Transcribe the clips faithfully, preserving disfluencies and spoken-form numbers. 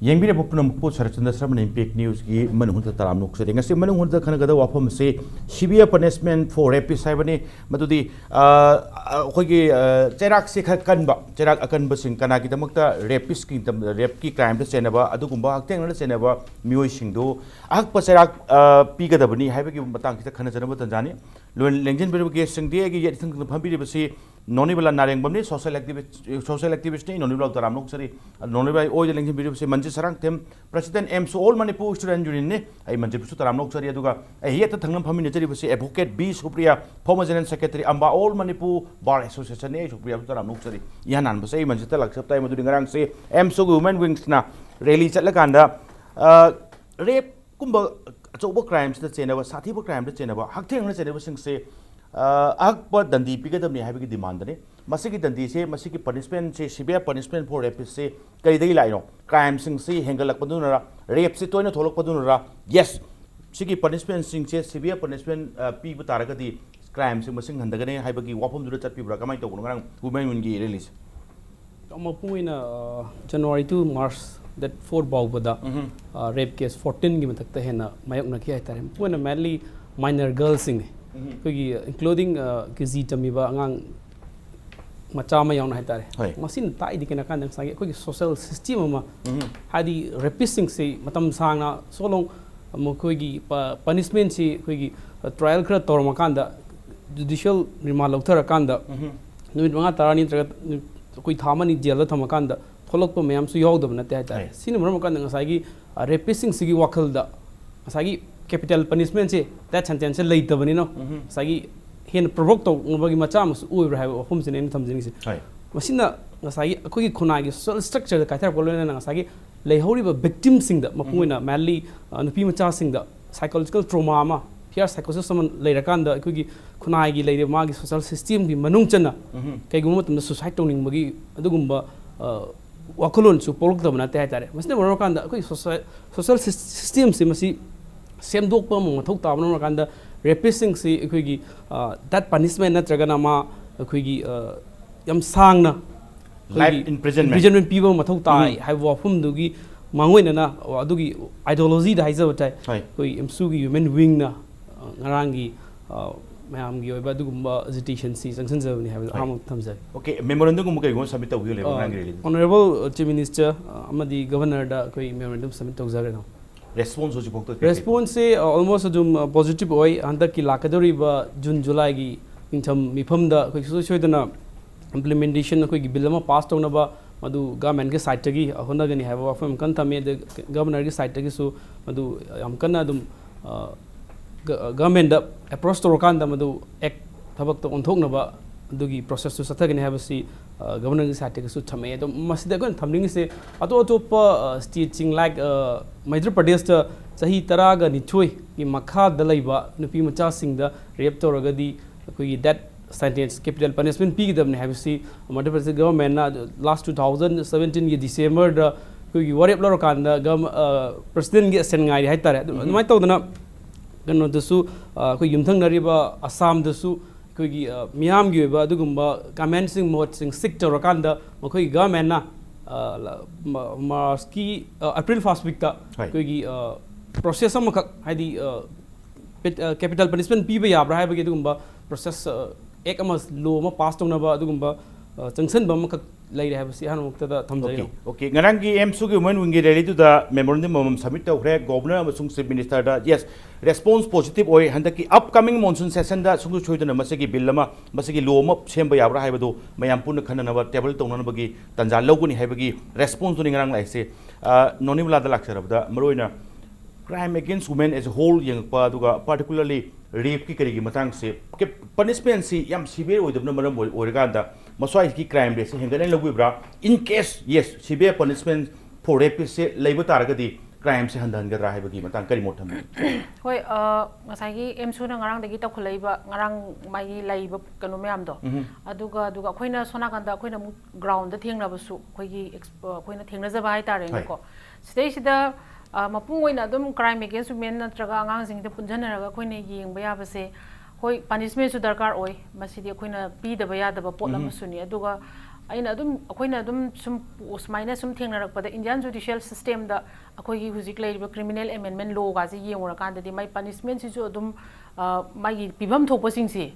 ꯌꯦꯡꯕꯤꯔꯕ ꯄꯨꯝꯅꯃꯛꯄꯨ ꯁꯔꯠꯆꯟꯗ꯭ꯔ ꯁꯔꯃꯅ ꯏꯝꯄꯦꯛ ꯅ꯭ꯌꯨꯁꯀꯤ ꯃꯅꯨꯡ ꯍꯨꯠꯇ ꯇꯔꯥꯝꯅ ꯑꯣꯛꯆꯔꯤ꯫ ꯉꯁꯤ ꯃꯅꯨꯡ ꯍꯨꯠꯇ ꯈꯟꯅꯒꯗꯕ ꯋꯥꯐꯝ ꯑꯁꯤ severe punishment for rapist ꯍꯥꯏꯕꯅꯤ꯫ ꯃꯗꯨꯗꯤ, ꯑ, ꯑꯩꯈꯣꯏꯒꯤ, ꯑ, ꯆꯩꯔꯥꯛꯁꯤ ꯈꯔ ꯀꯟꯕ, ꯆꯩꯔꯥꯛ ꯑꯀꯟꯕꯁꯤꯡ, ꯀꯅꯥꯒꯤꯗꯃꯛꯇ rapistꯀꯤ, rapeꯀꯤ crimeꯗ ꯆꯦꯟꯅꯕ, ꯑꯗꯨꯒꯨꯝꯕ ꯍꯛꯊꯦꯡꯅꯅ ꯆꯦꯟꯅꯕ ꯃꯤꯑꯣꯏꯁꯤꯡꯗꯨ ꯑꯍꯛꯄ ꯆꯩꯔꯥꯛ, ꯑ, ꯄꯤꯒꯗꯕꯅꯤ ꯍꯥꯏꯕꯒꯤ ꯃꯇꯥꯡꯁꯤꯗ ꯈꯟꯅꯖꯅꯕ ꯇꯟꯖꯥꯅꯤ꯫ ꯂꯣꯏꯅ ꯂꯦꯡꯁꯤꯟꯕꯤꯔꯕ guestꯁꯤꯡꯗꯤ ꯑꯩꯒꯤ ꯌꯦꯠ ꯊꯪꯅ ꯐꯝꯕꯤꯔꯤꯕꯁꯤ ꯅꯣꯅꯤꯕꯂꯥ ꯅꯥꯔꯦꯡꯕꯝꯅꯤ, social activist, social activistꯅꯤ꯫ ꯅꯣꯅꯤꯕꯂꯥ ꯇꯔꯥꯝꯅ ꯑꯣꯛꯆꯔꯤ꯫ ꯅꯣꯅꯤꯕꯂꯥ ꯑꯣꯏꯗ ꯂꯦꯡꯁꯤꯟꯕꯤꯔꯤꯕꯁꯤ ꯃꯟꯖꯤꯠ Sarangthem, President, AMSU, All Manipur Student Unionꯅꯤ꯫ ꯑꯩ ꯃꯟꯖꯤꯠꯄꯨꯁꯨ ꯇꯔꯥꯝꯅ ꯑꯣꯛꯆꯔꯤ꯫ ꯑꯗꯨꯒ ꯑꯩ ꯌꯦꯠꯇ ꯊꯪꯅ ꯐꯝꯃꯤꯟꯅꯖꯔꯤꯕꯁꯤ Advocate B Supriya, former General Secretary, AMBA, All Manipur Bar Associationꯅꯤ꯫ ꯑꯩ ꯁꯨꯄ꯭ꯔꯤꯌꯥꯕꯨꯁꯨ ꯇꯔꯥꯝꯅ ꯑꯣꯛꯆꯔꯤ꯫ ꯏꯍꯥꯟ ꯍꯥꯟꯕꯁꯦ ꯑꯩ ꯃꯟꯖꯤꯠꯇ ꯂꯥꯛꯆꯕ ꯇꯥꯏ, ꯃꯗꯨꯗꯤ ꯉꯔꯥꯡꯁꯦ AMSUꯒꯤ Women Wingsꯅ rally ꯆꯠꯂꯀꯥꯟꯗ, ꯑ, rapeꯀꯨꯝꯕ ꯑꯆꯧꯕ crimeꯁꯤꯗ ꯆꯦꯟꯅꯕ, ꯁꯥꯊꯤꯕ crimeꯗ ꯆꯦꯟꯅꯕ, ꯍꯛꯊꯦꯡꯅꯅ ꯆꯦꯟꯅꯕꯁꯤꯡꯁꯦ, ꯑ, ꯑꯍꯛꯄ ꯗꯟꯗꯤ ꯄꯤꯒꯗꯕꯅꯤ ꯍꯥꯏꯕꯒꯤ demandꯅꯤ꯫ ꯃꯁꯤꯒꯤ ꯗꯟꯗꯤꯁꯦ, ꯃꯁꯤꯒꯤ punishmentꯁꯦ, severe punishment for rapistꯁꯦ ꯀꯔꯤꯗꯒꯤ ꯂꯥꯛꯏꯅꯣ? Crimeꯁꯤꯡꯁꯤ ꯍꯦꯟꯒꯠꯂꯛꯄꯗꯨꯅꯔ, rapeꯁꯤ ꯇꯣꯏꯅ ꯊꯣꯛꯂꯛꯄꯗꯨꯅꯔ? Yes, ꯁꯤꯒꯤ punishmentꯁꯤꯡꯁꯦ severe punishment, ꯑ, ꯄꯤꯕ ꯇꯥꯔꯒꯗꯤ crimeꯁꯤ ꯃꯁꯤꯡ ꯍꯟꯊꯒꯅꯤ ꯍꯥꯏꯕꯒꯤ ꯋꯥꯐꯝꯗꯨꯗ ꯆꯠꯄꯤꯕ꯭ꯔꯥ? ꯀꯃꯥꯏꯅ ꯇꯧꯕꯅꯣ ꯉꯔꯥꯡ Women Wingꯒꯤ rallyꯁꯦ? ꯃꯄꯨꯡ ꯑꯣꯏꯅ, ꯑ, January to March date four ꯐꯥꯎꯕꯗ, ꯎꯝꯍꯨꯝ꯫ ꯑ, rape case fourteenꯒꯤ ꯃꯊꯛꯇ ꯍꯦꯟꯅ ꯃꯥꯌꯣꯛꯅꯈꯤ ꯍꯥꯏꯇꯥꯔꯦ꯫ ꯃꯄꯨꯡ ꯑꯣꯏꯅ mainly minor girlꯁꯤꯡꯅꯤ꯫ ꯎꯝꯍꯨꯝ꯫ ꯑꯩꯈꯣꯏꯒꯤ including, ꯑ, KG ꯇꯝꯃꯤꯕ ꯑꯉꯥꯡ ꯃꯆꯥ ꯑꯃ ꯌꯥꯎꯅ ꯍꯥꯏꯇꯥꯔꯦ꯫ ꯍꯣꯏ꯫ ꯃꯁꯤꯅ ꯇꯥꯛꯏꯗꯤ ꯀꯩꯅꯣ ꯍꯥꯏ ꯀꯥꯟꯗ ꯉꯁꯥꯏꯒꯤ ꯑꯩꯈꯣꯏꯒꯤ social system ꯑꯃ, ꯎꯝꯍꯨꯝ꯫ ꯍꯥꯏꯗꯤ rapistꯁꯤꯡꯁꯤ ꯃꯇꯝ ꯁꯥꯡꯅ so long ꯃꯈꯣꯏꯒꯤ ꯄ-, punishmentꯁꯤ ꯑꯩꯈꯣꯏꯒꯤ, ꯑ, trial ꯈꯔ ꯇꯧꯔꯝꯃꯀꯥꯟꯗ, judicial remand ꯂꯧꯊꯔꯀꯥꯟꯗ ꯎꯝꯍꯨꯝ꯫ ꯅꯨꯃꯤꯠ ꯃꯉꯥ ꯇꯔꯥꯅꯤ ꯅꯠꯇ꯭ꯔꯒ ꯅꯨ-, ꯑꯩꯈꯣꯏ ꯊꯥ ꯑꯃꯅꯤ jailꯗ ꯊꯝꯃꯀꯥꯟꯗ ꯊꯣꯛꯂꯛꯄ ꯃꯌꯥꯝꯁꯨ ꯌꯥꯎꯗꯕ ꯅꯠꯇꯦ ꯍꯥꯏꯇꯥꯔꯦ꯫ ꯍꯣꯏ꯫ ꯁꯤꯅ ꯃꯔꯝ ꯑꯣꯏꯔꯀꯥꯟꯗ ꯉꯁꯥꯏꯒꯤ, ꯑ, rapistꯁꯤꯡꯁꯤꯒꯤ ꯋꯥꯈꯜꯗ ꯉꯁꯥꯏꯒꯤ capital punishmentꯁꯦ, death sentenceꯁꯦ ꯂꯩꯇꯕꯅꯤꯅ, ꯎꯝꯍꯨꯝ꯫ ꯉꯁꯥꯏꯒꯤ ꯍꯦꯟꯅ provoke ꯇꯧꯅꯕꯒꯤ ꯃꯆꯥꯛ ꯑꯃꯁꯨ ꯑꯣꯏꯕ꯭ꯔꯥ ꯍꯥꯏꯕ ꯋꯥꯐꯝꯁꯤꯅꯦ ꯑꯩꯅ ꯊꯝꯖꯅꯤꯡꯉꯤꯁꯦ꯫ ꯍꯣꯏ꯫ ꯃꯁꯤꯅ ꯉꯁꯥꯏꯒꯤ ꯑꯩꯈꯣꯏꯒꯤ ꯈꯨꯟꯅꯥꯏꯒꯤ social structureꯗ ꯀꯥꯏꯊꯔꯛꯄ ꯂꯣꯏꯅꯅ ꯉꯁꯥꯏꯒꯤ ꯂꯩꯍꯧꯔꯤꯕ victimꯁꯤꯡꯗ, ꯃꯄꯨꯡ ꯑꯣꯏꯅ mainly, ꯑ, ꯅꯨꯄꯤ ꯃꯆꯥꯁꯤꯡꯗ psychological trauma ꯑꯃ, fear psychosis ꯑꯃ ꯂꯩꯔꯀꯥꯟꯗ ꯑꯩꯈꯣꯏꯒꯤ ꯈꯨꯟꯅꯥꯏꯒꯤ ꯂꯩꯔꯤꯕ ꯃꯥꯒꯤ social systemꯒꯤ ꯃꯅꯨꯡ ꯆꯟꯅ ꯎꯝꯍꯨꯝ꯫ ꯀꯩꯒꯨꯝꯕ ꯃꯇꯝꯗ suicide ꯇꯧꯅꯤꯡꯕꯒꯤ ꯑꯗꯨꯒꯨꯝꯕ, ꯑ, ꯋꯥꯈꯜꯂꯣꯟꯁꯨ ꯄꯣꯛꯂꯛꯇꯕ ꯅꯠꯇꯦ ꯍꯥꯏꯇꯥꯔꯦ꯫ ꯃꯁꯤꯅ ꯃꯔꯝ ꯑꯣꯏꯔꯀꯥꯟꯗ ꯑꯩꯈꯣꯏꯒꯤ social, social sys-, systemꯁꯤ ꯃꯁꯤ ꯁꯦꯝꯗꯣꯛꯄ ꯑꯃ ꯃꯊꯧ ꯇꯥꯕꯅ ꯃꯔꯝ ꯑꯣꯏꯔꯀꯥꯟꯗ rapistꯁꯤꯡꯁꯤ ꯑꯩꯈꯣꯏꯒꯤ, ꯑ, death punishment ꯅꯠꯇ꯭ꯔꯒꯅ ꯃꯥ ꯑꯩꯈꯣꯏꯒꯤ, ꯑ, ꯌꯥꯝ ꯁꯥꯡꯅ ꯑꯩꯈꯣꯏꯒꯤ Life imprisonment꯫ imprisonment ꯄꯤꯕ ꯑꯃ ꯃꯊꯧ ꯇꯥꯏ ꯎꯝ꯫ ꯍꯥꯏꯕ ꯋꯥꯐꯝꯗꯨꯒꯤ ꯃꯥꯡꯑꯣꯏꯅꯅ ꯑꯗꯨꯒꯤ ideologyꯗ ꯍꯥꯏꯖꯕ ꯇꯥꯏ꯫ ꯍꯣꯏ꯫ ꯑꯩꯈꯣꯏ ꯑꯦꯝꯁꯨꯒꯤ ꯋꯨꯃꯦꯟ ꯋꯤꯡꯅ, ꯑ, ꯉꯔꯥꯡꯒꯤ, ꯑ, ꯃꯌꯥꯝꯒꯤ ꯑꯣꯏꯕ ꯑꯗꯨꯒꯨꯝꯕ agitationꯁꯤ ꯆꯪꯁꯤꯟꯖꯕꯅꯤ ꯍꯥꯏꯕꯗꯣ ꯍꯣꯏ꯫ ꯑꯍꯥꯟꯕ ꯊꯝꯖꯒꯦ꯫ Okay, memorandumꯒꯨꯝꯕ ꯀꯩꯒꯨꯝꯕ submit ꯇꯧꯈꯤꯕ ꯂꯩꯕ꯭ꯔꯥ ꯉꯔꯥꯡꯒꯤ rallyꯗ? Honourable Chief Minister, ꯑ, ꯑꯃꯗꯤ Governorꯗ ꯑꯩꯈꯣꯏ memorandum submit ꯇꯧꯖꯈ꯭ꯔꯦ꯫ Response ꯍꯧꯖꯤꯛꯐꯥꯎꯗ ꯀꯩ ꯀꯩ? Responseꯁꯦ, ꯑ, almost ꯑꯗꯨꯝ, ꯑ, positive ꯑꯣꯏ꯫ ꯍꯟꯗꯛꯀꯤ ꯂꯥꯛꯀꯗꯧꯔꯤꯕ June Julyꯒꯤ ꯅꯤꯡꯊꯝ ꯃꯤꯐꯝꯗ ꯑꯩꯈꯣꯏ ꯁꯨꯡꯁꯣꯏ ꯁꯣꯏꯗꯅ implementation ꯑꯩꯈꯣꯏꯒꯤ bill ꯑꯃ pass ꯇꯧꯅꯕ ꯃꯗꯨ governmentꯀꯤ sideꯇꯒꯤ ꯍꯣꯠꯅꯒꯅꯤ ꯍꯥꯏꯕ ꯋꯥꯐꯝ ꯑꯃ ꯀꯟꯅ ꯊꯝꯃꯤ꯫ ꯑꯗ Governorꯒꯤ sideꯇꯒꯤꯁꯨ ꯃꯗꯨ ꯌꯥꯝ ꯀꯟꯅ ꯑꯗꯨꯝ, ꯑ, ꯒ-, governmentꯗ approach ꯇꯧꯔꯀꯥꯟꯗ ꯃꯗꯨ act ꯊꯕꯛꯇ ꯑꯣꯟꯊꯣꯛꯅꯕ ꯑꯗꯨꯒꯤ processꯇꯨ ꯆꯠꯊꯒꯅꯤ ꯍꯥꯏꯕꯁꯤ, ꯑ, Governorꯒꯤ sideꯇꯒꯤꯁꯨ ꯊꯝꯃꯛꯑꯦ꯫ ꯑꯗꯣ ꯃꯁꯤꯗ ꯑꯩꯈꯣꯏꯅ ꯊꯝꯅꯤꯡꯉꯤꯁꯦ ꯑꯇꯣꯞ ꯑꯇꯣꯞꯄ, ꯑ, stateꯁꯤꯡ like, ꯑ, ꯃꯩꯙ꯭ꯔ ꯄ꯭ꯔꯗꯦꯁꯇ ꯆꯍꯤ ꯇꯔꯥꯒ ꯅꯤꯊꯣꯏꯒꯤ ꯃꯈꯥꯗ ꯂꯩꯕ ꯅꯨꯄꯤ ꯃꯆꯥꯁꯤꯡꯗ rape ꯇꯧꯔꯒꯗꯤ ꯑꯩꯈꯣꯏꯒꯤ death sentence, capital punishment ꯄꯤꯒꯗꯕꯅꯤ ꯍꯥꯏꯕꯁꯤ ꯃꯩꯙ꯭ꯔ ꯄ꯭ꯔꯗꯦꯁ governmentꯅ last two thousand seventeenꯒꯤ Decemberꯗ ꯑꯩꯈꯣꯏꯒꯤ ꯋꯥꯔꯦꯞ ꯂꯧꯔꯀꯥꯟꯗ gov-, ꯑ, presidentꯒꯤ assent ꯉꯥꯏꯔꯤ ꯍꯥꯏꯇꯥꯔꯦ꯫ ꯑꯗꯨ, ꯑꯗꯨꯃꯥꯏꯅ ꯇꯧꯗꯅ ꯀꯩꯅꯣꯗꯁꯨ, ꯑ, ꯑꯩꯈꯣꯏ ꯌꯨꯝꯊꯪꯅꯔꯤꯕ ꯑꯁꯥꯝꯗꯁꯨ ꯑꯩꯈꯣꯏꯒꯤ, ꯑ, ꯃꯤꯌꯥꯝꯒꯤ ꯑꯣꯏꯕ ꯑꯗꯨꯒꯨꯝꯕ commentꯁꯤꯡ, ꯃꯣꯠꯁꯤꯡ seek ꯇꯧꯔꯀꯥꯟꯗ ꯃꯈꯣꯏꯒꯤ governmentꯅ, ꯑ, ꯂ-, ꯃ-, Marchꯀꯤ, ꯑ, April first weekꯇ ꯍꯣꯏ꯫ ꯑꯩꯈꯣꯏꯒꯤ, ꯑ, process ꯑꯃꯈꯛ, ꯍꯥꯏꯗꯤ, ꯑ, pet-, ꯑ, capital punishment ꯄꯤꯕ ꯌꯥꯕ꯭ꯔꯥ ꯍꯥꯏꯕꯒꯤ ꯑꯗꯨꯒꯨꯝꯕ process, ꯑ, act ꯑꯃ, law ꯑꯃ pass ꯇꯧꯅꯕ ꯑꯗꯨꯒꯨꯝꯕ, ꯑ, ꯆꯪꯁꯤꯟꯕ ꯑꯃꯈꯛ ꯂꯩꯔꯦ ꯍꯥꯏꯕꯁꯤ ꯑꯍꯥꯟꯕ ꯃꯛꯇꯗ ꯊꯝꯖꯒꯦ꯫ Okay, okay. ꯉꯔꯥꯡꯒꯤ ꯑꯦꯝꯁꯨꯒꯤ ꯋꯨꯃꯦꯟ ꯋꯤꯡꯒꯤ rallyꯗꯨꯗ memorandum ꯑꯃꯃꯝ submit ꯇꯧꯈ꯭ꯔꯦ꯫ Governor ꯑꯃꯁꯨꯡ Chief Ministerꯗ, yes, response positive ꯑꯣꯏ꯫ ꯍꯟꯗꯛꯀꯤ upcoming monsoon sessionꯗ ꯁꯨꯡꯁꯣꯏ ꯁꯣꯏꯗꯅ ꯃꯁꯤꯒꯤ bill ꯑꯃ, ꯃꯁꯤꯒꯤ law ꯑꯃ ꯁꯦꯝꯕ ꯌꯥꯕ꯭ꯔꯥ ꯍꯥꯏꯕꯗꯨ ꯃꯌꯥꯝ ꯄꯨꯟꯅ ꯈꯟꯅꯅꯕ table ꯇꯧꯅꯅꯕꯒꯤ ꯇꯥꯟꯖꯥ ꯂꯧꯒꯅꯤ ꯍꯥꯏꯕꯒꯤ responseꯇꯨꯅꯤ ꯉꯔꯥꯡ ꯂꯥꯛꯏꯁꯦ꯫ ꯑ, ꯅꯣꯅꯤꯕꯂꯥꯗ ꯂꯥꯛꯆꯔꯕꯗ ꯃꯔꯨꯑꯣꯏꯅ crime against women as a whole ꯌꯦꯡꯉꯛꯄ, ꯑꯗꯨꯒ particularly rapeꯀꯤ ꯀꯔꯤꯒꯤ ꯃꯇꯥꯡꯁꯦ, ꯀꯦꯞ-, punishmentꯁꯤ ꯌꯥꯝ severe ꯑꯣꯏꯗꯕꯅ ꯃꯔꯝ ꯑꯣꯏ-, ꯑꯣꯏꯔꯀꯥꯟꯗ ꯃꯁ꯭ꯋꯥꯏꯒꯤ crime rateꯁꯦ ꯍꯦꯟꯒꯠꯂꯦꯅ ꯂꯧꯕꯤꯕ꯭ꯔꯥ? In case, yes, severe punishment for rapistꯁꯦ ꯂꯩꯕ ꯇꯥꯔꯒꯗꯤ crimeꯁꯦ ꯍꯟꯊꯍꯟꯒꯗ꯭ꯔꯥ ꯍꯥꯏꯕꯒꯤ ꯃꯇꯥꯡ ꯀꯔꯤ ꯃꯣꯠ ꯊꯝꯕꯤꯒꯦ? ꯍꯣꯏ, ꯑ, ꯉꯁꯥꯏꯒꯤ ꯑꯦꯝꯁꯨꯅ ꯉꯔꯥꯡꯗꯒꯤ ꯇꯧꯈꯠꯂꯛꯏꯕ, ꯉꯔꯥꯡ ꯃꯥꯒꯤ ꯂꯩꯔꯤꯕ ꯀꯩꯅꯣ ꯃꯌꯥꯝꯗꯣ, ꯎꯝꯍꯨꯝ꯫ ꯑꯗꯨꯒ, ꯑꯗꯨꯒ ꯑꯩꯈꯣꯏꯅ ꯁꯣꯝ ꯅꯥꯀꯟꯗ ꯑꯩꯈꯣꯏꯅ ꯑꯃꯨꯛ groundꯗ ꯊꯦꯡꯅꯕꯁꯨ, ꯑꯩꯈꯣꯏꯒꯤ ꯑꯦꯛꯁ-, ꯑ, ꯑꯩꯈꯣꯏꯅ ꯊꯦꯡꯅꯖꯕ ꯍꯥꯏꯇꯥꯔꯦꯅꯦꯀꯣ꯫ ꯁꯤꯗꯩꯁꯤꯗ, ꯑ, ꯃꯄꯨꯡ ꯑꯣꯏꯅ ꯑꯗꯨꯝ crime against women ꯅꯠꯇ꯭ꯔꯒ ꯑꯉꯥꯡꯁꯤꯡꯗ ꯄꯨꯟꯁꯤꯟꯅꯔꯒ ꯑꯩꯈꯣꯏꯅ ꯌꯦꯡꯕ ꯌꯥꯕꯁꯦ, ꯍꯣꯏ, punishmentꯁꯨ ꯗꯔꯀꯥꯔ ꯑꯣꯏ, ꯃꯁꯤꯗꯤ ꯑꯩꯈꯣꯏꯅ ꯄꯤꯗꯕ ꯌꯥꯗꯕ ꯄꯣꯠ ꯎꯝꯍꯨꯝ꯫ ꯑꯃꯁꯨꯅꯤ꯫ ꯑꯗꯨꯒ ꯑꯩꯅ ꯑꯗꯨꯝ, ꯑꯩꯈꯣꯏꯅ ꯑꯗꯨꯝ ꯁꯨꯝ, ꯁꯨꯃꯥꯏꯅ ꯁꯨꯝ ꯊꯦꯡꯅꯔꯛꯄꯗ, Indian judicial system ꯗ ꯑꯩꯈꯣꯏꯒꯤ ꯍꯧꯖꯤꯛ ꯂꯩꯔꯤꯕ criminal amendment law ꯒꯥꯁꯦ ꯌꯦꯡꯉꯨꯔꯀꯥꯟꯗꯗꯤ, ꯃꯥꯏ punishment ꯁꯤꯁꯨ ꯑꯗꯨꯝ, ꯑ, ꯃꯥꯒꯤ ꯄꯤꯐꯝ ꯊꯣꯛꯄꯁꯤꯡꯁꯦ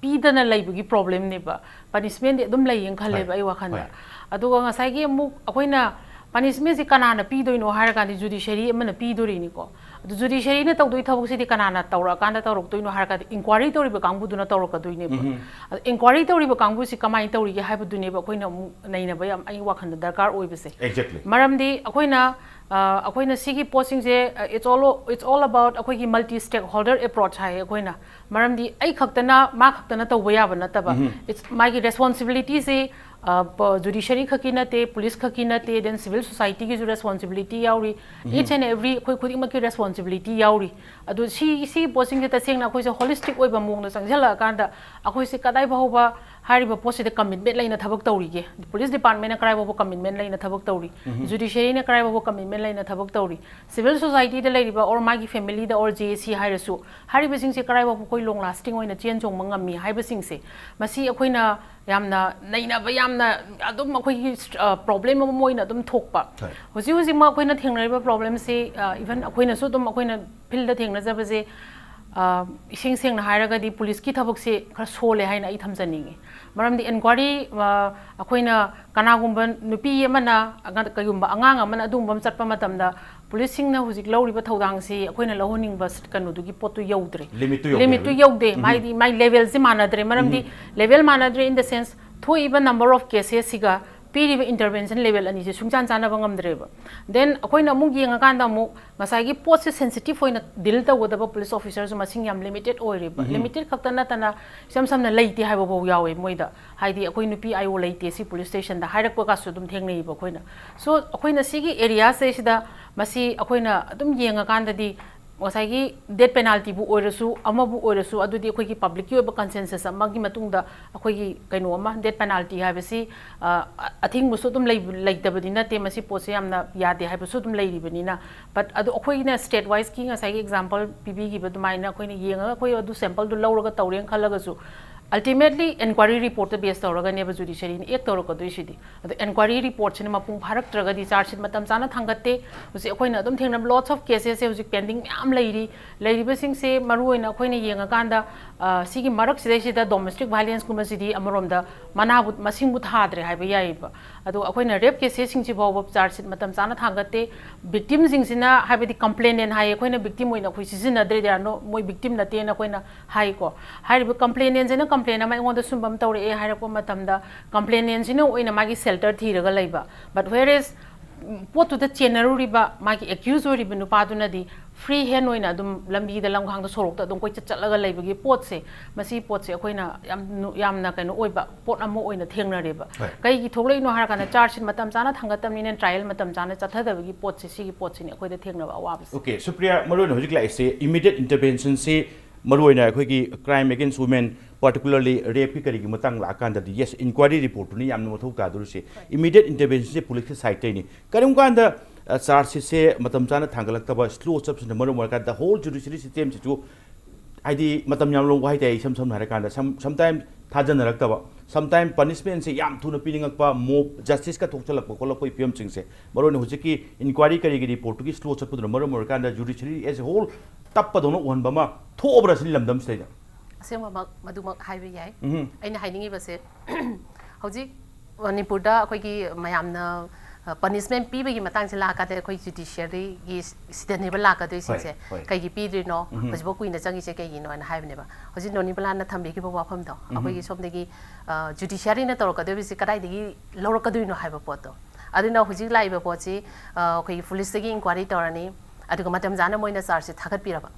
ꯄꯤꯗꯅ ꯂꯩꯕꯒꯤ problem ꯅꯦꯕ꯫ Punishment ꯗꯤ ꯑꯗꯨꯝ ꯂꯩꯌꯦꯅ ꯈꯜꯂꯦꯕ, ꯍꯣꯏ, ꯑꯩ ꯋꯥꯈꯜꯗ꯫ ꯍꯣꯏ꯫ ꯑꯗꯨꯒ ꯉꯁꯥꯏꯒꯤ ꯑꯃꯨꯛ ꯑꯩꯈꯣꯏꯅ punishment ꯁꯤ ꯀꯅꯥꯅ ꯄꯤꯗꯣꯏꯅꯣ ꯍꯥꯏꯔꯀꯥꯟꯗ, judiciary ꯑꯃꯅ ꯄꯤꯗꯣꯔꯤꯅꯤꯀꯣ꯫ ꯑꯗꯨ judiciary ꯅ ꯇꯧꯗꯣꯏ ꯊꯕꯛꯁꯤꯗꯤ ꯀꯅꯥꯅ ꯇꯧꯔꯛꯑꯀꯥꯟꯗ ꯇꯧꯔꯛꯇꯣꯏꯅꯣ ꯍꯥꯏꯔꯀꯥꯟꯗ, inquiry ꯇꯧꯔꯤꯕ ꯀꯥꯡꯕꯨꯗꯨꯅ ꯇꯧꯔꯛꯀꯗꯣꯏꯅꯦꯕ꯫ ꯎꯝꯍꯨꯝ꯫ ꯑꯗꯣ inquiry ꯇꯧꯔꯤꯕ ꯀꯥꯡꯕꯨꯁꯤ ꯀꯃꯥꯏꯅ ꯇꯧꯔꯤꯒꯦ ꯍꯥꯏꯕꯗꯨꯅꯦꯕ ꯑꯩꯈꯣꯏꯅ ꯑꯃꯨꯛ ꯅꯩꯅꯕ ꯌꯥꯝ, ꯑꯩ ꯋꯥꯈꯜꯗ ꯗꯔꯀꯥꯔ ꯑꯣꯏꯕꯁꯦ꯫ Exactly꯫ ꯃꯔꯝꯗꯤ ꯑꯩꯈꯣꯏꯅ, ꯑ, ꯑꯩꯈꯣꯏꯅ ꯁꯤꯒꯤ ꯄꯣꯠꯁꯤꯡꯁꯦ, ꯑ, it's all, it's all about ꯑꯩꯈꯣꯏꯒꯤ multi stakeholder approach ꯍꯥꯏꯌꯦ ꯑꯩꯈꯣꯏꯅ꯫ ꯃꯔꯝꯗꯤ ꯑꯩ ꯈꯛꯇꯅ, ꯃꯥ ꯈꯛꯇꯅ ꯇꯧꯕ ꯌꯥꯕ ꯅꯠꯇꯕ, ꯎꯝꯍꯨꯝ꯫ It's, ꯃꯥꯒꯤ responsibility ꯁꯤ, ꯑ, ꯄ-, judiciary ꯈꯛꯀꯤ ꯅꯠꯇꯦ, police ꯈꯛꯀꯤ ꯅꯠꯇꯦ, then civil society ꯒꯤꯁꯨ responsibility ꯌꯥꯎꯔꯤ꯫ ꯎꯝꯍꯨꯝ꯫ Each and every ꯑꯩꯈꯣꯏ ꯈꯨꯗꯤꯡꯃꯛꯀꯤ responsibility ꯌꯥꯎꯔꯤ꯫ ꯑꯗꯨ ꯁꯤ, ꯁꯤꯒꯤ ꯄꯣꯠꯁꯤꯡꯁꯦ ꯇꯁꯦꯡꯅ ꯑꯩꯈꯣꯏꯁꯦ holistic ꯑꯣꯏꯕ ꯃꯑꯣꯡꯗ ꯆꯪꯁꯤꯜꯂꯛꯑꯀꯥꯟꯗ, ꯑꯩꯈꯣꯏꯁꯦ ꯀꯗꯥꯏ ꯐꯥꯎꯕ ꯍꯥꯏꯔꯤꯕ ꯄꯣꯠꯁꯤꯗ commitment ꯂꯩꯅ ꯊꯕꯛ ꯇꯧꯔꯤꯒꯦ? Police department ꯅ ꯀꯗꯥꯏ ꯐꯥꯎꯕ commitment ꯂꯩꯅ ꯊꯕꯛ ꯇꯧꯔꯤ? ꯎꯝꯍꯨꯝ꯫ Judiciary ꯅ ꯀꯗꯥꯏ ꯐꯥꯎꯕ commitment ꯂꯩꯅ ꯊꯕꯛ ꯇꯧꯔꯤ? Civil society ꯗ ꯂꯩꯔꯤꯕ or ꯃꯥꯒꯤ family the or J A C ꯍꯥꯏꯔꯁꯨ, ꯍꯥꯏꯔꯤꯕꯁꯤꯡꯁꯦ ꯀꯗꯥꯏ ꯐꯥꯎꯕ ꯑꯩꯈꯣꯏ long lasting ꯑꯣꯏꯅ ꯆꯦꯟ ꯆꯣꯡꯕ ꯉꯝꯃꯤ ꯍꯥꯏꯕꯁꯤꯡꯁꯦ, ꯃꯁꯤ ꯑꯩꯈꯣꯏꯅ ꯌꯥꯝꯅ ꯅꯩꯅꯕ, ꯌꯥꯝꯅ ꯑꯗꯨꯝ ꯑꯩꯈꯣꯏꯒꯤ, ꯑ, problem ꯑꯃ ꯑꯣꯏꯅ ꯑꯗꯨꯝ ꯊꯣꯛꯄ꯫ ꯍꯣꯏ꯫ ꯍꯧꯖꯤꯛ ꯍꯧꯖꯤꯛꯃꯛ ꯑꯩꯈꯣꯏꯅ ꯊꯦꯡꯅꯔꯤꯕ problem ꯁꯤ, ꯑ, even ꯑꯩꯈꯣꯏꯅꯁꯨ ꯑꯗꯨꯝ ꯑꯩꯈꯣꯏꯅ field ꯗ ꯊꯦꯡꯅꯖꯕꯁꯦ, ꯑ, ꯏꯁꯦꯡ ꯁꯦꯡꯅ ꯍꯥꯏꯔꯒꯗꯤ police ꯀꯤ ꯊꯕꯛꯁꯦ ꯈꯔ ꯁꯣꯜꯂꯦ ꯍꯥꯏꯅ ꯑꯩ ꯊꯝꯖꯅꯤꯡꯉꯤ꯫ ꯃꯔꯝꯗꯤ inquiry, ꯑ, ꯑꯩꯈꯣꯏꯅ ꯀꯅꯥꯒꯨꯝꯕ ꯅꯨꯄꯤ ꯑꯃꯅ, ꯑꯉꯥꯡ-, ꯀꯩꯒꯨꯝꯕ ꯑꯉꯥꯡ ꯑꯃꯅ ꯑꯗꯨꯒꯨꯝꯕ ꯑꯃ ꯆꯠꯄ ꯃꯇꯝꯗ, police ꯁꯤꯡꯅ ꯍꯧꯖꯤꯛ ꯂꯧꯔꯤꯕ ꯊꯧꯗꯥꯡꯁꯤ ꯑꯩꯈꯣꯏꯅ ꯂꯧꯍꯟꯅꯤꯡꯕ ꯀꯩꯅꯣꯗꯨꯒꯤ ꯄꯣꯠꯇꯨ ꯌꯧꯗ꯭ꯔꯦ꯫ Limit ꯇꯨ ꯌꯧꯗꯦ limit ꯇꯨ ꯍꯥꯏꯕ? ꯌꯧꯗꯦ꯫ ꯎꯝ꯫ ꯍꯥꯏꯗꯤ ꯃꯥꯏ level ꯁꯤ ꯃꯥꯟꯅꯗ꯭ꯔꯦ꯫ ꯃꯔꯝꯗꯤ ꯎꯝ꯫ Level ꯃꯥꯟꯅꯗ꯭ꯔꯦ in the sense, ꯊꯣꯛꯏꯕ number of cases ꯁꯤꯒ ꯄꯤꯔꯤꯕ intervention level ꯑꯅꯤꯁꯦ ꯁꯨꯡꯆꯥꯟ ꯆꯥꯟꯅꯕ ꯉꯝꯗ꯭ꯔꯦꯕ꯫ Then ꯑꯩꯈꯣꯏꯅ ꯑꯃꯨꯛ ꯌꯦꯡꯉꯀꯥꯟꯗ ꯑꯃꯨꯛ ꯉꯁꯥꯏꯒꯤ ꯄꯣꯠꯁꯦ sensitive ꯑꯣꯏꯅ deal ꯇꯧꯒꯗꯕ police officer ꯁꯨ ꯃꯁꯤꯡ ꯌꯥꯝ limited ꯑꯣꯏꯔꯦꯕ꯫ ꯎꯝ꯫ Limited ꯈꯛꯇ ꯅꯠꯇꯅ ꯏꯁꯝ ꯁꯝꯅ ꯂꯩꯇꯦ ꯍꯥꯏꯕ ꯐꯥꯎ ꯌꯥꯎꯋꯦ ꯃꯣꯏꯗ꯫ ꯍꯥꯏꯗꯤ ꯑꯩꯈꯣꯏ ꯅꯨꯄꯤ I O ꯂꯩꯇꯦ ꯁꯤ police station ꯗ ꯍꯥꯏꯔꯛꯄꯒꯁꯨ ꯑꯗꯨꯝ ꯊꯦꯡꯅꯩꯌꯦꯕ ꯑꯩꯈꯣꯏꯅ꯫ So ꯑꯩꯈꯣꯏꯅ ꯁꯤꯒꯤ area ꯁꯤꯗꯩꯁꯤꯗ ꯃꯁꯤ ꯑꯩꯈꯣꯏꯅ ꯑꯗꯨꯝ ꯌꯦꯡꯉꯀꯥꯟꯗꯗꯤ ꯉꯁꯥꯏꯒꯤ death penalty ꯕꯨ ꯑꯣꯏꯔꯁꯨ, ꯑꯃꯕꯨ ꯑꯣꯏꯔꯁꯨ, ꯑꯗꯨꯗꯤ ꯑꯩꯈꯣꯏꯒꯤ public ꯀꯤ ꯑꯣꯏꯕ consensus ꯑꯃꯒꯤ ꯃꯇꯨꯡꯗ ꯑꯩꯈꯣꯏꯒꯤ ꯀꯩꯅꯣ ꯑꯃ, death penalty ꯍꯥꯏꯕꯁꯤ, ꯑ, ꯑꯊꯤꯡꯕꯁꯨ ꯑꯗꯨꯝ ꯂꯩꯕ-, ꯂꯩꯇꯕꯗꯤ ꯅꯠꯇꯦ, ꯃꯁꯤ ꯄꯣꯠꯁꯦ ꯌꯥꯝꯅ ꯌꯥꯗꯦ ꯍꯥꯏꯕꯁꯨ ꯑꯗꯨꯝ ꯂꯩꯔꯤꯕꯅꯤꯅ꯫ But ꯑꯗꯨ ꯑꯩꯈꯣꯏꯅ state wise ꯀꯤ ꯉꯁꯥꯏꯒꯤ example ꯄꯤꯕꯤꯈꯤꯕ ꯑꯗꯨꯃꯥꯏꯅ ꯑꯩꯈꯣꯏꯅ ꯌꯦꯡꯉꯒ ꯑꯩꯈꯣꯏ ꯑꯗꯨ sample ꯗꯨ ꯂꯧꯔꯒ ꯇꯧꯔꯦꯅ ꯈꯜꯂꯒꯁꯨ, Ultimately, inquiry report ꯇ base ꯇꯧꯔꯒꯅꯦꯕ judiciary ꯅ act ꯇꯧꯔꯛꯀꯗꯣꯏꯁꯤꯗꯤ꯫ ꯑꯗꯣ inquiry report ꯁꯤꯅ ꯃꯄꯨꯡ ꯐꯥꯔꯛꯇ꯭ꯔꯒꯗꯤ charge sheet ꯃꯇꯝ ꯆꯥꯅ ꯊꯥꯡꯒꯠꯇꯦ꯫ ꯍꯧꯖꯤꯛ ꯑꯩꯈꯣꯏꯅ ꯑꯗꯨꯝ ꯊꯦꯡꯅꯕ lots of cases ꯁꯦ ꯍꯧꯖꯤꯛ pending ꯃꯌꯥꯝ ꯂꯩꯔꯤ꯫ ꯂꯩꯔꯤꯕꯁꯤꯡꯁꯦ ꯃꯔꯨꯑꯣꯏꯅ ꯑꯩꯈꯣꯏꯅ ꯌꯦꯡꯉꯀꯥꯟꯗ, ꯑ, ꯁꯤꯒꯤ ꯃꯔꯛꯁꯤꯗꯩꯁꯤꯗ domestic violence ꯀꯨꯝꯕꯁꯤꯗꯤ ꯑꯃꯔꯣꯝꯗ ꯃꯅꯥꯕꯨ, ꯃꯁꯤꯡꯕꯨ ꯊꯥꯗ꯭ꯔꯦ ꯍꯥꯏꯕ ꯌꯥꯏꯌꯦꯕ꯫ ꯑꯗꯣ ꯑꯩꯈꯣꯏꯅ rape cases ꯁꯤꯡꯁꯤ ꯐꯥꯎꯕ charge sheet ꯃꯇꯝ ꯆꯥꯅ ꯊꯥꯡꯒꯠꯇꯦ꯫ Victim ꯁꯤꯡꯁꯤꯅ, ꯍꯥꯏꯕꯗꯤ complainant ꯍꯥꯏꯌꯦ, ꯑꯩꯈꯣꯏꯅ victim ꯑꯣꯏꯅ ꯑꯩꯈꯣꯏ ꯁꯤꯖꯤꯟꯅꯗ꯭ꯔꯦ, they are no, ꯃꯣꯏ victim ꯅꯠꯇꯦꯅ ꯑꯩꯈꯣꯏꯅ ꯍꯥꯏꯀꯣ꯫ ꯍꯥꯏꯔꯤꯕ complainant ꯁꯤꯅ complain ꯑꯃ ꯑꯩꯉꯣꯟꯗ ꯁꯨꯝꯕ ꯑꯃ ꯇꯧꯔꯛꯑꯦ ꯍꯥꯏꯔꯛꯄ ꯃꯇꯝꯗ, complainant ꯁꯤꯅ ꯑꯣꯏꯅ ꯃꯥꯒꯤ shelter ꯊꯤꯔꯒ ꯂꯩꯕ꯫ But whereas, ꯎꯝ, ꯄꯣꯠꯇꯨꯗ ꯆꯦꯟꯅꯔꯨꯔꯤꯕ ꯃꯥꯒꯤ accused ꯑꯣꯏꯔꯤꯕ ꯅꯨꯄꯥꯗꯨꯅꯗꯤ free hand ꯑꯣꯏꯅ ꯑꯗꯨꯝ ꯂꯝꯕꯤꯗ, ꯂꯝꯈꯥꯡꯗ, ꯁꯣꯔꯣꯛꯇ ꯑꯗꯨꯝ ꯀꯣꯏꯆꯠ ꯆꯠꯂꯒ ꯂꯩꯕꯒꯤ ꯄꯣꯠꯁꯦ, ꯃꯁꯤ ꯄꯣꯠꯁꯦ ꯑꯩꯈꯣꯏꯅ ꯌꯥꯝ ꯅꯨ-, ꯌꯥꯝꯅ ꯀꯩꯅꯣ ꯑꯣꯏꯕ ꯄꯣꯠ ꯑꯃ ꯑꯣꯏꯅ ꯊꯦꯡꯅꯔꯦꯕ꯫ ꯍꯣꯏ꯫ ꯀꯩꯒꯤ ꯊꯣꯛꯂꯛꯏꯅꯣ ꯍꯥꯏꯔꯀꯥꯟꯗ, charge sheet ꯃꯇꯝ ꯆꯥꯅ ꯊꯥꯡꯒꯠꯇꯕꯅꯤꯅ, trial ꯃꯇꯝ ꯆꯥꯅ ꯆꯠꯊꯗꯕꯒꯤ ꯄꯣꯠꯁꯦ, ꯁꯤꯒꯤ ꯄꯣꯠꯁꯤꯅꯤ ꯑꯩꯈꯣꯏꯗ ꯊꯦꯡꯅꯕ ꯑꯋꯥꯕꯁꯦ꯫ Okay, ꯁꯨꯄ꯭ꯔꯤꯌꯥ, ꯃꯔꯨꯑꯣꯏꯅ ꯍꯧꯖꯤꯛ ꯂꯥꯛꯏꯁꯦ immediate intervention ꯁꯤ ꯃꯔꯨꯑꯣꯏꯅ ꯑꯩꯈꯣꯏꯒꯤ crime against women, particularly rape ꯀꯤ ꯀꯔꯤꯒꯤ ꯃꯇꯥꯡ ꯂꯥꯛꯑꯀꯥꯟꯗꯗꯤ, yes, inquiry report ꯇꯨꯅꯤ ꯌꯥꯝꯅ ꯃꯊꯧ ꯇꯥꯗꯣꯔꯤꯁꯦ꯫ Immediate intervention ꯁꯦ police ꯀꯤ side ꯇꯩꯅꯤ꯫ ꯀꯔꯤꯒꯨꯝꯕ ꯀꯥꯟꯗ, ꯑ, charge sheet ꯁꯦ ꯃꯇꯝ ꯆꯥꯅ ꯊꯥꯡꯒꯠꯂꯛꯇꯕ, slow ꯆꯠꯄꯁꯤꯅ ꯃꯔꯝ ꯑꯣꯏꯔꯀꯥꯟꯗ whole judiciary system ꯁꯤꯁꯨ, ꯍꯥꯏꯗꯤ, ꯃꯇꯝ ꯌꯥꯝ ꯂꯧꯕ ꯍꯥꯏꯇꯥꯔꯦ, ꯏꯁꯝ ꯁꯝꯅ ꯍꯥꯏꯔꯀꯥꯟꯗ, some, sometime ꯊꯥꯖꯅꯔꯛꯇꯕ, sometime punishment ꯁꯦ ꯌꯥꯝ ꯊꯨꯅ ꯄꯤꯅꯤꯡꯉꯛꯄ, mob justice ꯀ ꯊꯣꯛꯆꯜꯂꯛꯄ ꯈꯣꯠꯂꯛꯄꯒꯤ ꯐꯤꯕꯝꯁꯤꯡꯁꯦ, ꯃꯔꯨꯑꯣꯏꯅ ꯍꯧꯖꯤꯛꯀꯤ inquiry ꯀꯔꯤꯒꯤ report ꯇꯨꯒꯤ slow ꯆꯠꯄꯗꯨꯅ ꯃꯔꯝ ꯑꯣꯏꯔꯀꯥꯟꯗ judiciary as a whole ꯇꯞꯄꯗꯧꯅ ꯎꯍꯟꯕ ꯑꯃ ꯊꯣꯛꯑꯕ꯭ꯔꯥ ꯁꯤꯅꯤ ꯂꯝꯗꯝꯁꯤꯗꯩꯗ? ꯑꯁꯦꯡꯕꯃꯛ ꯃꯗꯨꯃꯛ ꯍꯥꯏꯕ ꯌꯥꯏ꯫ ꯎꯝꯍꯨꯝ꯫ ꯑꯩꯅ ꯍꯥꯏꯅꯤꯡꯉꯤꯕꯁꯦ, ꯍꯧꯖꯤꯛ ꯃꯅꯤꯄꯨꯔꯗ ꯑꯩꯈꯣꯏꯒꯤ ꯃꯌꯥꯝꯅ, ꯑ, punishment ꯄꯤꯕꯒꯤ ꯃꯇꯥꯡꯁꯦ ꯂꯥꯛꯑꯀꯥꯟꯗ ꯑꯩꯈꯣꯏ judiciary ꯒꯤ ꯁꯤꯗꯅꯦꯕ ꯂꯥꯛꯀꯗꯣꯏꯁꯤꯡꯁꯦ꯫ ꯍꯣꯏ, ꯍꯣꯏ꯫ ꯀꯩꯒꯤ ꯄꯤꯗ꯭ꯔꯤꯅꯣ? ꯎꯝꯍꯨꯝ꯫ ꯍꯧꯖꯤꯛꯐꯥꯎ ꯀꯨꯏꯅ ꯆꯪꯉꯤꯁꯦ ꯀꯩꯒꯤꯅꯣ ꯍꯥꯏꯅ ꯍꯥꯏꯕꯅꯦꯕ꯫ ꯍꯧꯖꯤꯛ ꯅꯣꯅꯤꯕꯂꯥꯅ ꯊꯝꯕꯤꯈꯤꯕ ꯋꯥꯐꯝꯗꯣ, ꯎꯝꯍꯨꯝ꯫ ꯑꯩꯈꯣꯏꯒꯤ ꯁꯣꯝꯗꯒꯤ, ꯑ, judiciary ꯅ ꯇꯧꯔꯛꯀꯗꯣꯏꯕꯁꯤ ꯀꯗꯥꯏꯗꯒꯤ ꯂꯧꯔꯛꯀꯗꯣꯏꯅꯣ ꯍꯥꯏꯕ ꯄꯣꯠꯇꯣ꯫ ꯑꯗꯨꯅ ꯍꯧꯖꯤꯛ ꯂꯥꯛꯏꯕ ꯄꯣꯠꯁꯤ, ꯑ, ꯑꯩꯈꯣꯏꯒꯤ police ꯇꯒꯤ inquiry ꯇꯧꯔꯅꯤ, ꯑꯗꯨꯒ ꯃꯇꯝ ꯆꯥꯅ ꯃꯣꯏꯅ charge ꯁꯦ ꯊꯥꯒꯠꯄꯤꯔꯕ꯫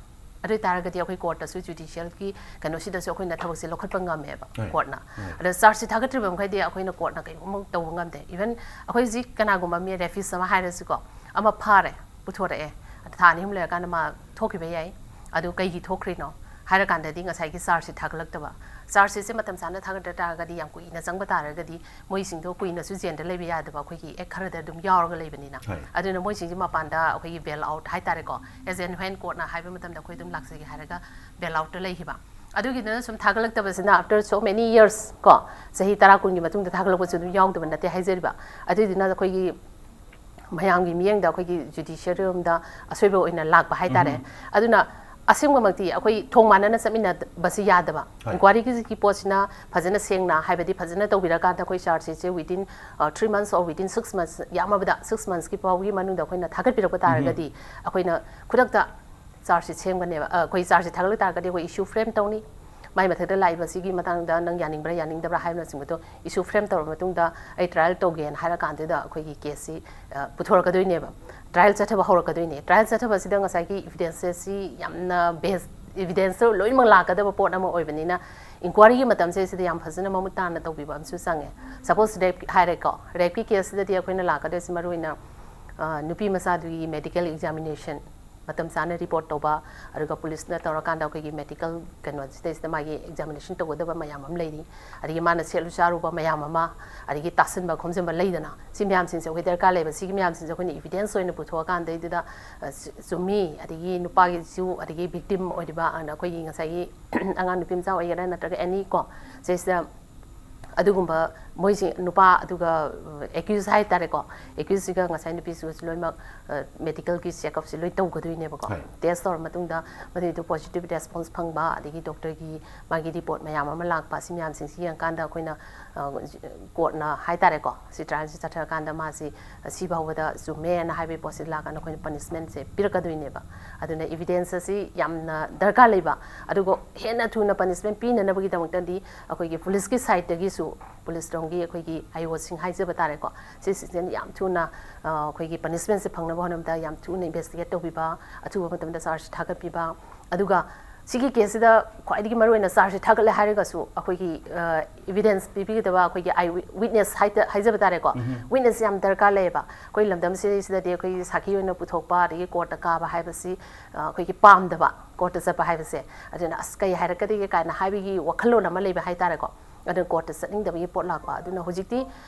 ꯑꯗꯨ ꯑꯣꯏ ꯇꯥꯔꯒꯗꯤ ꯑꯩꯈꯣꯏ court ꯇꯁꯨ, judicial ꯒꯤ ꯀꯩꯅꯣꯁꯤꯗꯁꯨ ꯑꯩꯈꯣꯏꯅ ꯊꯕꯛꯁꯦ ꯂꯧꯈꯠꯄ ꯉꯝꯃꯦꯕ, ꯍꯣꯏ꯫ Court ꯅ꯫ ꯍꯣꯏ꯫ ꯑꯗꯣ charge ꯁꯦ ꯊꯥꯒꯠꯇ꯭ꯔꯤꯕ ꯃꯈꯩꯗꯤ ꯑꯩꯈꯣꯏꯅ court ꯅ ꯀꯩꯒꯨꯝꯕ ꯇꯧꯕ ꯉꯝꯗꯦ꯫ Even ꯑꯩꯈꯣꯏ ꯍꯧꯖꯤꯛ ꯀꯅꯥꯒꯨꯝꯕ ꯃꯤ rapist ꯑꯃ ꯍꯥꯏꯔꯁꯤꯀꯣ, ꯑꯃ ꯐꯥꯔꯦ, ꯄꯨꯊꯣꯔꯛꯑꯦ, ꯑꯗ ꯊꯥ ꯑꯅꯤ ꯑꯍꯨꯝ ꯂꯩꯔꯀꯥꯟꯗ ꯃꯥ ꯊꯣꯛꯈꯤꯕ ꯌꯥꯏ꯫ ꯑꯗꯨ ꯀꯩꯒꯤ ꯊꯣꯛꯈ꯭ꯔꯤꯅꯣ ꯍꯥꯏꯔꯀꯥꯟꯗꯗꯤ ꯉꯁꯥꯏꯒꯤ charge ꯁꯦ ꯊꯥꯒꯠꯂꯛꯇꯕ꯫ Charge sheet ꯁꯦ ꯃꯇꯝ ꯆꯥꯅ ꯊꯥꯒꯠꯇ ꯇꯥꯔꯒꯗꯤ, ꯌꯥꯝ ꯀꯨꯏꯅ ꯆꯪꯕ ꯇꯥꯔꯒꯗꯤ, ꯃꯣꯏꯁꯤꯡꯗꯣ ꯀꯨꯏꯅꯁꯨ jail ꯗ ꯂꯩꯕ ꯌꯥꯗꯕ, ꯑꯩꯈꯣꯏꯒꯤ act ꯈꯔꯗ ꯑꯗꯨꯝ ꯌꯥꯎꯔꯒ ꯂꯩꯕꯅꯤꯅ꯫ ꯍꯣꯏ꯫ ꯑꯗꯨꯅ ꯃꯣꯏꯁꯤꯡꯁꯦ ꯃꯄꯥꯟꯗ ꯑꯩꯈꯣꯏꯒꯤ bail out ꯍꯥꯏꯇꯥꯔꯦꯀꯣ, as and when court ꯅ ꯍꯥꯏꯕ ꯃꯇꯝꯗ ꯑꯩꯈꯣꯏ ꯑꯗꯨꯝ ꯂꯥꯛꯆꯒꯦ ꯍꯥꯏꯔꯒ bail out ꯇ ꯂꯩꯈꯤꯕ꯫ ꯑꯗꯨꯒꯤꯗꯨꯅ ꯁꯨꯝ ꯊꯥꯒꯠꯂꯛꯇꯕꯁꯤꯅ after so many years ꯀꯣ, ꯆꯍꯤ ꯇꯔꯥ ꯀꯨꯟꯒꯤ ꯃꯇꯨꯡꯗ ꯊꯥꯒꯠꯂꯛꯄꯁꯨ ꯑꯗꯨꯝ ꯌꯥꯎꯗꯕ ꯅꯠꯇꯦ ꯍꯥꯏꯖꯔꯤꯕ꯫ ꯑꯗꯨꯏꯗꯨꯅ ꯑꯩꯈꯣꯏꯒꯤ ꯃꯌꯥꯝꯒꯤ ꯃꯤꯠꯌꯦꯡꯗ ꯑꯩꯈꯣꯏꯒꯤ ꯖꯨꯗꯤꯁꯤꯌꯔꯤꯔꯣꯝꯗ ꯑꯁꯣꯏꯕ ꯑꯣꯏꯅ ꯂꯥꯛꯄ ꯍꯥꯏꯇꯥꯔꯦ꯫ ꯑꯗꯨꯅ ꯑꯁꯦꯡꯕꯃꯛꯇꯤ ꯑꯩꯈꯣꯏ ꯊꯣꯡ ꯃꯥꯟꯅꯅ ꯆꯠꯃꯤꯟꯅꯕꯁꯤ ꯌꯥꯗꯕ꯫ ꯍꯣꯏ꯫ ꯏꯟꯀ꯭ꯋꯥꯔꯤꯒꯤ ꯄꯣꯠꯁꯤꯅ ꯐꯖꯅ ꯁꯦꯡꯅ, ꯍꯥꯏꯕꯗꯤ ꯐꯖꯅ ꯇꯧꯕꯤꯔꯀꯥꯟꯗ ꯑꯩꯈꯣꯏ ꯆꯥꯔꯖꯁꯤꯁꯦ within three months or within six months, ꯌꯥꯝꯃꯕꯗ six monthsꯀꯤ ꯐꯥꯎꯒꯤ ꯃꯅꯨꯡꯗ ꯑꯩꯈꯣꯏꯅ ꯊꯥꯒꯠꯄꯤꯔꯛꯄ ꯇꯥꯔꯒꯗꯤ ꯑꯩꯈꯣꯏꯅ ꯈꯨꯗꯛꯇ ꯆꯥꯔꯖꯁꯤ ꯁꯦꯝꯒꯅꯦꯕ꯫ ꯑ, ꯑꯩꯈꯣꯏ ꯆꯥꯔꯖꯁꯤ ꯊꯥꯒꯠꯂꯛ ꯇꯥꯔꯒꯗꯤ ꯑꯩꯈꯣꯏ issue frame ꯇꯧꯅꯤ꯫ ꯃꯥꯏ ꯃꯊꯛꯇ ꯂꯥꯛꯏꯕ ꯁꯤꯒꯤ ꯃꯇꯥꯡꯗ ꯅꯪ ꯌꯥꯅꯤꯡꯕ꯭ꯔꯥ ꯌꯥꯅꯤꯡꯗꯕ꯭ꯔꯥ ꯍꯥꯏꯕꯅꯆꯤꯡꯕꯗꯣ issue frame ꯇꯧꯔꯕ ꯃꯇꯨꯡꯗ ꯑꯩ trial ꯇꯧꯒꯦꯅ ꯍꯥꯏꯔ ꯀꯥꯟꯗꯨꯗ ꯑꯩꯈꯣꯏꯒꯤ caseꯁꯤ, ꯑ, ꯄꯨꯊꯣꯔꯛꯀꯗꯣꯏꯅꯦꯕ꯫ Trial ꯆꯠꯊꯕ ꯍꯧꯔꯛꯀꯗꯣꯏꯅꯦ꯫ Trial ꯆꯠꯊꯕꯁꯤꯗ ꯉꯁꯥꯏꯒꯤ evidenceꯁꯤ ꯌꯥꯝꯅ base, evidenceꯇ ꯂꯣꯏꯅꯃꯛ ꯂꯥꯛꯀꯗꯕ ꯄꯣꯠ ꯑꯃ ꯑꯣꯏꯕꯅꯤꯅ inquiryꯒꯤ ꯃꯇꯝꯁꯦ ꯁꯤꯗ ꯌꯥꯝ ꯐꯖꯅ ꯃꯃꯨꯠ ꯇꯥꯅ ꯇꯧꯕꯤꯕ ꯑꯃꯁꯨ ꯆꯪꯉꯦ꯫ Suppose rape ꯍꯥꯏꯔꯦꯀꯣ, rapeꯀꯤ caseꯁꯤꯗꯗꯤ ꯑꯩꯈꯣꯏꯅ ꯂꯥꯛꯀꯗꯣꯏꯁꯤ ꯃꯔꯨꯑꯣꯏꯅ, ꯑ, ꯅꯨꯄꯤ ꯃꯆꯥꯗꯨꯒꯤ medical examination, ꯃꯇꯝ ꯆꯥꯅ report ꯇꯧꯕ, ꯑꯗꯨꯒ policeꯅ ꯇꯧꯔꯀꯥꯟꯗ ꯑꯩꯈꯣꯏꯒꯤ medical ꯀꯩꯅꯣꯁꯤꯗꯩꯁꯤꯗ ꯃꯥꯒꯤ examination ꯇꯧꯒꯗꯕ ꯃꯌꯥꯝ ꯑꯃ ꯂꯩꯔꯤ, ꯑꯗꯒꯤ ꯃꯥꯅ ꯁꯦꯠꯂꯨ ꯆꯥꯔꯨꯕ ꯃꯌꯥꯝ ꯑꯃ, ꯑꯗꯒꯤ ꯇꯥꯁꯤꯟꯕ ꯈꯣꯝꯖꯤꯟꯕ ꯂꯩꯗꯅ, ꯁꯤ ꯃꯌꯥꯝꯁꯤꯡꯁꯦ ꯑꯩꯈꯣꯏ ꯗꯔꯀꯥꯔ ꯂꯩꯕ꯫ ꯁꯤꯒꯤ ꯃꯌꯥꯝꯁꯤꯡꯁꯦ ꯑꯩꯈꯣꯏꯅ evidence ꯑꯣꯏꯅ ꯄꯨꯊꯣꯛꯑꯀꯥꯟꯗꯩꯗꯨꯗ, ꯑ, ꯆꯨ-, ꯆꯨꯝꯃꯤ, ꯑꯗꯒꯤ ꯅꯨꯄꯥꯒꯤꯁꯨ, ꯑꯗꯒꯤ victim ꯑꯣꯏꯔꯤꯕ, ꯑꯗ ꯑꯩꯈꯣꯏꯒꯤ ꯉꯁꯥꯏꯒꯤ ꯑꯉꯥꯡ ꯅꯨꯄꯤ ꯃꯆꯥ ꯑꯣꯏꯒꯦꯔꯥ ꯅꯠꯇ꯭ꯔꯒ any ꯀꯣ, ꯁꯤꯁꯤꯗ ꯑꯗꯨꯒꯨꯝꯕ ꯃꯣꯏꯁꯤ ꯅꯨꯄꯥ ꯑꯗꯨꯒ accused ꯍꯥꯏꯇꯥꯔꯦꯀꯣ, accusedꯁꯤꯒ ꯉꯁꯥꯏ ꯅꯨꯄꯤꯁꯤꯒꯁꯨ ꯂꯣꯏꯅꯃꯛ, ꯑ, medicalꯒꯤ checkupꯁꯤ ꯂꯣꯏ ꯇꯧꯒꯗꯣꯏꯅꯦꯕꯀꯣ꯫ ꯍꯣꯏ꯫ Test ꯇꯧꯔ ꯃꯇꯨꯡꯗ ꯃꯗꯨꯏꯗꯣ positive response ꯐꯪꯕ, ꯑꯗꯒꯤ doctorꯒꯤ ꯃꯥꯒꯤ report ꯃꯌꯥꯝ ꯑꯃ ꯂꯥꯛꯄ, ꯑꯁꯤ ꯃꯌꯥꯝꯁꯤꯡꯁꯤ ꯌꯦꯡꯉꯀꯥꯟꯗ ꯑꯩꯈꯣꯏꯅ, ꯑ, courtꯅ ꯍꯥꯏꯇꯥꯔꯦꯀꯣ, ꯁꯤ trialꯁꯤ ꯆꯠꯊꯔꯀꯥꯟꯗ ꯃꯥꯁꯤ ꯁꯤ ꯐꯥꯎꯕꯗ ꯆꯨꯝꯃꯦꯅ ꯍꯥꯏꯕꯒꯤ ꯄꯣꯠꯁꯤ ꯂꯥꯛꯀꯥꯟꯗ ꯑꯩꯈꯣꯏꯅ punishmentꯁꯦ ꯄꯤꯔꯛꯀꯗꯣꯏꯅꯦꯕ꯫ ꯑꯗꯨꯅ evidence ꯑꯁꯤ ꯌꯥꯝꯅ ꯗꯔꯀꯥꯔ ꯂꯩꯕ, ꯑꯗꯨꯒ ꯍꯦꯟꯅ ꯊꯨꯅ punishment ꯄꯤꯅꯅꯕꯒꯤꯗꯃꯛꯇꯗꯤ ꯑꯩꯈꯣꯏꯒꯤ policeꯀꯤ sideꯇꯒꯤꯁꯨ, policeꯔꯣꯝꯒꯤ ꯑꯩꯈꯣꯏꯒꯤ IOꯁꯤꯡ ꯍꯥꯏꯖꯕ ꯇꯥꯔꯦꯀꯣ, ꯁꯤꯁꯤꯡꯁꯤꯅ ꯌꯥꯝ ꯊꯨꯅ, ꯑ, ꯑꯩꯈꯣꯏꯒꯤ punishmentꯁꯦ ꯐꯪꯅꯕ ꯍꯣꯠꯅꯕꯗ ꯌꯥꯝ ꯊꯨꯅ investigate ꯇꯧꯕꯤꯕ, ꯑꯊꯨꯕ ꯃꯇꯝꯗ charge ꯊꯥꯒꯠꯄꯤꯕ, ꯑꯗꯨꯒ ꯁꯤꯒꯤ caseꯁꯤꯗ ꯈ꯭ꯋꯥꯏꯗꯒꯤ ꯃꯔꯨꯑꯣꯏꯅ chargeꯁꯦ ꯊꯥꯒꯠꯂꯦ ꯍꯥꯏꯔꯒꯁꯨ ꯑꯩꯈꯣꯏꯒꯤ, ꯑ, evidence ꯄꯤꯕꯤꯒꯗꯕ ꯑꯩꯈꯣꯏꯒꯤ eye witness ꯍꯥꯏꯖꯕ ꯇꯥꯔꯦꯀꯣ, witness ꯌꯥꯝ ꯗꯔꯀꯥꯔ ꯂꯩꯌꯦꯕ꯫ ꯑꯩꯈꯣꯏ ꯂꯝꯗꯝꯁꯤꯗꯩꯁꯤꯗꯗꯤ ꯑꯩꯈꯣꯏꯒꯤ ꯁꯥꯈꯤ ꯑꯣꯏꯅ ꯄꯨꯊꯣꯛꯄ, ꯑꯗꯒꯤ courtꯇ ꯀꯥꯕ ꯍꯥꯏꯕꯁꯤ, ꯑ, ꯑꯩꯈꯣꯏꯒꯤ ꯄꯥꯝꯗꯕ, courtꯇ ꯆꯠꯄ ꯍꯥꯏꯕꯁꯦ꯫ ꯑꯗꯨꯅ ꯑꯁ, ꯀꯩ ꯍꯥꯏꯔꯛꯀꯗꯒꯦ ꯀꯥꯏꯅ ꯍꯥꯏꯕꯒꯤ ꯋꯥꯈꯜꯂꯣꯟ ꯑꯃ ꯂꯩꯕ ꯍꯥꯏꯇꯥꯔꯦꯀꯣ꯫ ꯑꯗꯨꯅ courtꯇ ꯆꯠꯅꯤꯡꯗꯕꯒꯤ ꯄꯣꯠ ꯂꯥꯛꯄ꯫ ꯑꯗꯨꯅ ꯍꯧꯖꯤꯛꯇꯤ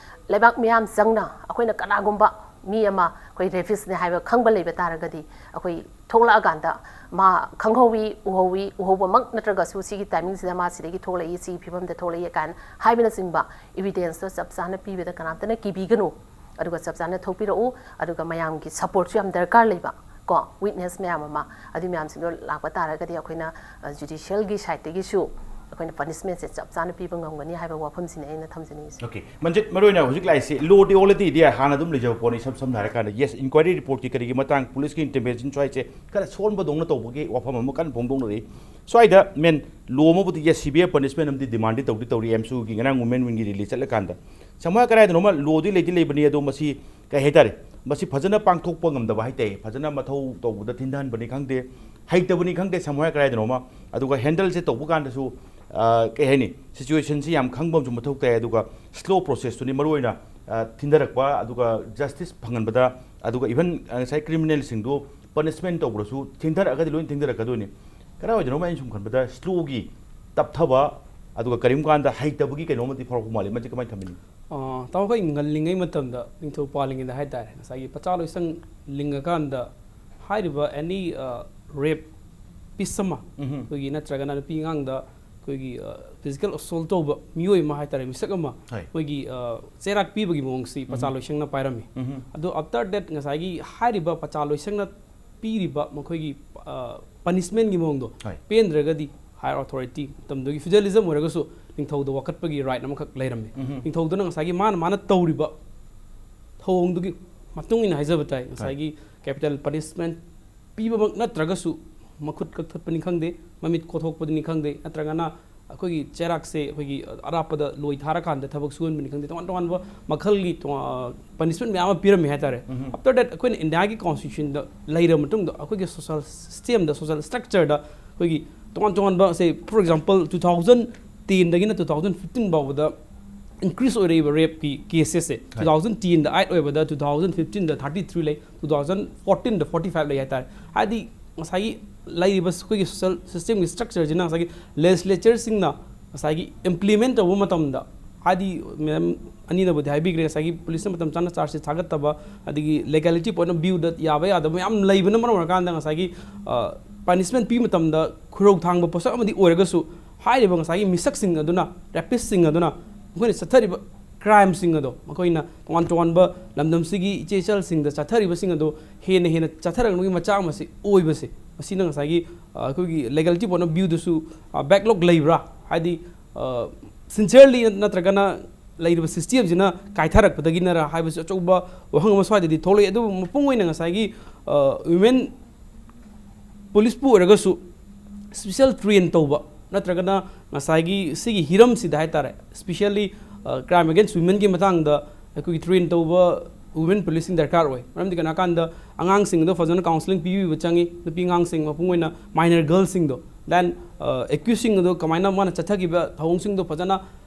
ꯂꯩꯕꯥꯛ ꯃꯤꯌꯥꯝ ꯆꯪꯅ ꯑꯩꯈꯣꯏꯅ ꯀꯅꯥꯒꯨꯝꯕ ꯃꯤ ꯑꯃ ꯑꯩꯈꯣꯏ ꯔꯦꯐꯤꯁꯅꯦ ꯍꯥꯏꯕ ꯈꯪꯕ ꯂꯩꯕ ꯇꯥꯔꯒꯗꯤ, ꯑꯩꯈꯣꯏ ꯊꯣꯛꯂꯛꯑꯀꯥꯟꯗ ꯃꯥ ꯈꯪꯍꯧꯋꯤ, ꯎꯍꯧꯋꯤ, ꯎꯍꯧꯕꯃꯛ ꯅꯠꯇ꯭ꯔꯒꯁꯨ ꯁꯤꯒꯤ ꯇꯥꯏꯃꯤꯡꯁꯤꯗ ꯃꯥ ꯁꯤꯗꯒꯤ ꯊꯣꯛꯂꯛꯏ, ꯁꯤꯒꯤ ꯐꯤꯕꯝꯗ ꯊꯣꯛꯂꯛꯏ ꯀꯥꯏꯅ ꯍꯥꯏꯕꯅꯆꯤꯡꯕ ꯏꯕꯤꯗꯦꯟꯁꯇꯣ ꯆꯞ ꯆꯥꯅ ꯄꯤꯕꯗ ꯀꯅꯥꯝꯇꯅ ꯀꯤꯕꯤꯒꯅꯨ꯫ ꯑꯗꯨꯒ ꯆꯞ ꯆꯥꯅ ꯊꯣꯛꯄꯤꯔꯛꯎ꯫ ꯑꯗꯨꯒ ꯃꯌꯥꯝꯒꯤ ꯁꯞꯄꯣꯔꯠꯁꯨ ꯌꯥꯝ ꯗꯔꯀꯥꯔ ꯂꯩꯕ ꯀꯣ, ꯋꯤꯠꯅꯦꯁ ꯃꯌꯥꯝ ꯑꯃ, ꯑꯗꯨ ꯃꯌꯥꯝꯁꯤꯡꯗꯣ ꯂꯥꯛꯄ ꯇꯥꯔꯒꯗꯤ ꯑꯩꯈꯣꯏꯅ ꯖꯨꯗꯤꯁꯤꯌꯦꯜꯒꯤ ꯁꯥꯏꯠꯇꯒꯤꯁꯨ ꯑꯩꯈꯣꯏꯅ ꯄꯅꯤꯁꯃꯦꯟꯁꯦ ꯆꯞ ꯆꯥꯅ ꯄꯤꯕ ꯉꯝꯒꯅꯤ ꯍꯥꯏꯕ ꯋꯥꯐꯝꯁꯤꯅꯦ ꯑꯩꯅ ꯊꯝꯖꯅꯤꯡꯉꯤꯁꯦ꯫ ꯑꯣꯀꯦ, ꯃꯟꯖꯤꯠ, ꯃꯔꯨꯑꯣꯏꯅ ꯍꯧꯖꯤꯛ ꯂꯥꯛꯏꯁꯤ ꯂꯣꯗꯤ ꯑꯣꯜꯔꯦꯗꯤ ꯏꯗꯤꯌꯥ ꯍꯥꯟꯅ ꯑꯗꯨꯝ ꯂꯩꯖꯕ ꯄꯣꯠꯅꯤ꯫ ꯏꯁꯝ ꯁꯝꯅ ꯍꯥꯏꯔꯀꯥꯟꯗ, ꯌꯦꯁ, ꯏꯟꯀ꯭ꯋꯥꯏꯔꯤ ꯔꯤꯄꯣꯔꯠꯀꯤ ꯀꯔꯤꯒꯤ ꯃꯇꯥꯡ, ꯄꯨꯂꯤꯁꯀꯤ ꯏꯟꯇꯔꯚꯦꯟꯁꯟ ꯁ꯭ꯋꯥꯏꯁꯦ ꯈꯔ ꯁꯣꯟꯕꯗꯧꯅ ꯇꯧꯕꯒꯤ ꯋꯥꯐꯝ ꯑꯃ ꯀꯟꯅ ꯐꯣꯡꯗꯣꯛꯅꯔꯤ꯫ ꯁ꯭ꯋꯥꯏꯗ ꯃꯦꯟ ꯂꯣ ꯑꯃꯕꯨꯗꯤ, ꯌꯦꯁ, ꯁꯤꯚꯤꯌꯔ ꯄꯅꯤꯁꯃꯦꯟ ꯑꯃꯗꯤ ꯗꯤꯃꯥꯟꯗꯤ ꯇꯧꯗꯤ ꯇꯧꯔꯤ ꯑꯦꯝꯁꯨꯒꯤ ꯉꯔꯥꯡ ꯋꯨꯃꯦꯟ ꯋꯤꯡꯒꯤ ꯔꯦꯂꯤ ꯆꯠꯂꯀꯥꯟꯗ꯫ ꯁꯝꯍꯥꯏ ꯀꯗꯥꯏꯗꯅꯣꯃ ꯂꯣꯗꯤ ꯂꯩꯗꯤ ꯂꯩꯕꯅꯤ, ꯑꯗꯣ ꯃꯁꯤ ꯀꯩ ꯍꯥꯏꯇꯥꯔꯦ, ꯃꯁꯤ ꯐꯖꯅ ꯄꯥꯡꯊꯣꯛꯄ ꯉꯝꯗꯕ ꯍꯥꯏꯇꯥꯔꯦ, ꯐꯖꯅ ꯃꯊꯧ ꯇꯧꯕꯗ ꯊꯤꯟꯊꯍꯟꯕꯅꯤ ꯈꯪꯗꯦ, ꯍꯩꯇꯕꯅꯤ ꯈꯪꯗꯦ, ꯁꯝꯍꯥꯏ ꯀꯗꯥꯏꯗꯅꯣꯃ, ꯑꯗꯨꯒ ꯍꯦꯟꯗꯜꯁꯦ ꯇꯧꯕ ꯀꯥꯟꯗꯁꯨ, ꯑ, ꯀꯩ ꯍꯥꯏꯅꯤ, ꯁꯤꯆꯨꯋꯦꯁꯟꯁꯤ ꯌꯥꯝ ꯈꯪꯕ ꯑꯃꯁꯨ ꯃꯊꯧ ꯇꯥꯏ꯫ ꯑꯗꯨꯒ ꯁ꯭ꯂꯣ ꯄ꯭ꯔꯣꯁꯦꯁꯇꯨꯅꯤ ꯃꯔꯨꯑꯣꯏꯅ, ꯑ, ꯊꯤꯟꯊꯔꯛꯄ, ꯑꯗꯨꯒ ꯖꯁꯇꯤꯁ ꯐꯪꯍꯟꯕꯗ, ꯑꯗꯨꯒ ꯏꯚꯟ, ꯑ, ꯉꯁꯥꯏ ꯀ꯭ꯔꯤꯃꯤꯅꯦꯜꯁꯤꯡꯗꯨ ꯄꯅꯤꯁꯃꯦꯟ ꯇꯧꯕꯗꯁꯨ ꯊꯤꯟꯊꯔꯛꯑꯒꯗꯤ ꯂꯣꯏꯅ ꯊꯤꯟꯊꯔꯛꯀꯗꯣꯏꯅꯤ꯫ ꯀꯗꯥꯏꯋꯥꯏꯗꯅꯣꯃ ꯑꯩꯅ ꯁꯨꯝ ꯈꯟꯕꯗ ꯁ꯭ꯂꯣꯒꯤ ꯇꯞꯊꯕ, ꯑꯗꯨꯒ ꯀꯔꯤꯒꯨꯝꯕ ꯀꯥꯟꯗ ꯍꯩꯇꯕꯒꯤ ꯀꯩꯅꯣꯝꯃꯗꯤ ꯐꯥꯎꯔꯛꯄ ꯃꯥꯜꯂꯤ꯫ ꯃꯁꯤ ꯀꯃꯥꯏꯅ ꯊꯝꯕꯤꯅꯤ? ꯑ, ꯇꯥꯃꯣ, ꯑꯩꯈꯣꯏ ꯉꯜꯂꯤꯉꯩ ꯃꯇꯝꯗ, ꯅꯤꯡꯊꯧ ꯄꯥꯜꯂꯤꯉꯩꯗ ꯍꯥꯏ ꯇꯥꯔꯦ, ꯉꯁꯥꯏꯒꯤ ꯄꯆꯥ ꯂꯣꯏꯁꯪ ꯂꯤꯡꯉꯀꯥꯟꯗ ꯍꯥꯏꯔꯤꯕ ꯑꯦꯅꯤ ꯔꯦꯞ ꯄꯤꯁ ꯑꯃ, ꯎꯝꯍꯨꯝ꯫ ꯑꯩꯈꯣꯏꯒꯤ ꯅꯠꯇ꯭ꯔꯒꯅ ꯅꯨꯄꯤ ꯑꯉꯥꯡꯗ ꯑꯩꯈꯣꯏꯒꯤ ꯐꯤꯖꯤꯀꯦꯜ ꯑꯁꯣꯜ ꯇꯧꯕ ꯃꯤꯑꯣꯏ ꯑꯃ ꯍꯥꯏ ꯇꯥꯔꯦ, ꯃꯤꯁꯛ ꯑꯃ, ꯍꯣꯏ꯫ ꯃꯣꯏꯒꯤ ꯑ, ꯆꯩꯔꯥꯛ ꯄꯤꯕꯒꯤ ꯃꯑꯣꯡꯁꯤ ꯄꯆꯥ ꯎꯝꯍꯨꯝ꯫ ꯂꯣꯏꯁꯪꯅ ꯄꯥꯏꯔꯝꯃꯤ꯫ ꯎꯝꯍꯨꯝ꯫ ꯑꯗꯣ ꯑꯥꯐꯇꯔ ꯗꯦꯠ ꯉꯁꯥꯏꯒꯤ ꯍꯥꯏꯔꯤꯕ ꯄꯆꯥ ꯂꯣꯏꯁꯪꯅ ꯄꯤꯔꯤꯕ ꯃꯈꯣꯏꯒꯤ ꯄꯅꯤꯁꯃꯦꯟꯒꯤ ꯃꯑꯣꯡꯗꯣ ꯍꯣꯏ꯫ ꯄꯦꯟꯗ꯭ꯔꯒꯗꯤ ꯍꯥꯏꯌꯔ ꯑꯣꯊꯣꯔꯤꯇꯤ, ꯃꯇꯝꯗꯨꯒꯤ ꯐꯤꯗꯔꯦꯂꯤꯖꯝ ꯑꯣꯏꯔꯒꯁꯨ ꯅꯤꯡꯊꯧꯗ ꯋꯥꯀꯠꯄꯒꯤ ꯔꯥꯏꯠ ꯑꯃꯈꯛ ꯂꯩꯔꯝꯃꯤ꯫ ꯎꯝꯍꯨꯝ꯫ ꯅꯤꯡꯊꯧꯗꯨꯅ ꯉꯁꯥꯏꯒꯤ ꯃꯥꯅ ꯃꯥꯅ ꯇꯧꯔꯤꯕ ꯊꯧꯑꯣꯡꯗꯨꯒꯤ ꯃꯇꯨꯡ ꯏꯟꯅ ꯍꯥꯏꯖꯕ ꯇꯥꯏ, ꯉꯁꯥꯏꯒꯤ ꯀꯦꯄꯤꯇꯦꯜ ꯄꯅꯤꯁꯃꯦꯟ ꯄꯤꯕꯃꯛ ꯅꯠꯇ꯭ꯔꯒꯁꯨ ꯃꯈꯨꯠ ꯀꯛꯊꯠꯄꯅꯤ ꯈꯪꯗꯦ, ꯃꯃꯤꯠ ꯀꯣꯊꯣꯛꯄꯗꯅꯤ ꯈꯪꯗꯦ, ꯅꯠꯇ꯭ꯔꯒꯅ ꯑꯩꯈꯣꯏꯒꯤ ꯆꯩꯔꯥꯛꯁꯦ ꯑꯩꯈꯣꯏꯒꯤ ꯑꯔꯥꯞꯄꯗ ꯂꯣꯏ ꯊꯥꯔꯀꯥꯟꯗ ꯊꯕꯛ ꯁꯨꯍꯟꯕꯅꯤ ꯈꯪꯗꯦ, ꯇꯣꯉꯥꯟ ꯇꯣꯉꯥꯟꯕ ꯃꯈꯜꯒꯤ ꯄꯅꯤꯁꯃꯦꯟ ꯃꯌꯥꯝ ꯑꯃ ꯄꯤꯔꯝꯃꯤ ꯍꯥꯏꯇꯥꯔꯦ꯫ ꯎꯝꯍꯨꯝ꯫ ꯑꯥꯐꯇꯔ ꯗꯦꯠ ꯑꯩꯈꯣꯏꯅ ꯏꯟꯗꯤꯌꯥꯒꯤ ꯀꯣꯟꯁꯇꯤꯇ꯭ꯌꯨꯁꯟꯗ ꯂꯩꯔꯕ ꯃꯇꯨꯡꯗ ꯑꯩꯈꯣꯏꯒꯤ ꯁꯣꯁꯦꯜ ꯁꯤꯁꯇꯦꯝꯗ, ꯁꯣꯁꯦꯜ ꯁ꯭ꯇ꯭ꯔꯛꯆꯔꯗ ꯑꯩꯈꯣꯏꯒꯤ ꯇꯣꯉꯥꯟ ꯇꯣꯉꯥꯟꯕ, say, for example, two thousand ꯇꯦꯟꯗꯒꯤꯅ ꯇꯨ ꯊꯥꯎꯖꯟ ꯐꯤꯐꯇꯤꯟ ꯐꯥꯎꯕꯗ ꯏꯟꯀ꯭ꯔꯤꯁ ꯑꯣꯏꯔꯛꯏꯕ ꯔꯦꯞꯀꯤ ꯀꯦꯁꯦꯁꯁꯦ, ꯇꯨ ꯊꯥꯎꯖꯟ ꯇꯦꯟꯗ ꯑꯩꯠ ꯑꯣꯏꯕꯗ, ꯇꯨ ꯊꯥꯎꯖꯟ ꯐꯤꯐꯇꯤꯟꯗ ꯊꯥꯔꯇꯤ ꯊ꯭ꯔꯤ ꯂꯩ, ꯇꯨ ꯊꯥꯎꯖꯟ ꯐꯣꯔꯇꯤꯟꯗ ꯐꯣꯔꯇꯤ ꯐꯥꯏꯚ ꯂꯩ ꯍꯥꯏꯇꯥꯔꯦ꯫ ꯍꯥꯏꯗꯤ ꯉꯁꯥꯏꯒꯤ ꯂꯩꯔꯤꯕ ꯑꯩꯈꯣꯏꯒꯤ ꯁꯣꯁꯦꯜ ꯁꯤꯁꯇꯦꯝꯒꯤ ꯁ꯭ꯇ꯭ꯔꯛꯆꯔꯁꯤꯅ ꯉꯁꯥꯏꯒꯤ ꯂꯦꯖꯤꯁꯂꯦꯆꯔꯁꯤꯡꯅ ꯉꯁꯥꯏꯒꯤ ꯏꯝꯄ꯭ꯂꯤꯃꯦꯟ ꯇꯧꯕ ꯃꯇꯝꯗ ꯍꯥꯏꯗꯤ ꯃꯦꯝ ꯑꯅꯤꯅꯕꯨꯗꯤ ꯍꯥꯏꯕꯤꯈ꯭ꯔꯦ, ꯉꯁꯥꯏꯒꯤ ꯄꯨꯂꯤꯁꯅ ꯃꯇꯝ ꯆꯥꯅ ꯆꯥꯔꯖꯁꯤꯠ ꯊꯥꯒꯠꯇꯕ, ꯑꯗꯒꯤ legality point of viewꯗ ꯌꯥꯕ ꯌꯥꯗꯕ ꯃꯌꯥꯝ ꯂꯩꯕꯅ ꯃꯔꯝ ꯑꯣꯏꯔꯀꯥꯟꯗ ꯉꯁꯥꯏꯒꯤ ꯄꯅꯤꯁꯃꯦꯟ ꯄꯤꯕ ꯃꯇꯝꯗ ꯈꯨꯔꯧ ꯊꯥꯡꯕ ꯄꯣꯠꯁꯛ ꯑꯃꯗꯤ ꯑꯣꯏꯔꯒꯁꯨ, ꯍꯥꯏꯔꯤꯕ ꯉꯁꯥꯏꯒꯤ ꯃꯤꯁꯛꯁꯤꯡ ꯑꯗꯨꯅ, ꯔꯦꯄꯤꯁꯁꯤꯡ ꯑꯗꯨꯅ ꯃꯈꯣꯏꯅ ꯆꯠꯊꯔꯤꯕ ꯀ꯭ꯔꯥꯏꯝꯁꯤꯡ ꯑꯗꯣ, ꯃꯈꯣꯏꯅ ꯇꯣꯉꯥꯟ ꯇꯣꯉꯥꯟꯕ ꯂꯝꯗꯝꯁꯤꯒꯤ ꯏꯆꯦ ꯏꯆꯜꯁꯤꯡꯗ ꯆꯠꯊꯔꯤꯕꯁꯤꯡ ꯑꯗꯣ ꯍꯦꯟꯅ ꯍꯦꯟꯅ ꯆꯠꯊꯔꯛꯅꯕꯒꯤ ꯃꯆꯥꯛ ꯑꯃꯁꯤ ꯑꯣꯏꯕꯁꯦ, ꯃꯁꯤꯅ ꯉꯁꯥꯏꯒꯤ ꯑ, ꯑꯩꯈꯣꯏꯒꯤ legality point of viewꯗꯁꯨ ꯕꯦꯛꯂꯣꯛ ꯂꯩꯕ꯭ꯔꯥ, ꯍꯥꯏꯗꯤ ꯁꯤꯟꯁꯤꯌꯔꯂꯤ ꯅꯠꯇ꯭ꯔꯒꯅ ꯂꯩꯔꯤꯕ ꯁꯤꯁꯇꯦꯝꯁꯤꯅ ꯀꯥꯏꯊꯔꯛꯄꯗꯒꯤꯅꯔ ꯍꯥꯏꯕꯁꯤ ꯑꯆꯧꯕ ꯋꯥꯍꯪ ꯑꯃ ꯁ꯭ꯋꯥꯏꯗꯗꯤ ꯊꯣꯛꯂꯛꯏ꯫ ꯑꯗꯨꯕꯨ ꯃꯄꯨꯡ ꯑꯣꯏꯅ ꯉꯁꯥꯏꯒꯤ ꯋꯤꯃꯦꯟ ꯄꯨꯂꯤꯁꯄꯨ ꯑꯣꯏꯔꯒꯁꯨ ꯁ꯭ꯄꯤꯁꯦꯜ ꯇ꯭ꯔꯦꯟ ꯇꯧꯕ ꯅꯠꯇ꯭ꯔꯒꯅ ꯉꯁꯥꯏꯒꯤ ꯁꯤꯒꯤ ꯍꯤꯔꯝꯁꯤꯗ ꯍꯥꯏ ꯇꯥꯔꯦ, especially crime against womenꯒꯤ ꯃꯇꯥꯡꯗ ꯑꯩꯈꯣꯏꯒꯤ ꯇ꯭ꯔꯦꯟ ꯇꯧꯕ ꯋꯤꯃꯦꯟ ꯄꯨꯂꯤꯁꯁꯤꯡ ꯗꯔꯀꯥꯔ ꯑꯣꯏ꯫ ꯃꯔꯝꯗꯤ ꯀꯩꯅꯣ ꯍꯥꯏꯀꯥꯟꯗ ꯑꯉꯥꯡꯁꯤꯡ ꯑꯗꯣ ꯐꯖꯅ ꯀꯥꯎꯟꯁꯤꯂꯤꯡ ꯄꯤꯕꯤꯕ ꯆꯪꯉꯤ, ꯅꯨꯄꯤ ꯑꯉꯥꯡꯁꯤꯡ, ꯃꯄꯨꯡ ꯑꯣꯏꯅ ꯃꯥꯏꯅꯔ ꯒꯔꯜꯁꯤꯡꯗꯣ꯫ ꯗꯦꯟ ꯑꯦꯀ꯭ꯌꯨꯁꯁꯤꯡ ꯑꯗꯣ ꯀꯃꯥꯏꯅ ꯃꯥꯅ ꯆꯠꯊꯈꯤꯕ ꯊꯧꯑꯣꯡꯁꯤꯡꯗꯣ ꯐꯖꯅ